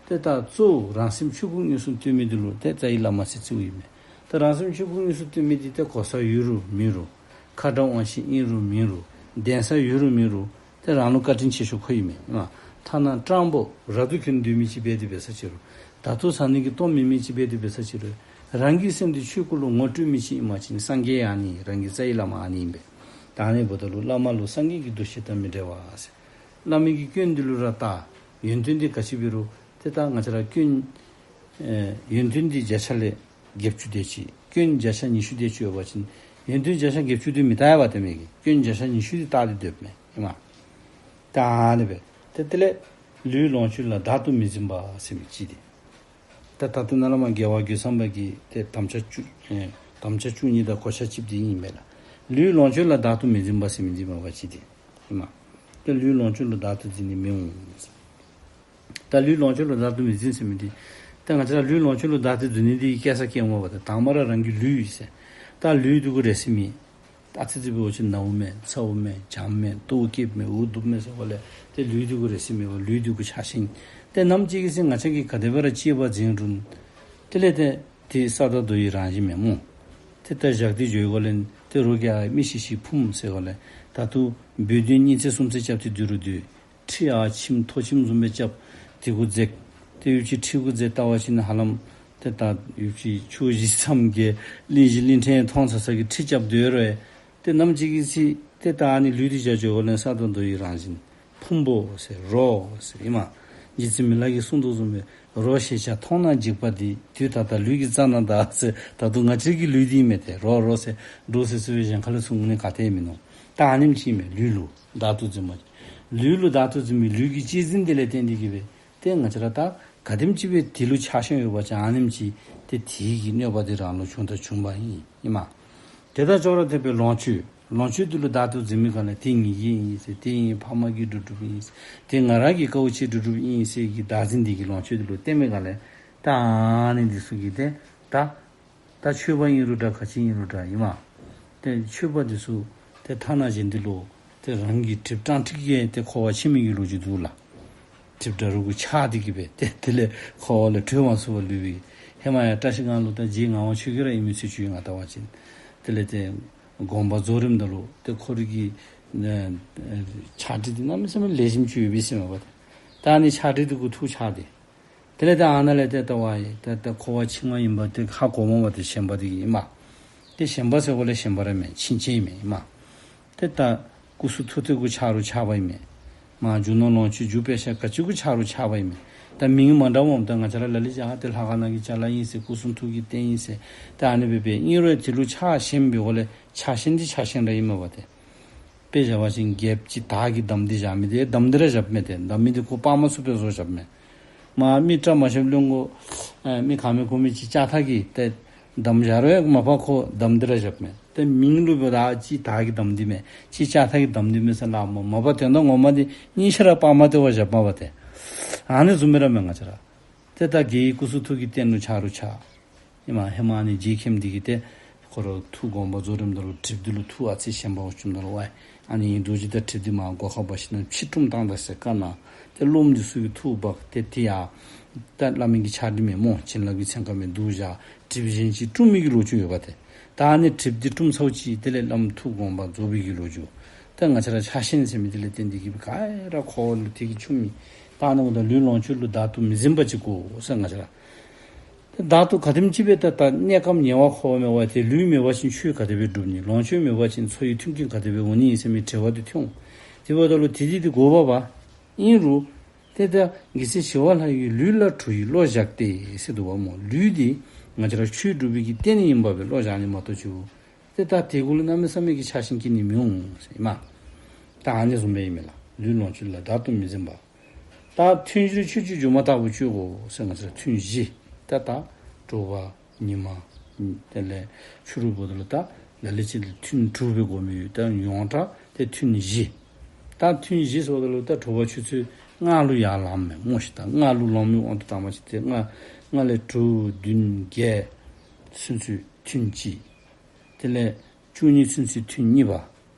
ཏེ་ད་གཙོ་བོ་རང་སེམས་ཆོས་སྐུ་དངོས་སུ་སྟོན་མི་འདི་ལུ་ཏེ་རྩ་བའི་བླ་མ་ཟེར་བརྩིཝ་ཨིན་མས། ད་རང་སེམས་ཆོས་སྐུ་དངོས་སུ་སྟོན་མི་འདི་ཏེ་གོ་ས་ཡོད་རུང་མེད་རུང་ཁ་དྲག་དབང་ཤེད་ཨིན་རུང་མེད་རུང་གདན་ས་ཡོད་རུང་མེད་རུང་ཏེ་རང་ལུ་བཀའ་དྲིན་ཆེ་ཤོས་ཁོ་ཨིན་མས། ཨ་ཐ་ན་སྤྲང་པོ་རབ་ཏུ་གྱུར་སྡོད་མི་ཅིག་འབད་དེ་འབད་ས་ཅིག་རུང་ད་ལྟོ་ཟ་ནི་གི་སྟོབས་མེད་མི་ཅིག་འབད་དེ་འབད་ས་ཅིག་རུང་རང་གི་སེམས་འདི་ཆོས་སྐུ་ལུ་ངོ་སྤྲོད་མི་ཅིག་ཨིན་པ་ཅིན་སངས་རྒྱས་ཨ་ནི་རང་གི་རྩ་བའི་བླ་མ་ཨ་ནི་ཨིན་པས། ད་ཨ་ནི་འབདཝ་ད་ལུ་བླ་མ་ལུ་སངས་རྒྱས་ཀྱི་འདུ་ཤེས་དང་མི་འབྲལ་བ་ཟེར། བླ་མའི་གི་སྐྱོན་འདི་ལུ་ར་བལྟ། ཡོན་ཏན་འདི་ག་ཅི་འབད་རུང་ཏེ་ད་ང་བཅས་ར་སྐྱོན་ཨེ་ཡོན་ཏན་འདི་བརྒྱ་ཆ་ལས་བརྒྱད་ཅུ་དེ་ཅིག། སྐྱོན་བརྒྱ་ཆ་ཉི་ཤུ་དེ་ཅིག་ཡོད་པ་ཅིན་ཡོན་ཏན་བརྒྱ་ཆ་བརྒྱད་ཅུ་འདི་མི་བལྟ་བས་པ། ཏེ་མི་གི་སྐྱོན་བརྒྱ་ཆ་ཉི་ཤུ་འདི་བལྟ་སྟེ་སྡོདཔ་མས་ཨིན་མས། ད་ཨ་ནི་སྦེ་ཏེ་དེ་ལས་ལུས་ལོངས་སྤྱོད་ལ་བདག་ཏུ་མི་འཛིན་པ་ཟེར་མི་ཅིག་འདི། ད་ད་ལྟོ་ནཱ་ལས་མར་རྒྱལ་བ་རྒོད་ཚང་པ་གི་ཏེ་དམ་བཅའ་བཅུ་ཨེ་དམ་བཅའ་བཅུ་གཉིས་དང་གོ་ཆ་གཅིག་འདི་ཨིན་མས་ལགས། ལུས་ལོངས་སྤྱོད་ལ་བདག་ཏུ་མི་འཛིན་པ་ཟེར་མི་འདི་མ་པ་ཅིག་འདི་ཨིན་མས། ཏེ་ལུས་ལོངས་སྤྱོད་ལུ་བདག་ཏུ་འཛིན་ནི་མི་འོང་ཟེར། ད་ལུས་ལོངས་སྤྱོད་ལུ་བདག་ཏུ་མི་འཛིན་ཟེར་མི་འདི་ད་ང་བཅས་ར་ལུས་ལོངས་སྤྱོད་ལུ་བདག་ཏུ་འཛིན་ནི་འདི་སྐྱེ་ས་སྐྱེ་འོང་པ་ད། དང་པ་ར་རང་གི་ལུས་ཨིན་ཟེར། ད་ལུས་འདི་གུ་རེག་ཟིན་མི་ཨ་ཙི་ཙི་འབད་བ་ཅིན་ནཝ་མས་ཚཝ་མས་འཇམ་མས་ལྟོཝ་བཀྱེསཔ་མས་འུ་སྡུག་མས་ཟེར་བ་ལས་ཏེ་ལུས་འདི་གུ་རེག་ཟིན་མི་འབད་ལུས་འདི་གུ་ཆགས་ཞེན། ཏེ་ནམ་ཅིག་གི་ཚེ་ང་བཅས་ཀྱིས་ག་དེ་སྦེ་ར་གཅེས་པར་འཛིན་རུང་དེ་ལས་ཏེ་དེ་ས་དང་རྡོ་ཡི་རང་བཞིན་མས་སྨོ། ཏེ་ད་བཞག་སྟེ་འགྱོ་བའི་སྒོ་ལས་ཏེ་རོགས་ཀྱིས་ཨ་མི་ཤི་ཤི་ཕུངམ་ཟེར་བ་ལས་ད་ལྟོ་འབད་བརྩོན་གཉིས་ཚེ་གསུམ་ཚེ་རྐྱབ་སྟེ་སྡོད་རུང་སྡོད། ཁྲི་ཡར་ཕྱིནམ་ཐོག་ཕྱིནམ་བཟུམ་སྦེ་རྐྱབ། དེ་གུ་འཛེགས། ཏེ་ཡུདཔ་ཅིག་ཁྲི་གུ་འཛེགས་བལྟ་བ་ཅིན་ཧ་ལམ་ཏེ་ད་ཡུདཔ་ཅིག་ཆུ་བཞི་མཚམས་བརྒལ་གླིང་བཞི་གླིང་ཕྲན་མཐོང་ཚར་ས་གི་ཁྲི་རྐྱབ་སྡོད་རུང་ཏེ་ནམ་ཅིག་གི་ཚེ་ཏེ་ད་ཨ་ནི་ལུས་འདི་བཞག་འགྱོ་བ་ལས་ས་དང་རྡོ་ཡི་རང་བཞིན། ཕུང་པོ་ཟེར་རོ་ཟེར་ཨིན་མས། རྗེ་བཙུན་མི་ལ་གིས་གསུངས་དོ་བཟུམ་སྦེ་རོ་ཞེས་བྱ་མཐོང་ན་འཇིགས་པ་འདི། དུས་ད་ལྟ་ལུས་ཀྱི་རྩ་ན་གདའ་ཟེར། ད་ལྟོ་ང་བཅས་ཀྱི་ལུས་འདི་ཨིན་མས། ཏེ་རོ་རོ་ཟེར་འདྲོག་སི་སི་སྦེ་གཞན་ཁ་ལས་ཚུར་ངུ་ནི་ག་ཏེ་མིན་ནུག། ད་ཨ་ནེམ་ཅིག་ཨིན་མས། ལུས་ལུ་བདག་ཏུ་འཛིན་མ། ལུས་ལུ་བདག་ཏུ་འཛིན་མི་ལུས་ཀྱི་གཅེས་འཛིན་དེ་ལས་བརྟེན་ཏེ་གིས་སྦེ་ཏེ་ང་བཅས་ར་ད་ག་དེམ་ཅིག་སྦེ་དེ་ལུ་ཆགས་ཞེན་ཡོད་པ་ཅིན་ཨ་ནེམ་ཅིག་ཏེ་དེ་གི་གནོད་པ་དེ་རང་ལུ་བྱུང་དང་འབྱུངམ་ཨིན་ཨིན་མས། དེ་དང་ཅོག་ར་འཐདཔ་སྦེ་ལོངས་སྤྱོད། ལོངས་སྤྱོད་དེ་ལུ་བདག་ཏུ་འཛིན་མི་ག་ལས་དེ་ངེ་གི་ཨིན་ཟེར། དེ་ངེ་ཕམ་གིས་སྒྲུབ་སྒྲུབཔ་ཨིན་ཟེར། དེ་ང་ར་གི་དཀའཝ་སྤྱད་སྒྲུབ་སྒྲུབཔ་ཨིན་ཟེར་གི་བདག་འཛིན་དེ་གིས་ལོངས་སྤྱོད་དེ་ལུ་བརྟེན་མི་ག་ལས་ད་ཨ་ནི་འདི་ཚུ་གིས་ཏེ་ད་ད་ཆོས་པ་ཨིན་རུང་འདྲ་ག་ཅི་ཨིན་རུང་འདྲ་ཨིན་མས། ཏེ་ཆོས་པ་འདི་ཚུ་ཏེ་ཐ་ན་གཞན་འདི་ལུ་ཏེ་རང་གི་གྲིབ་སྐྲངས་ཏེ་གིས་ཏེ་འཁོར་བ་འཆིང་མི་གི་ལོ་རྒྱུས་འདུག་ལགས། གྲིབ་འདྲ་རུ་གུ་ཆགས་ཏེ་གིས་སྦེ་ཏེ་དེ་ལས་འཁོར་བ་ལས་གྲོལ་མ་ཚུགས་པར་ལུས་པའི། ཧེ་མ་ཡང་བཀྲ་ཤིས་སྒང་ལུ་ད་རྗེ་ངག་དབང་ཆོས་རྒྱལ་ར་ཨིན་མི་ཚུལ་ཅིག་ཡོད། ང་བལྟ་བ་ཅིན་དེ་ལས་ཏེ་དགོངས་པ་རྫོགས་རནམ་ད་ལུ་ཏེ་ཁོ་རའི་གི་ཨེ་ཨེ་ཕྱག་བྲིས་འདི་གནམ་མེད་ས་མེད་ལེགས་ཤོམ་ཅིག་ཡོད་པས་ཟེར་མས་པ། ད་ཨ་ནི་ཕྱག་བྲིས་འདི་གུ་ཐུགས་ཆགས་ཏེ་དེ་ལས་ད་ཨ་ནཱ་ལས་ཏེ་ལྟ་བ་ཡི་ད་ད་འཁོར་བ་འཆིང་བ་ཨིན་པ་ཏེ་ཧ་གོ་མས་པ། ཏེ་ཞེན་པ་འདི་གིས་ཨིན་མས། ཏེ་ཞེན་པ་ཟེར་བ་ལས་ཞེན་པ་ར་མེན། འཆིང་བྱེད་ཨིན་མས་ཨིན་མས། ཏེ་ད་སྐུ་གསུང་ཐུགས་དེ་གུ་ཆགས་རུང་ཆགས་པ་ཨིན་མས། མ་རྒྱུ་ནོར་ལོངས་སྤྱོད་རྒྱུ་དཔེ་ཆ་ག་ཅི་གུ་ཆགས་རུང་ཆགས་པ་ཨིན་མས། ད་མིང་མ་འདྲཝ་འོངམ་ད་ང་བཅས་ར་ལ་ལུ་ཅིག་ཨ་ཏེ་ལྷ་ཁང་ནང་གི་ཅ་ལ་ཨིན་ཟེར་སྐུ་གསུང་ཐུགས་ཀྱི་རྟེན་ཨིན་ཟེར་ད་ཨ་ནི་སྦེ་སྦེ་ཨིན་རུང་དེ་ལུ་ཆགས་ཞེན་པའི་སྒོ་ལས་ཆགས་ཞེན་འདི་ཆགས་ཞེན་ར་ཨིན་མས་པ་ཏེ། དཔེ་བཞག་པ་ཅིན་རྒྱལཔོ་ཅིག་དར་གྱིས་བསྡམས་ཏེ་བཞག་མི་དེ་བསྡམས་ཏེ་ར་བཞགཔ་མས། ཏེ་བསྡམས་མི་དེ་ཁོ་སྤར་མ་ཚུགས་པའི་བཟོ་བཞགཔ་མས། མ་མི་བཀྲ་མ་ཤིསཔ་ལོང་གོ་ཨེ་མི་ག་མི་གོ་མི་ཅིག་ལྕགས་ཐག་གིས་ཏེ་བསྡམས་བཞག་རུང་མ་པ་ཁོ་བསྡམས་ཏེ་ར་བཞགཔ་མས། ཏེ་མིང་ལུ་འབདཝ་ད་ཅིག་དར་གྱིས་བསྡམས་ཏེ་མས་ཅིག་ལྕགས་ཐག་གིས་བསྡམས་ཏེ་མས་ཟེར་སླབ་སྨོ། མ་པ་དོན་དག་ངོ་མ་འདི་གཉིས་ཆ་ར་སྤར་མ་དེ་བ་བཞགཔ་མས་པ་ཏེ། ཨ་ནི་བཟུམ་སྦེ་ར་མས་ང་བཅས་ར། ཏེ་ད་རྒྱལ་བའི་སྐུ་གསུང་ཐུགས་ཀྱི་རྟེན་ལུ་ཆགས་རུང་ཆགས། ཨིན་མས། ཧེ་མ་ཨ་ནི་རྗེ་མཁན་འདི་གིས་ཏེ་ཁོ་ར་ཐུགས་དགོངས་པ་རྫོགས་རནམ་ད་ལུ་གྲིབ་འདི་ལུ་ཐུགས་ཨ་ཙི་ཞེན་པ་བྱུངམ་ད་ལུ་ཝའི་ཨ་ནི་རྡོ་རྗེ་དང་གྲིབ་འདི་མར་སྒོ་ཁར་འབག་ཞིནམ་ལས་ཕྱི་དཀྲུམ་བཏང་ད་ཟེར་བཀའ་གནང་། ཏེ་སློབམ་འདི་ཚུ་གིས་ཐུགས་འབག་སྟེ་དེ་ཡང་ད་བླ་མའི་གི་ཕྱག་བྲིས་མས་སྨོ། བྱིན་རླབས་ཀྱི་ཚན་ཁ་མས་འདུ་བཞག་གྲིབ་གཞན་ཅིག་དཀྲུམ་མི་གི་ལོ་རྒྱུས་ཡོདཔ་ཏེ། ད་ཨ་ནི་གྲིབ་འདི་དཀྲུམ་ཚརཝ་ཅིག་དེ་ལས་བླམ་ཐུགས་དགོངས་པ་རྫོགས་པའི་གི་ལོ་རྒྱུས། ད་ང་བཅས་ར་ཆགས་ཞེན་ཟེར་མི་དེ་ལས་བརྟེན་ཏེ་གིས་སྦེ་ག་ར་འཁོར་བ་ལུ་དེ་གིས་འཆིང་མི། ད་ཨ་ནི་འབདཝ་ད་ལུས་ལོངས་སྤྱོད་ལུ་བདག་ཏུ་མི་འཛིན་པ་ཅིག་དགོ་ཟེར་ང་བཅས་ར། ད་བདག་ཏུ་ག་དེམ་ཅིག་སྦེ་ད་ད་གནས་སྐབས་ཉེ་བར་འཁོར་བ་མེད་པ་ཏེ་ལུས་མེད་པ་ཅིན་ཆོས་ག་དེ་སྦེ་སྒྲུབ་ནི། ལོངས་སྤྱོད་མེད་པ་ཅིན་འཚོ་བའི་མཐུན་རྐྱེན་ག་དེ་སྦེ་འོང་ནི་ཟེར་མི་དྲི་བ་དེ་ཐོན་འོང་། དེ་འབདཝ་ད་ལུ་དེ་དེ་དེ་དགོ་པས་པ། ཨིན་རུང་ཏེ་ད་རྒྱལ་སྲས་ཞི་བ་ལྷ་ཡིས་ལུས་ལ་གྲུ་ཡི་བློ་བཞག་སྟེ་ཟེར་འདུག་པ་སྨོ། ལུས་འདི་ང་བཅས་ར་ཆོས་སྒྲུབ་པའི་གི་རྟེན་ཨིན་པ་སྦེ་བློ་བཞག་ནི་མ་གཏོགས་ཅིག་ཏེ་ད་དེ་གུ་ལུ་གནམ་མེད་ས་མེད་ཀྱི་ཆགས་ཞེན་སྐྱེ་ནི་མི་འོང་ཟེར་ཨིན་མས། ད་ཨ་ནི་བཟུམ་སྦེ་ཨིན་མས་ལགས། ལུས་ལོངས་སྤྱོད་ལ་བདག་ཏུ་མི་འཛིན་པ། ད་ཐུན་བཞིར་ཆོས་སྤྱོད་སྒྱུ་མ་ལྟ་བུ་སྤྱོད་དགོ་ཟེར་ང་བཅས་ར་ཐུན་བཞི། ད་ད་དྲོ་པ་ཉི་མ་དེ་ལས་ཕྱི་རུ་འབདཝ་ད་ལུ་ད་ལ་ལུ་ཅིག་ལུ་ཐུན་དྲུག་སྦེ་དགོ་མི་ཡོད། ད་ཡོངས་གྲགས་ཏེ་ཐུན་བཞི། ད་ཐུན་བཞི་ཟེརཝ་ད་ལུ་ད་དྲོ་པ་ཆུ་ཚོད་ལྔ་ལུ་ཡར་ལངམ་མས་སྨོ་ཤིག། ད་ལྔ་ལུ་ལངམ་མི་དབང་དུ་བཏང་བ་ཅིན་ཏེ་ལྔ་ལྔ་ལས་དྲུག་བདུན་བརྒྱད་ཚུན་ཚོད་ཐུན་གཅིག། དེ་ལས་བཅུ་གཉིས་ཚུན་ཚོད་ཐུན་གཉིས་པ།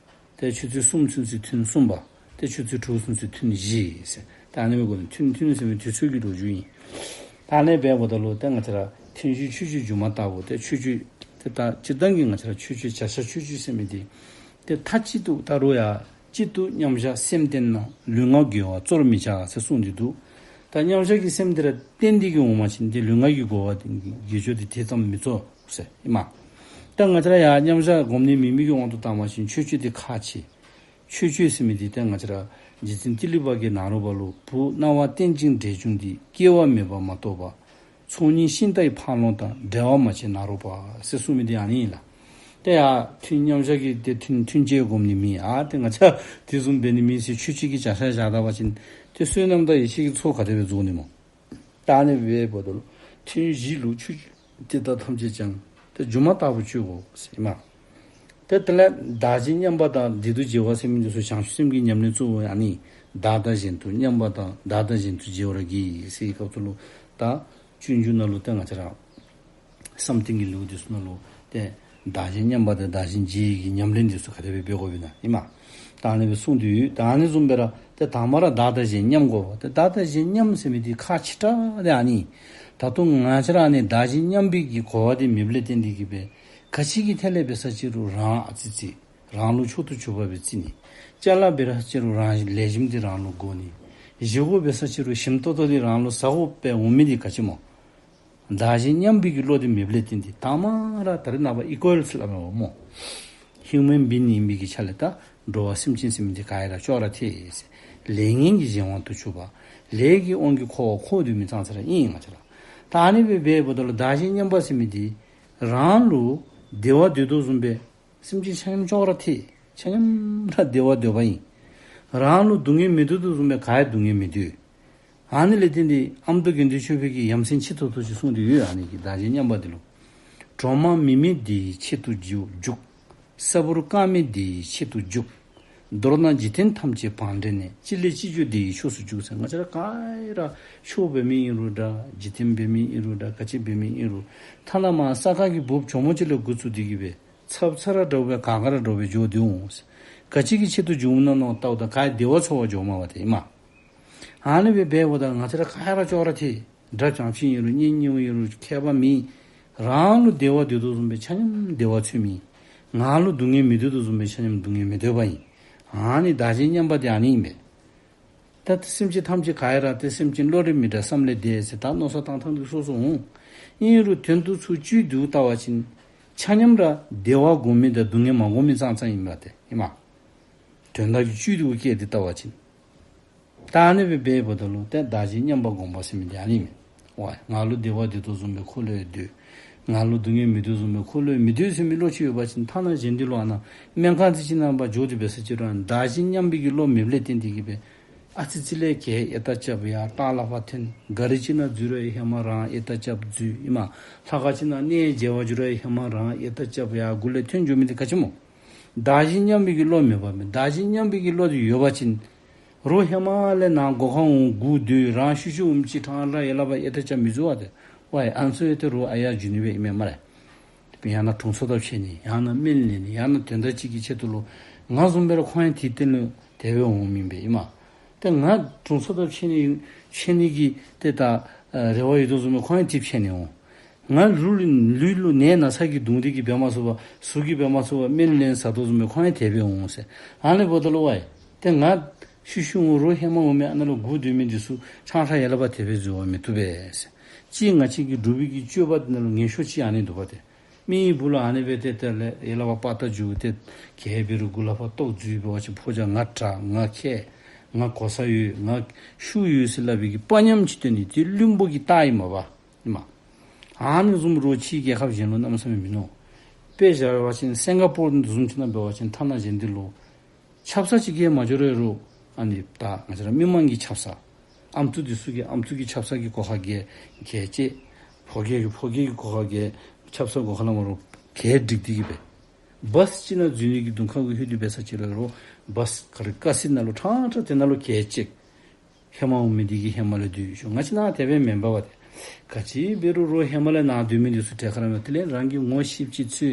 ཏེ་ཆུ་ཚོད་གསུམ་ཚུན་ཚོད་ཐུན་གསུམ་པ། ཏེ་ཆུ་ཚོད་དྲུག་ཚུན་ཚོད་ཐུན་བཞི་ཟེར། ད་ཨ་ནི་སྦེ་དགོ་ནི། ཐུན་ཐུན་ཟེར་མི་དུས་ཚོད་ཀྱི་ལོ་རྒྱུས་ཨིན། ད་ཨ་ནི་སྦེ་འབདཝ་ད་ལུ་ཏེ་ང་བཅས་ར་ཐུན་བཞིར་ཆོས་སྤྱོད་སྒྱུ་མ་ལྟ་བུ་ཏེ་ཆོས་སྤྱོད་ཏེ་ད་སྤྱིར་བཏང་གི་ང་བཅས་ར་ཆོས་སྤྱོད་བྱ་བྱ་ཆོས་སྤྱོད་ཟེར་མི་འདི་ཏེ་མཐའ་གཅིག་ཏུ་ད་རུང་ཡང་གཅིག་ཏུ་མཉམ་བཞག་སེམས་བརྟན་ན། ལུས་ངག་དགེ་བ་གཙོར་མི་བྱ་ཟེར་གསུངས་ཏེ་འདུག། ད་མཉམ་བཞག་གི་སེམས་འདི་ར་བརྟན་ཏེ་གི་འོང་བ་ཅིན་ཏེ་ལུས་ངག་གི་དགེ་བ་དགེ་སྦྱོར་འདི་དེ་ཙམ་མི་གཙོ་ཟེར་ཨིན་མས། ད་ང་བཅས་ར་ཡང་མཉམ་བཞག་སྒོམ་ནི་མེད་མི་གི་དབང་དུ་བཏང་བ་ཅིན་ཆོས་སྤྱོད་འདི་ཁག་ཆེ། ཆོས་སྤྱོད་ཟེར་མི་འདི་ཏེ་ང་བཅས་ར་རྗེ་བཙུན་ཏི་ལི་པ་གིས་ནཱ་རོ་པ་ལུ་བུ་སྣང་བ་རྟེན་ཅིང་འབྲེལ་འབྱུང་འདི། སྐྱེ་བ་མེད་པར་མ་རྟོགས་པར། ཚོགས་གཉིས་ཤིང་རྟ་ཡི་འཕང་ལོང་དང་། འབྲལ་བར་མ་བྱེད་ནཱ་རོ་པ་ཟེར་གསུངས་མི་འདི་ཨ་ནི་ཨིན་ལགས། ཏེ་ཡ་ཐུན་མཉམ་བཞག་གི་ཏེ་ཐུན་ཐུན་བཅད་སྒོམ་ནི་མེད། ཨ་ཏེ་ང་བཅས་དེ་བཟུམ་འབད་ནི་མེད་ཟེར་ཆོས་སྤྱོད་ཀྱི་བྱ་བྱ་བཞག་ད་པ་ཅིན་ཏེ་བསོད་ནམས་དང་ཡེ་ཤེས་ཀྱི་ཚོགས་ག་དེ་སྦེ་རྫོགས་ནི་སྨོ། ད་ཨ་ནི་སྦེ་འབདཝ་ད་ལུ་ཐུན་བཞི་ལུ་ཆོས་སྤྱོད་དེ་དག་ཐམས་ཅད་ཀྱང་ཏེ་སྒྱུ་མ་ལྟ་བུ་སྤྱོད་དགོ་ཟེར་ཨིན་མས། ཏེ་དེ་ལས་བདག་གཞན་མཉམ་པ་དང་བདེ་སྡུག་བརྗེ་བ་ཟེར་མི་འདི་ཚུ་བྱང་ཆུབ་སེམས་ཀྱི་ཉམས་ལེན་གཙོ་བོ་ཨ་ནི། བདག་དང་གཞན་དུ་མཉམ་པ་དང་བདག་དང་གཞན་དུ་བརྗེ་བར་གྱིས་ཟེར་བའི་སྐབས་སུ་ལུ་ད་སྤྱོད་འཇུག་ནང་ལུ་ཏེ་ང་བཅས་ར་བསམ་གཏན་གྱི་ལེའུ་འདི་ཚུ་ནང་ལུ་ཏེ་བདག་གཞན་མཉམ་པ་དང་བདག་གཞན་བརྗེ་བའི་ཉམས་ལེན་འདི་ཚུ་ག་དེ་སྦེ་འབད་དགོཔ་ཨིན་ན་ཨིན་མས། ད་ཨ་ནི་སྦེ་གསུངས་ཏེ་ཡོད། ད་ཨ་ནི་བཟུམ་སྦེ་ར་ཏེ་དང་པ་ར་བདག་དང་གཞན་མཉམ་དགོ་པ། ཏེ་བདག་དང་གཞན་མཉམ་ཟེར་མི་འདི་ཁག་ཆེ་དྲགས་འདི་ཨ་ནི། ད་ལྟོ་ང་བཅས་ར་ཨ་ནི་བདག་གཞན་མཉམ་པའི་གི་གོ་བ་འདི་མེདཔ་ལས་བརྟེན་ཏེ་གིས་སྦེ་ག་ཅི་གི་ཐད་ལས་འབད་ས་ཅི་རུང་རང་ཨ་ཙི་ཅིག་རང་ལུ་མཆོག་ཏུ་གྱུར་པ་སྦེ་བརྩི་ནི། ཅ་ལ་འབད་ས་ཅི་རུང་རང་ལེགས་ཤོམ་འདི་རང་ལུ་དགོ་ནི། བཞེས་སྒོ་འབད་ས་ཅི་རུང་ཞིམ་ཏོང་ཏོ་འདི་རང་ལུ་ཟ་དགོ་པས་འོང་མི་འདི་ག་ཅི་སྨོ། བདག་གཞན་མཉམ་པའི་གི་བློ་འདི་མེདཔ་ལས་བརྟེན་ཏེ་དང་པ་ར་ད་རེས་ནངས་པ་ཨི་ཀུ་ཝལ་ཟེར་སླབ་མས་པ་སྨོ། ཧིའུ་མཱན་བིང་ཨིན་པའི་གི་ཆ་ལས་ད་འགྲོ་བ་སེམས་ཅན་ཟེར་མི་འདི་ག་ར་ཅོག་ར་འཐདཔ་ཟེར། ལས་ངན་གྱི་གཞན་དབང་དུ་གྱུར་པ། ལས་ཀྱི་དབང་གིས་འཁོར་བར་འཁོར་སྡོད་མི་ཙང་ཙ་ར་ཨིན་ང་བཅས་ར། ད་ཨ་ནི་སྦེ་འབདཝ་ད་ལུ་བདག་གཞན་མཉམ་པ་ཟེར་མི་འདི་རང་ལུ་བདེ་བ་འདོད་དོ་བཟུམ་སྦེ་སེམས་ཅན་ཆ་མཉམ་ཅོག་ར་འཐད། ཆ་མཉམ་ར་བདེ་བ་འདོད་པ་ཨིན། རང་ལུ་སྡུག་བསྔལ་མི་འདོད་དོ་བཟུམ་སྦེ་ག་ཡང་སྡུག་བསྔལ་མི་འདོད། ཨ་ནི་ལས་བརྟེན་ཏེ་ཨ་མདོ་དགེ་འདུན་ཆོས་འཕེལ་གྱིས་ཡ་མཚན་ཆེ་ཏོག་ཏོ་ཅིག་གསུངས་ཏེ་ཡོད། ཨ་ནི་གི་བདག་གཞན་མཉམ་པ་འདི་ལུ། གྲོག་མ་མི་མེད་བདེ་བའི་ཆེད་དུ་འཇུག། ས་བུར་རྐང་མེད་བདེ་བའི་ཆེད་དུ་འཇུག། མདོར་ན་འཇིག་རྟེན་ཐམས་ཅད་བང་འགྲན་ནས། ཅི་ལས་ཅི་འབྱོར་བདེ་བའི་ཕྱོགས་སུ་འཇུག་ཟེར། ང་བཅས་ར་ག་ར་ཆོས་འབད་མི་ཨིན་རུང་འདྲ། འཇིག་རྟེན་འབད་མི་ཨིན་རུང་འདྲ། ག་ཅི་འབད་མི་ཨིན་རུང་། ཐ་ན་མར་ས་ཁ་གི་འབུཔ་གྱོག་མོ་ཅིག་ལས་འགོ་བཙུགས་ཏེ་གིས་སྦེ་ཚབ་ཚ་ར་འདྲཝ་སྦེ་ག་ག་ར་འདྲཝ་སྦེ་འགྱོ་སྡོད་འོང་། ག་ཅི་གི་ཆེད་དུ་འཇུག་ནི་ཨིན་ན་ལྟཝ་ད་ག་ཡང་བདེ་བ་འཚོལ་བར་འགྱོཝ་མས་པ་ཏེ་ཨིན་མས། ཨ་ནི་སྦེ་འབདཝ་ད་ང་བཅས་ར་ག་ར་ཅོག་ར་འཐད། དགྲ་བྱང་ཆུབ་ཨིན་རུང་གཉེན་ཉེཝ་ཨིན་རུང་ཁྱད་པར་མེད། རང་ལུ་བདེ་བ་འདོད་དོ་བཟུམ་སྦེ་ཆ་མཉམ་བདེ་བ་འཚོལ་མི། ང་ལུ་སྡུག་བསྔལ་མི་འདོད་དོ་བཟུམ་སྦེ་ཆ་མཉམ་སྡུག་བསྔལ་མི་འདོད་པ་ཨིན། ཨ་ནི་བདག་གཞན་མཉམ་པ་འདི་ཨ་ནི་ཨིན་པས། ད་སེམས་ཅན་ཐམས་ཅད་ག་ར་ཏེ་སེམས་ཅན་བློ་རིགས་མི་འདྲ་བསམ་ལས་འདས་ཟེར་ད་མནོ་བསམ་བཏང་ཐངས་འདི་སོ་སོ་འོང་། ཨིན་རུང་དོན་དུ་ཚུར་བཅུད་དུ་བལྟ་བ་ཅིན་ཆ་མཉམ་ར་བདེ་བ་དགོ་མི་དང་སྡུག་བསྔལ་མ་དགོ་མི་ཙང་ཙང་ཨིན་པ་ཏེ་ཨིན་མས། དོན་དག་གི་བཅུད་དུ་བཀལ་ཏེ་བལྟ་བ་ཅིན། ད་ཨ་ནི་སྦེ་འབདཝ་ད་ལུ་ཏེ་བདག་གཞན་མཉམ་པ་སྒོམ་པ་ཟེར་མི་འདི་ཨ་ནི་མས། ཝའི་ང་ལུ་བདེ་བ་འདོད་དོ་བཟུམ་སྦེ་ཁོ་ལུ་ཡང་འདོད། ང་ལུ་སྡུག་བསྔལ་མི་འདོད་བཟུམ་སྦེ་ཁོ་ལུ་ཡང་མི་འདོད་ཟེར་མི་བློ་ཅིག་ཡོད་པ་ཅིན་ཐ་ན་གཞན་འདི་ལུ་ཨ་ནཱ་སྨན་ཁང་ཅིག་ཅིག་ནང་ཕར་འགྱོ་སྟེ་འབད་ས་ཅིག་རུང་བདག་གཞན་མཉམ་པའི་གི་བློ་མེདཔ་ལས་བརྟེན་ཏེ་གིས་སྦེ་ཨ་ཙི་ཅིག་ལས་གྱལ་ཨེ་ཏ་རྐྱབ་ཡར་ལྟག་ལས་ཕར་ཐོན། ག་རི་ཅིག་ནང་འཛུལ་རུང་ཧེ་མ་རང་ཨེ་ཏ་རྐྱབ་འཛུལ་ཨིན་མས། ལྷ་ཁང་ཅིག་ནང་གནས་མཇལ་བར་འགྱོ་རུང་ཧེ་མ་རང་ཨེ་ཏ་རྐྱབ་ཡར་མགུ་ལས་ཐོན་འགྱོ་མི་འདི་ག་ཅི་སྨོ། བདག་གཞན་མཉམ་པའི་གི་བློ་མེད་པ་མེན། བདག་གཞན་མཉམ་པའི་གི་བློ་འདི་ཡོད་པ་ཅིན་རོགས་ཧེ་མ་ལས་ནཱ་སྒོ་ཁར་འོང་སྒུག་སྡོད། རང་ཤུལ་ཤུལ་འོངམ་ཅིག་ཕྲང་ཕྲང་ཡར་ལས་ཕར་ཨེ་ཏ་རྐྱབ་མི་འཛུལ་བ་ཏེ། ཝའི་ཨ་ནི་ཚུ་ཡང་ཏེ་རོགས་ཨ་ཡར་འགྱོ་ནི་སྦེ་ཨིན་མས་སྨ་རེ། ཡང་ན་དྲུང་འཚོ་དང་ཕྱད་ནི། ཡང་ན་སྨན་ལེན་ནི། ཡང་ན་དོན་དག་ཅིག་གི་ཆེད་དུ་ལུ་ང་བཟུམ་སྦེ་ར་ཁོང་ཡང་དེའི་སྟེང་ལུ་དེ་སྦེ་འོང་མི་ཨིན་པས་ཨིན་མས། ཏེ་ང་དྲུང་འཚོ་དང་ཕྱད་ནི་ཕྱད་ནི་གི་ཏེ་ད་རེ་བ་ཡོད་དོ་བཟུམ་སྦེ་ཁོང་ཡང་དེ་ཕྱད་ནི་འོང་། ང་ལུ་ལུས་ལུ་ནད་ན་ཚ་གིས་གདུང་སྟེ་གིས་འབད་མ་ཚུགས་པར་ཟུག་གིས་འབད་མ་ཚུགས་པར་སྨན་ལེན་ཟ་དོ་བཟུམ་སྦེ་ཁོང་ཡང་དེ་སྦེ་འོང་ཟེར། ཨ་ནི་འབདཝ་ད་ལུ་ཝའི་ཏེ་ང་ཤུལ་ཤུལ་འོང་རོགས་ཧེ་མ་འོང་མི་ཨ་ནཱ་ལུ་སྒུག་སྡོད་མི་འདི་ཚུ་ཕྲང་ཕྲང་ཡར་ལས་ཕར་དེ་སྦེ་འཛུལ་བར་མི་བཏུབ་པས་ཟེར། ཅིག་ང་བཅས་ཀྱི་སྒྲུབ་པའི་གི་སྤྱོད་པ་འདི་ནང་ལུ་ངན་ཤོས་ཅིག་ཨ་ནི་འདུག་པ་ཏེ། མི་གི་སྦུག་ལུ་ཨ་ནི་སྦེ་ཏེ་དེ་ལས་ཡར་ལས་ཕར་དཔའ་རྟགས་འཇུག་སྟེ་གྱལ་འབད་རུང་མགུ་ལས་ཕར་ལྟོགས་འཛུལ་འབད་བ་ཅིན་ཕོ་རྒྱས་ང་དྲག་ང་མཁས་ང་གོ་ས་ཡོད་ང་ཤུགས་ཡོད་ཟེར་སླབ་པའི་གི་དཔའ་ཉམས་ཅིག་སྟོན་ནི་དེ་བླུན་པོ་གི་རྟགས་ཨིན་མས་པ། ཨིན་མས། ཨ་ནི་བཟུམ་རོགས་ཕྱིའི་རྒྱལ་ཁབ་གཞན་ལུ་གནམ་མེད་ས་མེད་མིན་ནུག། དཔེ་བཞག་པ་ཅིན་སིང་ག་པོར་འདི་བཟུམ་ཅིག་ནང་འབད་བ་ཅིན་ཐ་ན་གཞན་འདི་ལུ་ཆབ་གསང་ཅིག་གིས་མ་འགྱོ་རུང་རོགས་ཨ་ནི་ད་ང་བཅས་ར་མི་མང་གི་ཆབ་གསང་ཨམ་སྲུ་འདི་ཚུ་གིས་ཨམ་སྲུ་གི་ཆབ་གསང་གི་སྒོ་ཁར་གྱལ་གྱལ་བཅད། ཕོ་རྒྱས་ཀྱི་ཕོ་རྒྱས་ཀྱི་སྒོ་ཁར་གྱལ་ཆབ་གསང་སྒོ་ཁར་ལས་མར་རོགས་གྱལ་སྒྲིག་སྟེ་གིས་སྦེ་བཱས་ཅིག་ནང་འཛུལ་ནི་གི་དུང་ཁ་གུ་ལྷོད་དེ་འབད་ས་ཅིག་རུང་རོགས་བཱས་ག་རི་ཀ་སི་ནང་ལུ་ཕྲང་ཕྲང་དེ་ནང་ལུ་གྱལ་བཅད། ཧེ་མ་འོང་མི་འདི་གིས་ཧེ་མ་ལས་སྡོད་ཤོག། ང་བཅས་ནཱ་དེ་སྦེ་མེན་པ་པ་ཏེ། ག་ཅི་འབད་རུང་རོགས་ཧེ་མ་ལས་ནཱ་སྡོད་མི་འདི་ཚུ་གྲལ་ཁར་མེད། དེ་ལས་རང་གི་ངོ་ཤེསཔ་ཅིག་ཚུ་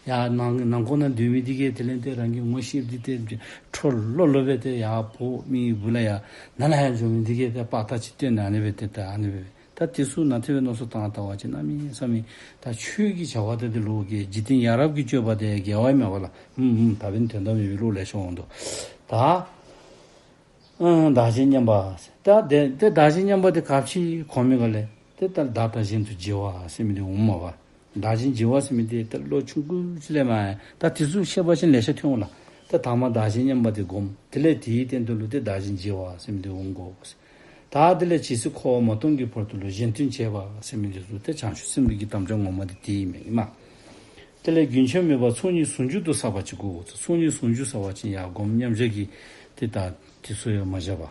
ཡར་ནང་ནང་ཁོག་ནང་སྡོད་མི་འདི་གིས་དེ་ལས་ཏེ་རང་གི་ངོ་ཤེསཔ་འདི་ཏེ་ཁྲོ་ལོ་ལོ་སྦེ་ཏེ་ཡར་འབོ་མི་གི་སྦུག་ལས་ཡར་ནཱ་ལས་ཡར་འགྱོ་མི་འདི་གིས་ཏེ་དཔའ་རྟགས་ཅིག་སྟོན་ནི་ཨ་ནི་སྦེ་ཏེ་ཏེ་ཨ་ནི་སྦེ་ད་དེ་ཚུ་ནཱ་དེ་སྦེ་མནོ་བསམ་བཏང་བལྟ་བ་ཅིན་གནམ་མེད་ས་མེད་ད་ཆོས་ཀྱི་བྱ་བ་དེ་དེ་ལུ་གི་འཇིག་རྟེན་ཡ་རབས་ཀྱི་སྤྱོད་པ་དེ་དགེ་བ་ཨིན་མས་པ་ལགས། ཧུམ་ཧུམ་ད་འབདན་དོན་དག་མེད་པའི་བློ་ལེ་ཤ་འོང་དོ། ད་ཨ་བདག་གཞན་མཉམ་པ་ཟེར། ད་དེ་དེ་བདག་གཞན་མཉམ་པ་དེ་ག་ཅི་གོ་མི་ག་ལས་དེ་ད་བདག་དང་གཞན་དུ་བརྗེ་བ་ཟེར་མི་དེ་འོངམ་མས་པ། བདག་གཞན་བརྗེ་བ་ཟེར་མི་དེ་ད་བློ་ཆུང་ཀུ་ཅིག་ལས་མ་ཡ། ད་དེ་ཚུ་བཤད་པ་ཅིན་ལེ་ཤ་ཐོན་འོང་ལགས། ད་དང་པ་བདག་གཞན་མཉམ་པ་དེ་སྒོམ། དེ་ལས་དེའི་སྟེང་དུ་ལུ་དེ་བདག་གཞན་བརྗེ་བ་ཟེར་མི་དེ་འོང་དགོ་ཟེར། ད་དེ་ལས་ཇི་སྲིད་འཁོར་བ་མ་སྟོངས་ཀྱི་བར་དུ་ལུ་གཞན་དོན་བྱེད་པ་ཟེར་མི་དེ་ཚུ་དེ་བྱང་ཆུབ་སེམས་དཔའི་གི་དམ་བཅའ་ངོ་མ་དེ་དེ་ཨིན་མས་ཨིན་མས། དེ་ལས་རྒྱུན་ཆད་མེད་པར་ཚོགས་གཉིས་ཟུང་འཇུག་ཏུ་བསགས་པ་ཅིག་དགོ། ཚོགས་གཉིས་ཟུང་འཇུག་ཟེར་བ་ཅིན་ཡར་སྒོམ་མཉམ་བཞག་གི་དེ་ད་དེ་ཚུ་ཡང་མ་བཞག་པ།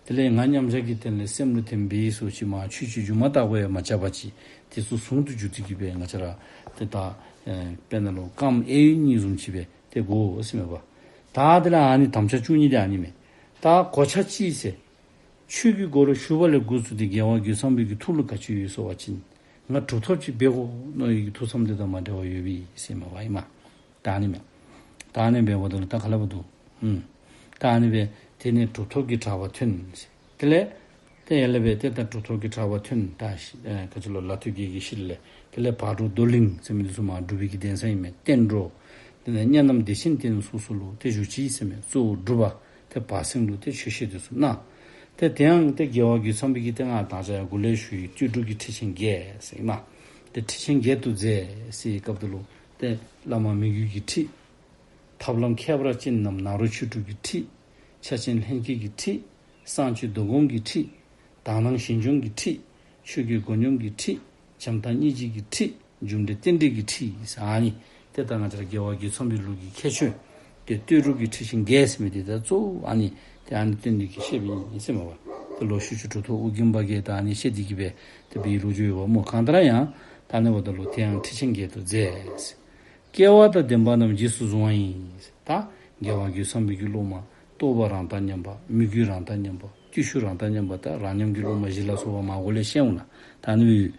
དེ་ལས་ང་མཉམ་བཞག་གི་དེ་ལས་སེམས་ལུ་དེ་སྦེ་སོ་ཅིག་མ་ཆོས་ཀྱི་སྒྱུ་མ་ལྟ་བུ་ཡང་མ་རྐྱབ་པ་ཅིག། དེ་ཚུ་ཟུང་དུ་འཇུག་སྟེ་གིས་སྦེ་ང་བཅས་ར་དེ་ད་ཨེ་དཔེར་ན་ལུ་རྐངམ་གཡས་གཡོན་གཉིས་བཟུམ་ཅིག་སྦེ་དེ་ དགོ་ཟེར་མས་པ། ད་དེ་ལས་ཨ་ནི་དམ་བཅའ་བཅུ་གཉིས་དེ་ཨ་ནི་མས། ད་གོ་ཆ་གཅིག་ཟེར། ཆོས་ཀྱི་སྒོ་ལུ་ཞུགས་པ་ལས་འགོ་བཙུགས་ཏེ་རྒྱལ་བ་རྒོད་ཚང་པའི་གི་ཐུགས་ལུ་ག་ཅི་ཡོད་ཟེར་བ་ཅིན། ང་གྲུབ་ཐོབ་ཅིག་འབད་དགོ་མནོ་བའི་གི་ཐུགས་བསམ་དེ་དང་མ་བྲལ་བར་ཡོད་པས་ཟེར་མས་པ་ཨིན་མས། ད་ཨ་ནི་མས། ད་ཨ་ནི་འབདཝ་ད་ལུ་ད་ག་ལས་འབད་དོ། ཨུམ། ད་ཨ་ནི་སྦེ་དེ་ནས་གྲུབ་ཐོབ་ཀྱི་གྲགས་པ་ཐོན། དེ་ལས་ཏེ་ཡར་ལས་སྦེ་ཏེ་ད་གྲུབ་ཐོབ་ཀྱི་གྲགས་པ་ཐོན། ད་ཨེ་ག་ཅི་ལོ་ལ་ཐོད་རྒྱལ་གྱི་ཞལ་ལས། དེ་ལས་བག་དྲོ་རྡོར་གླིང་ཟེར་མི་འདི་ཚུ་མར་སྒྲུབ་པའི་གི་གདན་ས་ཨིན་མས། བསྟན་འགྲོ། དེ་ལས་གཉའ་ནམ་བདེ་ཆེན་དེ་ཚུ་སོ་སོ་ལུ་ཏེ་བཞུགས་ཅི་ཟེར་མས། གཙོ་བོ་སྒྲུབ་པ་ཏེ་བར་གསེང་ལུ་ཏེ་ཆོས་བཤད་འདི་ཚུ་གནང་། ཏེ་དེ་ཡང་ཏེ་རྒྱལ་བ་རྒོད་ཚང་པའི་གི་ཏེ་ང་ད་ཅི་ཡར་འགོ་ལས་ཞུ་ཡི་བསྟོད་སྒྲུབ་ཀྱི་ཁྲིད་ཆེན་བརྒྱད་ཟེར་ཨིན་མས། ཏེ་ཁྲིད་ཆེན་བརྒྱད་དུ་མཛད་ཟེར་བའི་སྐབས་འདི་ལུ་ཏེ་བླ་མ་མི་བསྐྱོད་ཀྱི་ཁྲིད། ཐབས་ལམ་ཁྱད་པར་ཅན་ནམ་ནཱ་རོ་ཆོས་དྲུག་གི་ཁྲིད། ཕྱག་ཆེན་ལྷན་སྐྱེས་ཀྱི་ཁྲིད། གསང་སྤྱོད་མདོ་སྒོམ་གྱི་ཁྲིད། དག་སྣང་ཞེན་སྦྱོང་གི་ཁྲིད། ཆོས་ཀྱི་སྒོ་སྙོམས་ཀྱི་ཁྲིད། བྱམས་དང་སྙིང་རྗེ་གི་ཁྲིད། རྒྱུ་འབྲས་རྟེན་འབྲེལ་གྱི་ཁྲིད་ཟེར་ཨ་ནི། ཏེ་ད་ང་བཅས་ར་རྒྱལ་བ་རྒོད་ཚང་པའི་ལུགས་ཀྱི་ཁྱད་ཆོས། ཏེ་བསྟོད་སྒྲུབ་ཀྱི་ཁྲིད་ཆེན་བརྒྱད་ཟེར་མི་འདི་ད་གཙོ་བོ་ཨ་ནི་ཏེ་ཨ་ནི་བསྟན་འདི་གི་བཤདཔ་ཨིན་ཟེར་མས་པ། ཏེ་ལོག་ཤུལ་ཅིག་གྲུབ་ཐོབ་ཨོ་རྒྱན་པ་གིས་ད་ཨ་ནི་བཤད་དེ་གི་སྦེ་ཏེ་འབད་བའི་ལོ་རྒྱུས་ཡོདཔ་སྨོ། གང་ལྟར་ཡང་ད་ཨ་ནི་འབདཝ་ད་ལུ་དེ་ཡང་ཁྲིད་ཆེན་བརྒྱད་དུ་མཛད། སྐལ་བ་དང་ལྡན་པ་རྣམས་རྗེས་སུ་བཟུང་བ་ཡིན། ད་རྒྱལ་བ་རྒོད་ཚང་པའི་གི་སློབ་མ་རྟོགས་པ་རང་དང་མཉམ་པ། མོས་གུས་རང་དང་མཉམ་པ། བརྟུལ་ཞུགས་རང་དང་མཉམ་པ། ད་རང་མཉམ་གྱི་སློབ་མ་བཞི་ལ་སོགས་པ་མར་འོག་ལས་བཤད་འོང་ལགས། ད་ཨ་ནི་སྦེ་ཡོད།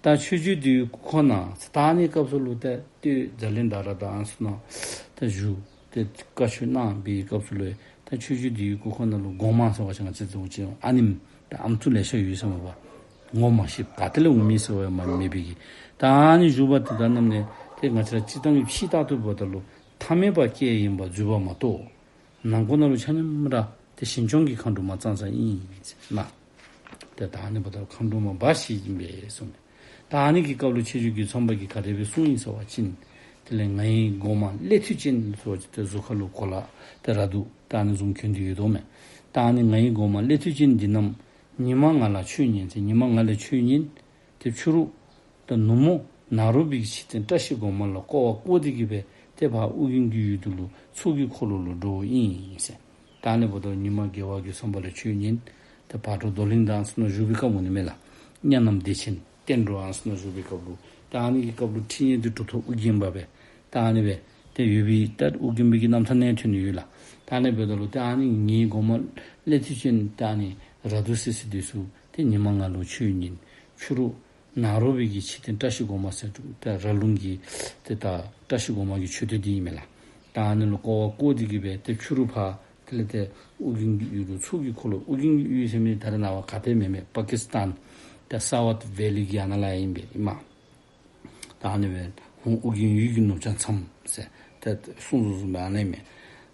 ད་ཆོས་རྗེ་འདིའི་སྐུ་ཁོངས་ནང་ད་ཨ་ནི་སྐབས་སུ་ལུ་ཏེ་སྟོད་རྫ་གླིང་དང་ར་དང་ཨ་ནི་ཚུ་ནང་ད་བཞུགས་ཏེ་བཀའ་ཆོས་གནང་བའི་སྐབས་སུ་ལུ་ད་ཆོས་རྗེ་འདིའི་སྐུ་ཁོངས་ནང་ལུ་གོང་མ་ཟེར་བ་ཅིན་ང་བཅས་ཚུ་ཨ་ནེམ་ད་ཨམ་སྲུ་ལེ་ཤ་ཡོད་ཟེར་མས་པ། ངོ་མ་ཤེས་ག་ཏེ་ལས་འོང་མི་ཟེར་བ་མ་མེད་པའི་གི། ད་ཨ་ནི་བཞུགས་པ་དེ་དང་གནམ་ནས་ཏེ་ང་བཅས་ར་སྤྱིར་བཏང་གི་ཕྱི་ལྟར་དུ་འབདཝ་ད་ལུ་ཐ་མལ་པ་སྐྱེས་ཡིན་པ་འཛོལ་བ་མ་གཏོགས། ནང་ཁོག་ནང་ལུ་ཆ་མཉམ་ར་ཏེ་ཞིང་སྐྱོང་གི་མཁའ་འགྲོ་མ་ཙང་ཙང་ཨིན་ཟེར་མས། ཏེ་ད་ཨ་ནི་འབདཝ་ད་མཁའ་འགྲོ་མ་འབའ་ཞིག་ཨིན་པས་གསུངས་མས། ད་ཨ་ནི་གི་སྐབས་ལུ་ཆོས་རྗེ་རྒོད་ཚང་པ་གིས་ག་དེ་སྦེ་གསུངས་ཡི་ཟེར་བ་ཅིན། དེ་ལས་ང་ཡི་གོང་མ་སླེ་མཐུ་ཅན་ཟེར་བ་ཅིན་ཏེ་གཟུགས་ཁ་ལུ་གོ་ལ་ཏེ་ར་དུ་ད་ཨ་ནི་བཟུམ་གྱོན་ཏེ་ཡོདཔ་མས། ད་ཨ་ནི་ང་ཡི་གོང་མ་སླེ་མཐུ་ཅན་འདི་རྣམས་ཉི་མ་ང་ལ་ཆོས་ཉན་ཟེར། ཉི་མ་ང་ལས་ཆོས་ཉན། ཏེ་ཕྱི་རུ་ད་ནུབ་མོ་ནཱ་རོ་པའི་གི་ཕྱི་རྟེན་བཀྲ་ཤིས་སྒོ་མང་ལུ་སྐོར་བ་བསྐོར་ཏེ་གི་སྦེ་ཏེ་ཕར་ཨོ་རྒྱན་གྱི་ཡུལ་དུ་ལུ་ཚོགས་ཀྱི་འཁོར་ལོ་ལུ་འགྲོཝ་ཨིན་ཟེར། ད་ཨ་ནི་འབདཝ་ད་ཉི་མ་རྒྱལ་བ་རྒོད་ཚང་པ་ལས་ཆོས་ཉན། ཏེ་བག་དྲོ་རྡོར་གླིང་དང་ཨ་ནི་ཚུ་ནང་བཞུགས་པའི་སྐབས་འོང་ནི་མས་ལགས། གཉའ་ནམ་བདེ་ཆེན་བསྟན་འགྲོ་ཨ་ནི་ཚུ་ནང་བཞུགས་པའི་སྐབས་ལུ་ད་ཨ་ནི་གི་སྐབས་ལུ་ཁྲིད་ཉན་འདི་གྲུབ་ཐོབ་ཨོ་རྒྱན་པ་སྦེ་ད་ཨ་ནི་སྦེ་ཏེ་ཡོད་པའི་ད་ཨོ་རྒྱན་པའི་གི་རྣམ་ཐར་ནང་ཐོན་ནི་ཡོད་ལགས། ད་ཨ་ནི་འབདཝ་ད་ལུ་ད་ཨ་ནི་ངེའི་གོང་མ་སླེ་མཐུ་ཅན་ད་ཨ་ནི་ར་དུ་སི་སི་འདི་ཚུ་ཏེ་ཉི་མ་ང་ལུ་ཆོས་ཉན། ཕྱི་རུ་ནཱ་རོ་པའི་གི་ཕྱི་རྟེན་བཀྲ་ཤིས་སྒོ་མང་ཟེར་ཏེ་ར་ལུང་གི་ཏེ་ད་བཀྲ་ཤིས་སྒོ་མང་གི་མཆོད་རྟེན་འདི་ཨིན་མས་ལགས། ད་ཨ་ནི་ལུ་སྐོར་བ་བསྐོར་ཏེ་གི་སྦེ་ཏེ་ཕྱི་རུ་ཕར་དེ་ལས་ཏེ་ཨོ་རྒྱན་གྱི་ཡུལ་ལུ་ཚོགས་ཀྱི་འཁོར་ལོ། ཨོ་རྒྱན་གྱི་ཡུལ་ཟེར་མི་ད་རེས་ནངས་པ་ག་ཏེ་མེད་མས། པ་ཀི་སི་ཏཱན་ཏེ་སཱ་ཝརཐ་ཝེ་ལི་གི་ཡ་ན་ལས་ཨིན་པས་ཨིན་མས། ད་ཨ་ནི་སྦེ་ཧཱུྃ་ཨོ་རྒྱན་ཡུལ་གྱི་ནུབ་བྱང་མཚམས་ཟེར་ཏེ་གསུངས་བཟུམ་སྦེ་ཨ་ནི་མས།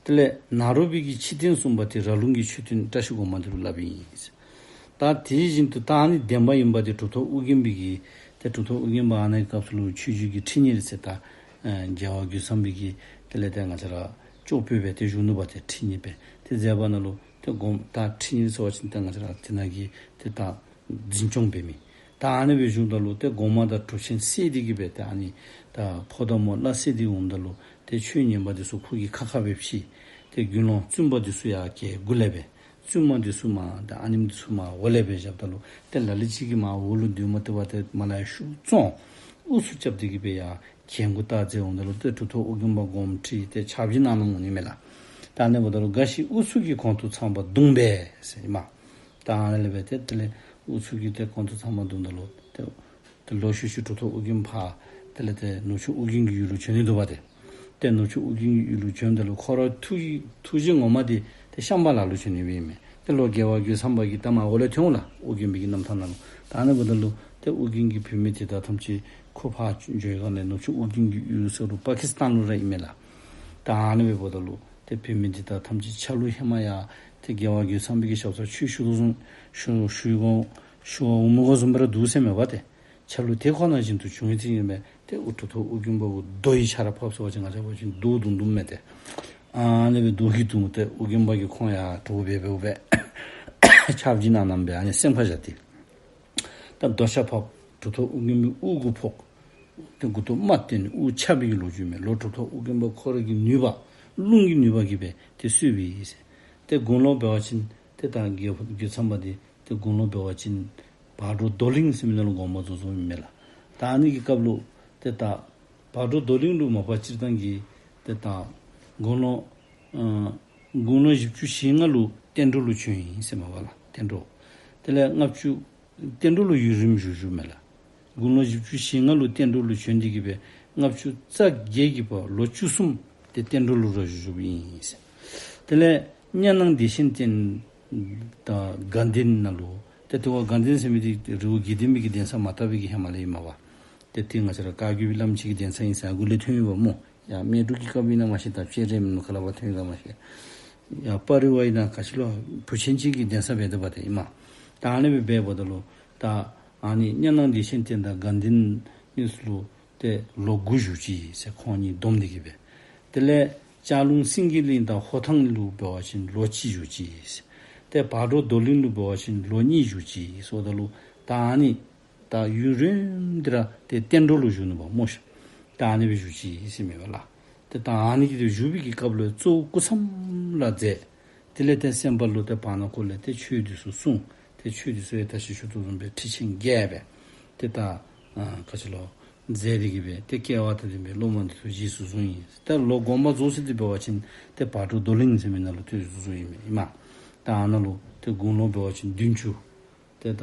དེ་ལས་ནཱ་རོ་པའི་གི་ཕྱི་རྟེན་གསུམ་པ་དེ་ར་ལུང་གི་མཆོད་རྟེན་བཀྲ་ཤིས་སྒོ་མང་འདི་ལུ་སླབ་ཨིན་ཟེར། ད་དེ་བཞིན་དུ་ད་ཨ་ནི་བདེན་པ་ཨིན་པ་དེ་གྲུབ་ཐོབ་ཨོ་རྒྱན་པའི་གི་ཏེ་གྲུབ་ཐོབ་ཨོ་རྒྱན་པ་ཨ་ནི་སྐབས་སུ་ལུ་ཆོས་རྗེ་གི་ཁྲིད་ཉན་ཟེར་ད་ཨེ་རྒྱལ་བ་རྒོད་ཚང་པའི་གི་དེ་ལས་ཏེ་ང་བཅས་ར་ཅོག་པོ་སྦེ་ཏེ་བཞུགས་ནུག་པ། ཏེ་ཁྲིད་ཉན་སྦེ་ཏེ་མཛད་པ་ནང་ལུ་ཏེ་དགོངས་ད་ཁྲིད་ཉན་ཟེར་བ་ཅིན་ཏེ་ང་བཅས་ར་དེ་ནང་གི་ཏེ་ད་འཛིན་སྐྱོང་འབད་མི། ད་ཨ་ནི་སྦེ་བཞུགསཔ་ད་ལུ་ཏེ་གོང་མ་དང་གྲུབ་ཆེན་བསད་དེ་གི་སྦེ་ཏེ་ཨ་ནི་ད་ཕོ་དང་མོ་སླ་བསྲེ་སྟེ་འོངམ་ད་ལུ་ཏེ་ཆོས་ཉན་པ་འདི་ཚུ་ཁོ་གིས་ཁ་ཁ་སྦེ་ཕྱེ། ཏེ་དགེ་སློང་བཙུན་པ་འདི་ཚུ་ཡར་གྱལ་མགུ་ལས་སྦེ། བཙུན་མ་འདི་ཚུ་མར་ད་ཨ་ནེམ་འདི་ཚུ་མར་འོག་ལས་སྦེ་བཞགཔ་ད་ལུ་ཏེ་ལ་ལུ་ཅིག་གིས་མར་འོག་ལུ་སྡོད་མ་སྟེར་བར་ཏེ་མར་ལས་ཤུགས་བཙོང་། ཨུ་ཚུགས་རྐྱབ་སྟེ་གི་སྦེ་ཡར་གྱལ་མགུ་བཏགས་མཛད་འོངམ་ད་ལུ་ཏེ་གྲུབ་ཐོབ་ཨོ་རྒྱན་པ་དགོངསམ་ཁྲེལ་ཏེ་ཕྱག་བགྱིས་གནང་གནངམ་འོང་ནི་མས་ལགས། ད་ཨ་ནི་འབདཝ་ད་ལུ་འགའ་ཞིག་ཨུ་ཚུགས་ཀྱིས་གོང་དུ་འཚངས་པ་བརྡུངས་པས་ཟེར་ཨིན་མས། ད་ཨ་ནི་ལས་སྦེ་ཏེ་དེ་ལས་ཨུ་ཚུགས་ཀྱིས་ཏེ་གོང་དུ་འཚངས་པ་བརྡུངམ་ད་ལུ་ཏེ་ཏེ་ལོག་ཤུལ་ཅིག་གྲུབ་ཐོབ་ཨོ་རྒྱན་ཕར་དེ་ལས་ཏེ་ནུབ་ཕྱོགས་ཨོ་རྒྱན་གྱི་ཡུལ་ལུ་བྱོན་ནི་འདུག་པ་ཏེ། ཏེ་ནུབ་ཕྱོགས་ཨོ་རྒྱན་གྱི་ཡུལ་ལུ་བྱོནམ་ད་ལུ་ཁོ་རའི་ཐུགས་ཐུགས་རྗེ་ངོ་མ་དེ་ཏེ་ཤམ་བྷ་ལ་ལུ་བྱོན་ནི་སྦེ་ཨིན་མས། ཏེ་ལོག་རྒྱལ་བ་རྒོད་ཚང་པ་གིས་ད་མར་འོག་ལས་ཐོན་འོང་ལགས། ཨོ་རྒྱན་པའི་གི་རྣམ་ཐར་ནང་ལུ། ད་ཨ་ནི་འབདཝ་ད་ལུ་ཏེ་ཨོ་རྒྱན་གྱི་བུད་མེད་དེ་དག་ཐམས་ཅད་ཁོ་ཕར་འགྱོ་སྒང་ལས་ནུབ་ཕྱོགས་ཨོ་རྒྱན་གྱི་ཡུལ་ཟེར་རུང་པ་ཀི་སི་ཏཱན་ལུ་ར་ཨིན་མས་ལགས། ད་ཨ་ནི་སྦེ་འབདཝ་ད་ལུ་ཏེ་བུད་མེད་དེ་དག་ཐམས་ཅད་ཆ་ལུགས་ཧེ་མ་ཡར་ཏེ་རྒྱལ་བ་རྒོད་ཚང་པའི་གི་ཞབས་སར་ཆོས་ཞུ་དོ་བཟུམ་ཞུ་ཞུ་དགོ་ཞུ་བར་འོང་མི་དགོ་བཟུམ་སྦེ་ར་འདུག་ཟེར་མས་པ་ཏེ། ཆ་ལུགས་དེ་ཁོ་ན་བཞིན་དུ་བྱུང་ཡི་ཟེར་ཨིན་མས། ཏེ་ཨུ་གྲུབ་ཐོབ་ཨོ་རྒྱན་པ་གུ་རྡོ་ཡི་ཆརཔ་ཕབ་ཟེར་བ་ཅིན་ང་བཅས་འབད་བ་ཅིན་རྡོ་རྡུང་རྡུངམ་མས་ཏེ། ཨ་ནི་སྦེ་རྡོ་གིས་བརྡུང་སྟེ་ཨོ་རྒྱན་པ་གིས་ཁོང་ཡར་གྲོགས་འབད་འབདཝ་སྦེ་ཕྱག་བགྱིས་གནང་གནངམ་སྦེ་ཨ་ནི་སེམས་ཁར་བཞག་སྟེ། ད་རྡོ་ཆརཔ་ཕབ་གྲུབ་ཐོབ་ཨོ་རྒྱན་པའི་དབུ་གུ་ཕོག། ཏེ་མགུ་ཏོ་རྨ་བཏོན་ནི་དབུ་ཆག་པའི་གི་ལོ་རྒྱུས་མས། ལོག་གྲུབ་ཐོབ་ཨོ་རྒྱན་པ་ཁོ་ར་གི་ནུས་པ་རླུང་གི་ནུས་པ་གིས་སྦེ་ཏེ་གསོས་པས་ཟེར། ཏེ་དགུང་ལོ་འབད་བ་ཅིན་ཏེ་ད་རྒོད་རྒོད་ཚང་པ་འདི་ཏེ་དགུང་ལོ་འབད་བ་ཅིན་བག་གྲོ་རྡོར་གླིང་ཟེར་མི་ནང་ལུ་དགོངསམ་རྫོགས་རྫོགསཔ་ཨིན་མས་ལགས། ད་ཨ་ནི་གི་སྐབས་ལུ་ཏེ་ད་བག་གྲོ་རྡོར་གླིང་ལུ་མ་པ་སྤྱིར་བཏང་གི་ཏེ་ད་ དགུང་ལོ་ཨ་དགུང་ལོ་བཞི་བཅུ་ཞེ་ལྔ་ལུ་བསྟན་འགྲོ་ལུ་བྱོན་ཡི་ཟེར་མས་པ་ལགས། བསྟན་འགྲོ། དེ་ལས་ལྔ་བཅུ་བསྟན་འགྲོ་ལུ་ཡུན་རིངམོ་བཞུགས་བཞུགསཔ་མས་ལགས། དགུང་ལོ་བཞི་བཅུ་ཞེ་ལྔ་ལུ་བསྟན་འགྲོ་ལུ་བྱོན་ཏེ་གི་སྦེ་ལྔ་བཅུ་རྩ་བརྒྱད་ཀྱི་བར་ལོ་བཅུ་གསུམ་དེ་བསྟན་འགྲོ་ལུ་ར་བཞུགས་བཞུགསཔ་ཨིན་ཟེར། དེ་ལས་གཉའ་ནང་བདེ་ཆེན་བསྟན་དང་དགའ་ལྡན་ནང་ལུ། ཏེ་དེ་བ་དགའ་ལྡན་ཟེར་མི་འདི་རི་བོ་དགེ་ལྡན་པའི་གི་གདན་ས་མ་དག་པའི་གི་ཧེ་མ་ལས་ཨིན་མས་པ། ཏེ་དེ་ང་བཅས་ར་བཀའ་བརྒྱུད་པའི་བླམ་ཅིག་གི་གདན་ས་ཨིན་ཟེར་ཨ་གུ་ལས་ཐོན་ཡོདཔ་སྨོ། ཡར་སྨད་འབྲུག་གི་སྐབས་ཨིན་ན་མ་ཤེས། ད་སྤྱིར་ར་མིན་ནུག། ག་ལས་ཕར་ཐོན་ཡོད་ག་མ་ཤེས། ཡར་སྤ་རི་བ་ཨིན་ན་ག་ཅི་ལོ་བུ་ཆེན་ཅིག་གི་གདན་ས་འབད་དེ་འབད་དེ་ཨིན་མས། ད་ཨ་ནི་སྦེ་འབདཝ་ད་ལུ་ད་ཨ་ནི་གཉའ་ནང་བདེ་ཆེན་བསྟན་དང་དགའ་ལྡན་གཉིས་ལུ་ཏེ་ལོ་དགུ་བཞུགས་ཅི་ཟེར། ཁོང་གཉིས་བསྡོམས་ཏེ་གི་སྦེ། དེ་ལས་ལྕགས་ལུང་སེང་གེ་གླིང་དང་ཧོར་ཐང་ལུ་འབད་བ་ཅིན་ལོ་གཅིག་བཞུགས་ཅི་ཟེར། ཏེ་བག་གྲོ་རྡོར་གླིང་ལུ་འབད་བ་ཅིན་ལོ་གཉིས་བཞུགས་ཅི་ཟེརཝ་ད་ལུ་ད་ཨ་ནི་ད་ཡུན་རིངམོ་འདི་ར་ཏེ་བསྟན་འགྲོ་ལུ་བཞུགས་ནུག་པ་སྨོ་ཤ། ད་ཨ་ནི་སྦེ་བཞུགས་ཅི་ཟེར་མས་པ་ལགས། ཏེ་ད་ཨ་ནི་གི་དེ་བཞུགས་པའི་གི་སྐབས་ལུ་གཙོ་བོ་སྐུ་མཚམས་ལ་མཛད། དེ་ལས་ཏེ་སེམས་དཔའ་ལུ་ཏེ་བར་ན་ཁོ་ལས་ཏེ་ཆོས་འདི་ཚུ་གསུངས། ཏེ་ཆོས་འདི་ཚུ་ཡང་ད་ཅི་ཞུ་དོ་བཟུམ་སྦེ་ཁྲིད་ཆེན་བརྒྱད་སྦེ། ཏེ་ད་ཨ་ག་ཅི་ལོ་མཛད་དེ་གི་སྦེ་ཏེ་སྐལ་བ་དང་ལྡན་པའི་སློབ་མ་འདི་ཚུ་རྗེས་སུ་བཟུང་ཡི། ད་ལོག་དགོངས་པ་རྫོགས་ཚར་ཏེ་འབད་བ་ཅིན་ཏེ་བག་གྲོ་རྡོར་གླིང་ཟེར་མི་ནང་ལུ་ཏེ་བཞུགས་བཞུགསཔ་ཨིན་མས། ཨིན་མས། ད་ཨ་ནཱ་ལུ་ཏེ་དགུང་ལོ་འབད་བ་ཅིན་བདུན་ཅུ། ཏེ་ད་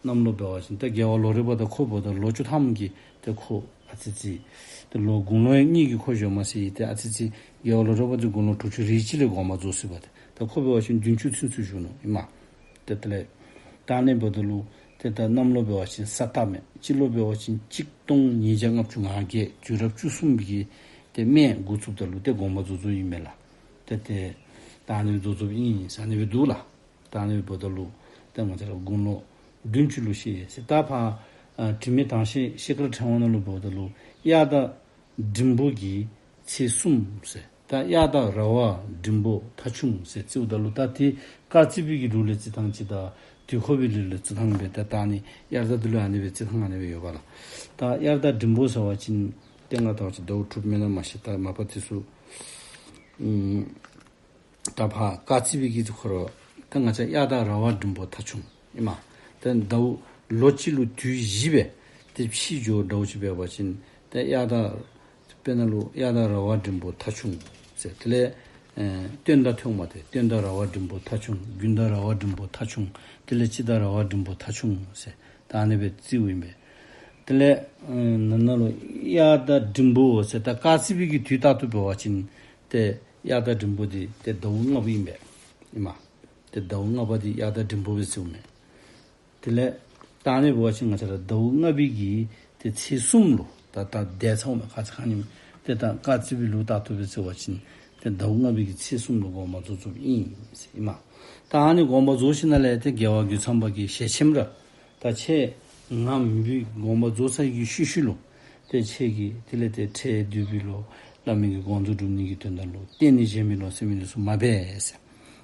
གནམ་ལོ་འབད་བ་ཅིན་ཏེ་རྒྱལ་བ་ལོ་རས་པ་དང་ཁོ་འབདཝ་ད་ལོ་བཅུ་ཐམ་གྱི་ཏེ་ཁོ་ཨ་ཙི་ཙི། ཏེ་ལོ་དགུང་ལོ་ཡང་གཉིས་ཀྱི་ཁོ་གཞོནམ་ཟེར་ཡི། ཏེ་ཨ་ཙི་ཙི་རྒྱལ་བ་ལོ་རས་པ་འདི་དགུང་ལོ་དྲུག་ཅུ་རེ་གཅིག་ལས་དགོངས་པ་རྫོགས་ཟེར་བ་ཏེ། ད་ཁོ་འབད་བ་ཅིན་བདུན་ཅུ་ཚུན་ཚོད་བཞུགས་ནུག། ཨིན་མས། ཏེ་དེ་ལས་ད་ཨ་ནི་འབདཝ་ད་ལུ་ཏེ་ད་གནམ་ལོ་འབད་བ་ཅིན་ས་སྟག་མེ། སྤྱི་ལོ་འབད་བ་ཅིན་གཅིག་སྟོང་ཉིས་བརྒྱ་ལྔ་བཅུ་ང་བརྒྱད་དུས་རབས་བཅུ་གསུམ་པའི་གི་ཏེ་མེ་འགོ་བཙུགསཔ་ད་ལུ་ཏེ་དགོངས་པ་རྫོགས་རྫོགསཔ་ཨིན་མས་ལགས། ཏེ་ཏེ་ད་ཨ་ནི་རྫོགས་རྫོགསཔ་ཨིན་ཟེར་ཨ་ནི་སྦེ་འདུག་ལགས། ད་ཨ་ནི་འབདཝ་ད་ལུ་ཏེ་ང་བཅས་ར་དགུང་ལོ་བདུན་ཅུ་ལུ་གཤེགས་ཟེར། ད་ཕར་ཨ་དྲི་མེད་དྭངས་ཤེལ་ཤེལ་དཀར་ཕྲེང་བ་ནང་ལུ་འབདཝ་ད་ལུ་དབྱར་ཟླ་འབྲིང་པོ་གི་ཚེས་གསུམ་ཟེར། ད་དབྱར་ཟླ་ར་བ་འབྲིང་པོ་ཐ་ཆུང་ཟེར་རྩིཝ་ད་ལུ་ད་ཏེ་སྐར་རྩིས་པའི་གི་ལུགས་ལས་རྩི་ཐངས་ཅིག་དང་དུས་འཁོར་བའི་ལུགས་ལས་རྩི་ཐངས་སྦེ་ད་ད་ཨ་ནི་དབྱར་ཟླ་འདི་ལུ་ཨ་ནི་སྦེ་རྩི་ཐངས་ཨ་ནི་སྦེ་ཡོད་པ་ལགས། ད་དབྱར་ཟླ་འབྲིང་པོ་ཟེར་བ་ཅིན་ཏེ་ང་ད་ཅི་ཟླཝ་དྲུག་མེན་ན་མ་ཤེས། ད་མ་པ་དེ་ཚུ་ཨམ་ད་ཕར་སྐར་རྩིས་པའི་གི་ཁོ་ར་ད་ང་བཅས་དབྱར་ཟླ་ར་བ་འབྲིང་པོ་ཐ་ཆུང་ཨིན་མས། ད་ཟླཝ་ལོ་གཅིག་ལུ་དུས་བཞི་སྦེ་ཏེ་ཕྱི་འགྱོ་ཟླཝ་ཅིག་འབད་བ་ཅིན་ཏེ་དབྱར་ཟླ་དཔེར་ན་ལུ་དབྱར་ཟླ་ར་བ་འབྲིང་པོ་ཐ་ཆུང་ཟེར། དེ་ལས་ཨེ་སྟོན་ཟླ་ཐོན་མ་ཏེ་སྟོན་ཟླ་ར་བ་འབྲིང་པོ་ཐ་ཆུང་། དགུན་ཟླ་ར་བ་འབྲིང་པོ་ཐ་ཆུང་། དེ་ལས་དཔྱིད་ཟླ་ར་བ་འབྲིང་པོ་ཐ་ཆུང་ཟེར་ད་ཨ་ནི་སྦེ་རྩིཝ་ཨིན་པས། དེ་ལས་ཨེ་ནང་ན་ལུ་དབྱར་ཟླ་འབྲིང་པོ་ཟེར་ད་སྐར་རྩིས་པའི་གི་དུས་ལྟར་དུ་འབད་བ་ཅིན་ཏེ་དབྱར་ཟླ་འབྲིང་པོ་འདི་ཏེ་ཟླཝ་ལྔ་པ་ཨིན་པས། ཨིན་མས། ཏེ་ཟླཝ་ལྔ་པ་འདི་དབྱར་ཟླ་འབྲིང་པོ་སྦེ་རྩིཝ་མས། དེ་ལས་ད་ཨ་ནི་འབད་བ་ཅིན་ང་བཅས་ར་ཟླཝ་ལྔ་པའི་གི་ཏེ་ཚེས་གསུམ་ལུ་ད་ད་འདས་ཚརཝ་མས། ཁ་ཙ་ཁ་ཉིནམ་ཏེ་ད་སྐར་རྩིས་པའི་ལུགས་ལྟར་དུ་སྦེ་རྩི་བ་ཅིན་ཏེ་ཟླཝ་ལྔ་པའི་གི་ཚེས་གསུམ་ལུ་དགོངས་པ་རྫོགས་རྫོགསཔ་ཨིན་ཟེར་ཨིན་མས། ད་ཨ་ནི་དགོངས་པ་རྫོགས་ཞིནམ་ལས་ཏེ་རྒྱལ་བ་རྒོད་ཚང་པ་གིས་ཞལ་ཆེམས་ར་ད་ཁྱེད་ང་མེད་པའི་དགོངས་པ་རྫོགས་ཚར་གི་ཤུལ་ཤུལ་ལུ་ཏེ་ཁྱེད་ཀྱིས་དེ་ལས་ཏེ་ཁྲལ་བསྡུ་བའི་ལོ་བླ་མའི་གི་དགོངས་རྫོགས་སྒྲུབ་ནི་གི་དོན་དག་ལུ་རྟེན་ནི་བཞེངས་མི་ལོ་ཟེར་མི་འདི་ཚུ་མ་འབད་ཟེར།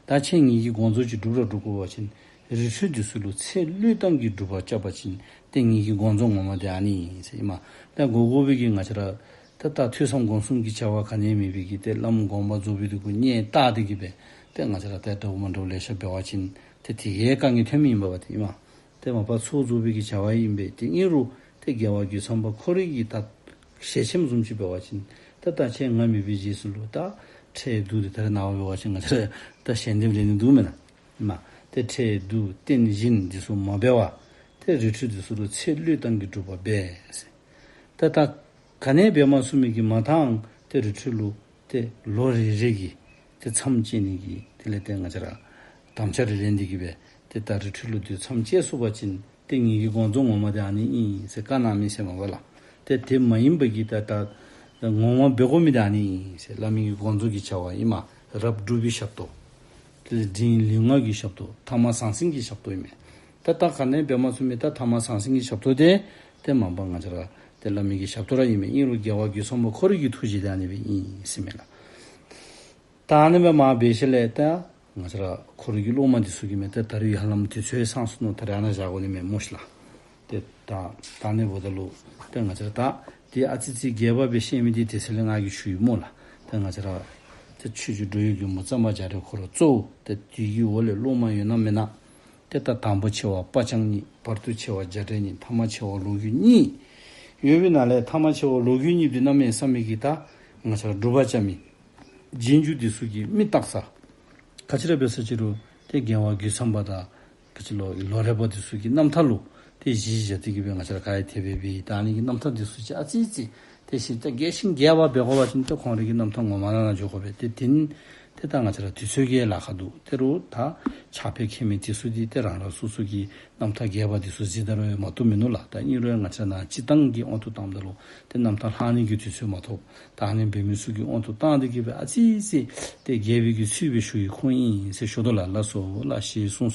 ད་ཁྱེད་ངེ་གི་དགོངས་རྫོགས་ཅིག་སྒྲུབ་ར་སྒྲུབ་དགོ་པ་ཅིན་རི་ཁྲོད་འདི་ཚུ་ལུ་ཚེ་བློས་བཏང་གི་སྒྲུབ་པ་རྐྱབ་པ་ཅིན་ཏེ་ངེ་གི་དགོངས་རྫོགས་ངོ་མ་འདི་ཨ་ནི་ཨིན་ཟེར་ཨིན་མས། ད་དགོ་དགོ་པའི་གི་ང་བཅས་ར་ད་ད་ཐོས་བསམ་སྒོམ་གསུམ་གྱི་བྱ་བ་ག་ནི་མེད་པའི་གི་ཏེ་བླམ་དགོངས་པ་རྫོགས་པའི་དུས་གུ་ཉལ་བལྟ་སྟེ་གི་སྦེ་ཏེ་ང་བཅས་ར་ཏེ་འདྲཝ་མ་འདྲཝ་ལེ་ཤ་འབད་བ་ཅིན་ཏེ་དེ་གིས་དཀའ་ངལ་ཐོན་མི་ཨིན་པས་པ་ཏེ་ཨིན་མས། ཏེ་མ་པ་ཚོགས་རྫོགས་པའི་གི་བྱ་བ་ཨིན་པས། ཏེ་ཨིན་རུང་ཏེ་རྒྱལ་བ་རྒོད་ཚང་པ་ཁོ་རའི་གི་ད་ཞལ་ཆེམས་བཟུམ་ཅིག་འབད་བ་ཅིན་ཏེ་ད་ཁྱེད་ང་མེད་པའི་རྗེས་སུ་ལུ་ད་ཁྲལ་བསྡུ་སྟེ་ད་རེས་ནངས་པ་འབད་བ་ཅིན་ང་བཅས་ར་ད་ཞལ་འདེབས་ལེན་ནི་འདུག་མེན་ན། ཨིན་མས། ཏེ་ཁྲལ་བསྡུ་རྟེན་བཞེངས་འདི་ཚུ་མ་འབད་བར་ཏེ་རི་ཁྲོད་འདི་ཚུ་ལུ་ཚེ་བློས་བཏང་གི་སྒྲུབ་པ་འབད་ཟེར། ད་ད་ག་ནི་འབད་མ་ཚུགས་མི་གི་མ་མཐའ་ཏེ་རི་ཁྲོད་ལུ་ཏེ་ལོ་རེ་རེ་གི་ཏེ་མཚམས་བཅད་ནི་གི་དེ་ལས་ཏེ་ང་བཅས་ར་དམ་བཅའ་རེ་ལེན་ཏེ་གི་སྦེ་ཏེ་ད་རི་ཁྲོད་ལུ་ཏེ་མཚམས་བཅད་ཚུགས་པ་ཅིན་ཏེ་ངེ་གི་དགོངས་རྫོགས་ངོ་མ་འདི་ཨ་ནི་ཨིན་ཟེར་བཀའ་གནང་མི་ཟེར་མས་པ་ལགས། ཏེ་དེ་མ་ཡིན་པ་གི་ད་ད་ངོ་མ་འབད་དགོ་མི་འདི་ཨ་ནི་ཨིན་ཟེར་བླ་མའི་གི་དགོངས་རྫོགས་ཀྱི་བྱ་བ་ཨིན་མས། རབ་སྒྲུབ་པའི་ཞབས་ཏོག། དེ་ལས་འབྲིང་ལུས་ངག་གི་ཞབས་ཏོག། ཐ་མ་ཟང་ཟིང་གི་ཞབས་ཏོག་ཨིན་མས། ད་ད་ག་ནི་འབད་མ་ཚུགས་མི་ད་ཐ་མ་ཟང་ཟིང་གི་ཞབས་ཏོག་དེ་ཏེ་མ་པ་ང་བཅས་ར་ཏེ་བླ་མའི་གི་ཞབས་ཏོག་ར་ཨིན་མས། ཨིན་རུང་རྒྱལ་བ་རྒོད་ཚང་པ་ཁོ་རའི་གི་ཐུགས་རྗེ་འདི་ཨ་ནི་སྦེ་ཨིན་ཟེར་མས་ལགས། ད་ཨ་ནི་སྦེ་མ་འབད་ཞིནམ་ལས་ད་ང་བཅས་ར་ཁོ་རའི་གི་སློབ་མ་འདི་ཚུ་གིས་མས། ཏེ་ད་རེས་ཡར་ལམ་དུས་ཚོད་ཚང་སོ་ནུག། ད་རེས་ཨ་ནཱ་བཞག་དགོ་ནི་མས་སྨོ་ཤི་ལགས། ཏེ་ད་ད་ཨ་ནི་འབདཝ་ད་ལུ་ཏེ་ང་བཅས་ར་ད་ཏེ་ཨ་ཙི་ཙི་རྒྱས་པ་སྦེ་བཤད་མི་འདི་དེ་ཚེ་ལས་ང་གིས་ཞུ་ཡི་སྨོ་ལགས། ཏེ་ང་བཅས་ར་ཏེ་ཆོས་རྗེ་འགྲོ་བའི་མགོན་པོ་གཙང་པ་རྒྱ་རས་ཁོ་ར་གཙོ་བོ་ཏེ་དེ་གི་འོག་ལས་སློབ་མ་ཡོད་ན་མེད་ན། ཏེ་ད་དང་པོ་ཆེ་བ་སྤ་རྐྱང་གཉིས། བར་དུ་ཆེ་བ་རྒྱ་འབྲས་གཉིས། ཐ་མ་ཆེ་བ་ལོ་རྒྱུས་གཉིས་ཡོད་པའི་ནང་ལས་ཐ་མ་ཆེ་བ་ལོ་རྒྱུས་གཉིས་འདི་གནམ་མེད་ས་མེད་ཀྱི་ད་ང་བཅས་ར་སྒྲུབ་པ་རྐྱབ་མི་ རྗེས་འཇུག་འདི་ཚུ་གིས་མིག་བལྟ་ས་ག་ཅི་ར་འབད་ས་ཅི་རུང་ཏེ་རྒྱལ་བ་རྒོད་ཚང་པ་དང་ག་ཅི་ལོ་ལོ་རས་པ་འདི་ཚུ་གི་རྣམ་ཐར་ལུ་ཏེ་གཞི་བཞག་སྟེ་གི་སྦེ་ང་བཅས་ར་ག་ར་དེ་སྦེ་སྦེ་ད་ཨ་ནི་གི་རྣམ་ཐར་འདི་ཚུ་ཅིག་ཨ་ཙི་ཙི་ཏེ་ཞིབ་ཏུ་རྒྱས་ཤིང་རྒྱས་པ་འབད་དགོ་པ་ཅིན་ཏེ་ཁོང་རའི་གི་རྣམ་ཐར་ངོ་མ་ནང་ན་འགྱོ་དགོ་པས། ཏེ་དེ་ནི་ཏེ་ད་ང་བཅས་ར་དུས་ཚོད་ཀྱི་ལཱ་ཁག་འདུག། དེ་རུང་ད་ཕྱག་དཔེ་མཁྱེན་མི་འདི་ཚུ་འདི་ཏེ་རང་རང་སོ་སོ་གི་རྣམ་ཐར་རྒྱས་པ་འདི་ཚུ་གཟིགས་ད་རུང་ཡང་མ་བཏུབ་མིན་ནུག་ལགས། ད་ཨིན་རུང་ཡང་ང་བཅས་ར་ནཱ་སྤྱིར་བཏང་གི་དབང་དུ་བཏངམ་ད་ལུ་ཏེ་རྣམ་ཐར་ལྷག་ནི་གི་དུས་ཚོད་མ་ཐོབ། ད་ཨ་ནི་འབད་མི་ཚུ་གི་དབང་དུ་བཏང་སྟེ་གི་སྦེ་ཨ་ཙི་ཙི་ཏེ་རྒྱས་པའི་གི་ཚུལ་སྦེ་ཞུ་ཡི་ཁུངས་ཨིན་ཟེར་ཞུ་དོ་ལགས། ལགས་སོ་ལགས། ཞེས་གསུངས་སོ།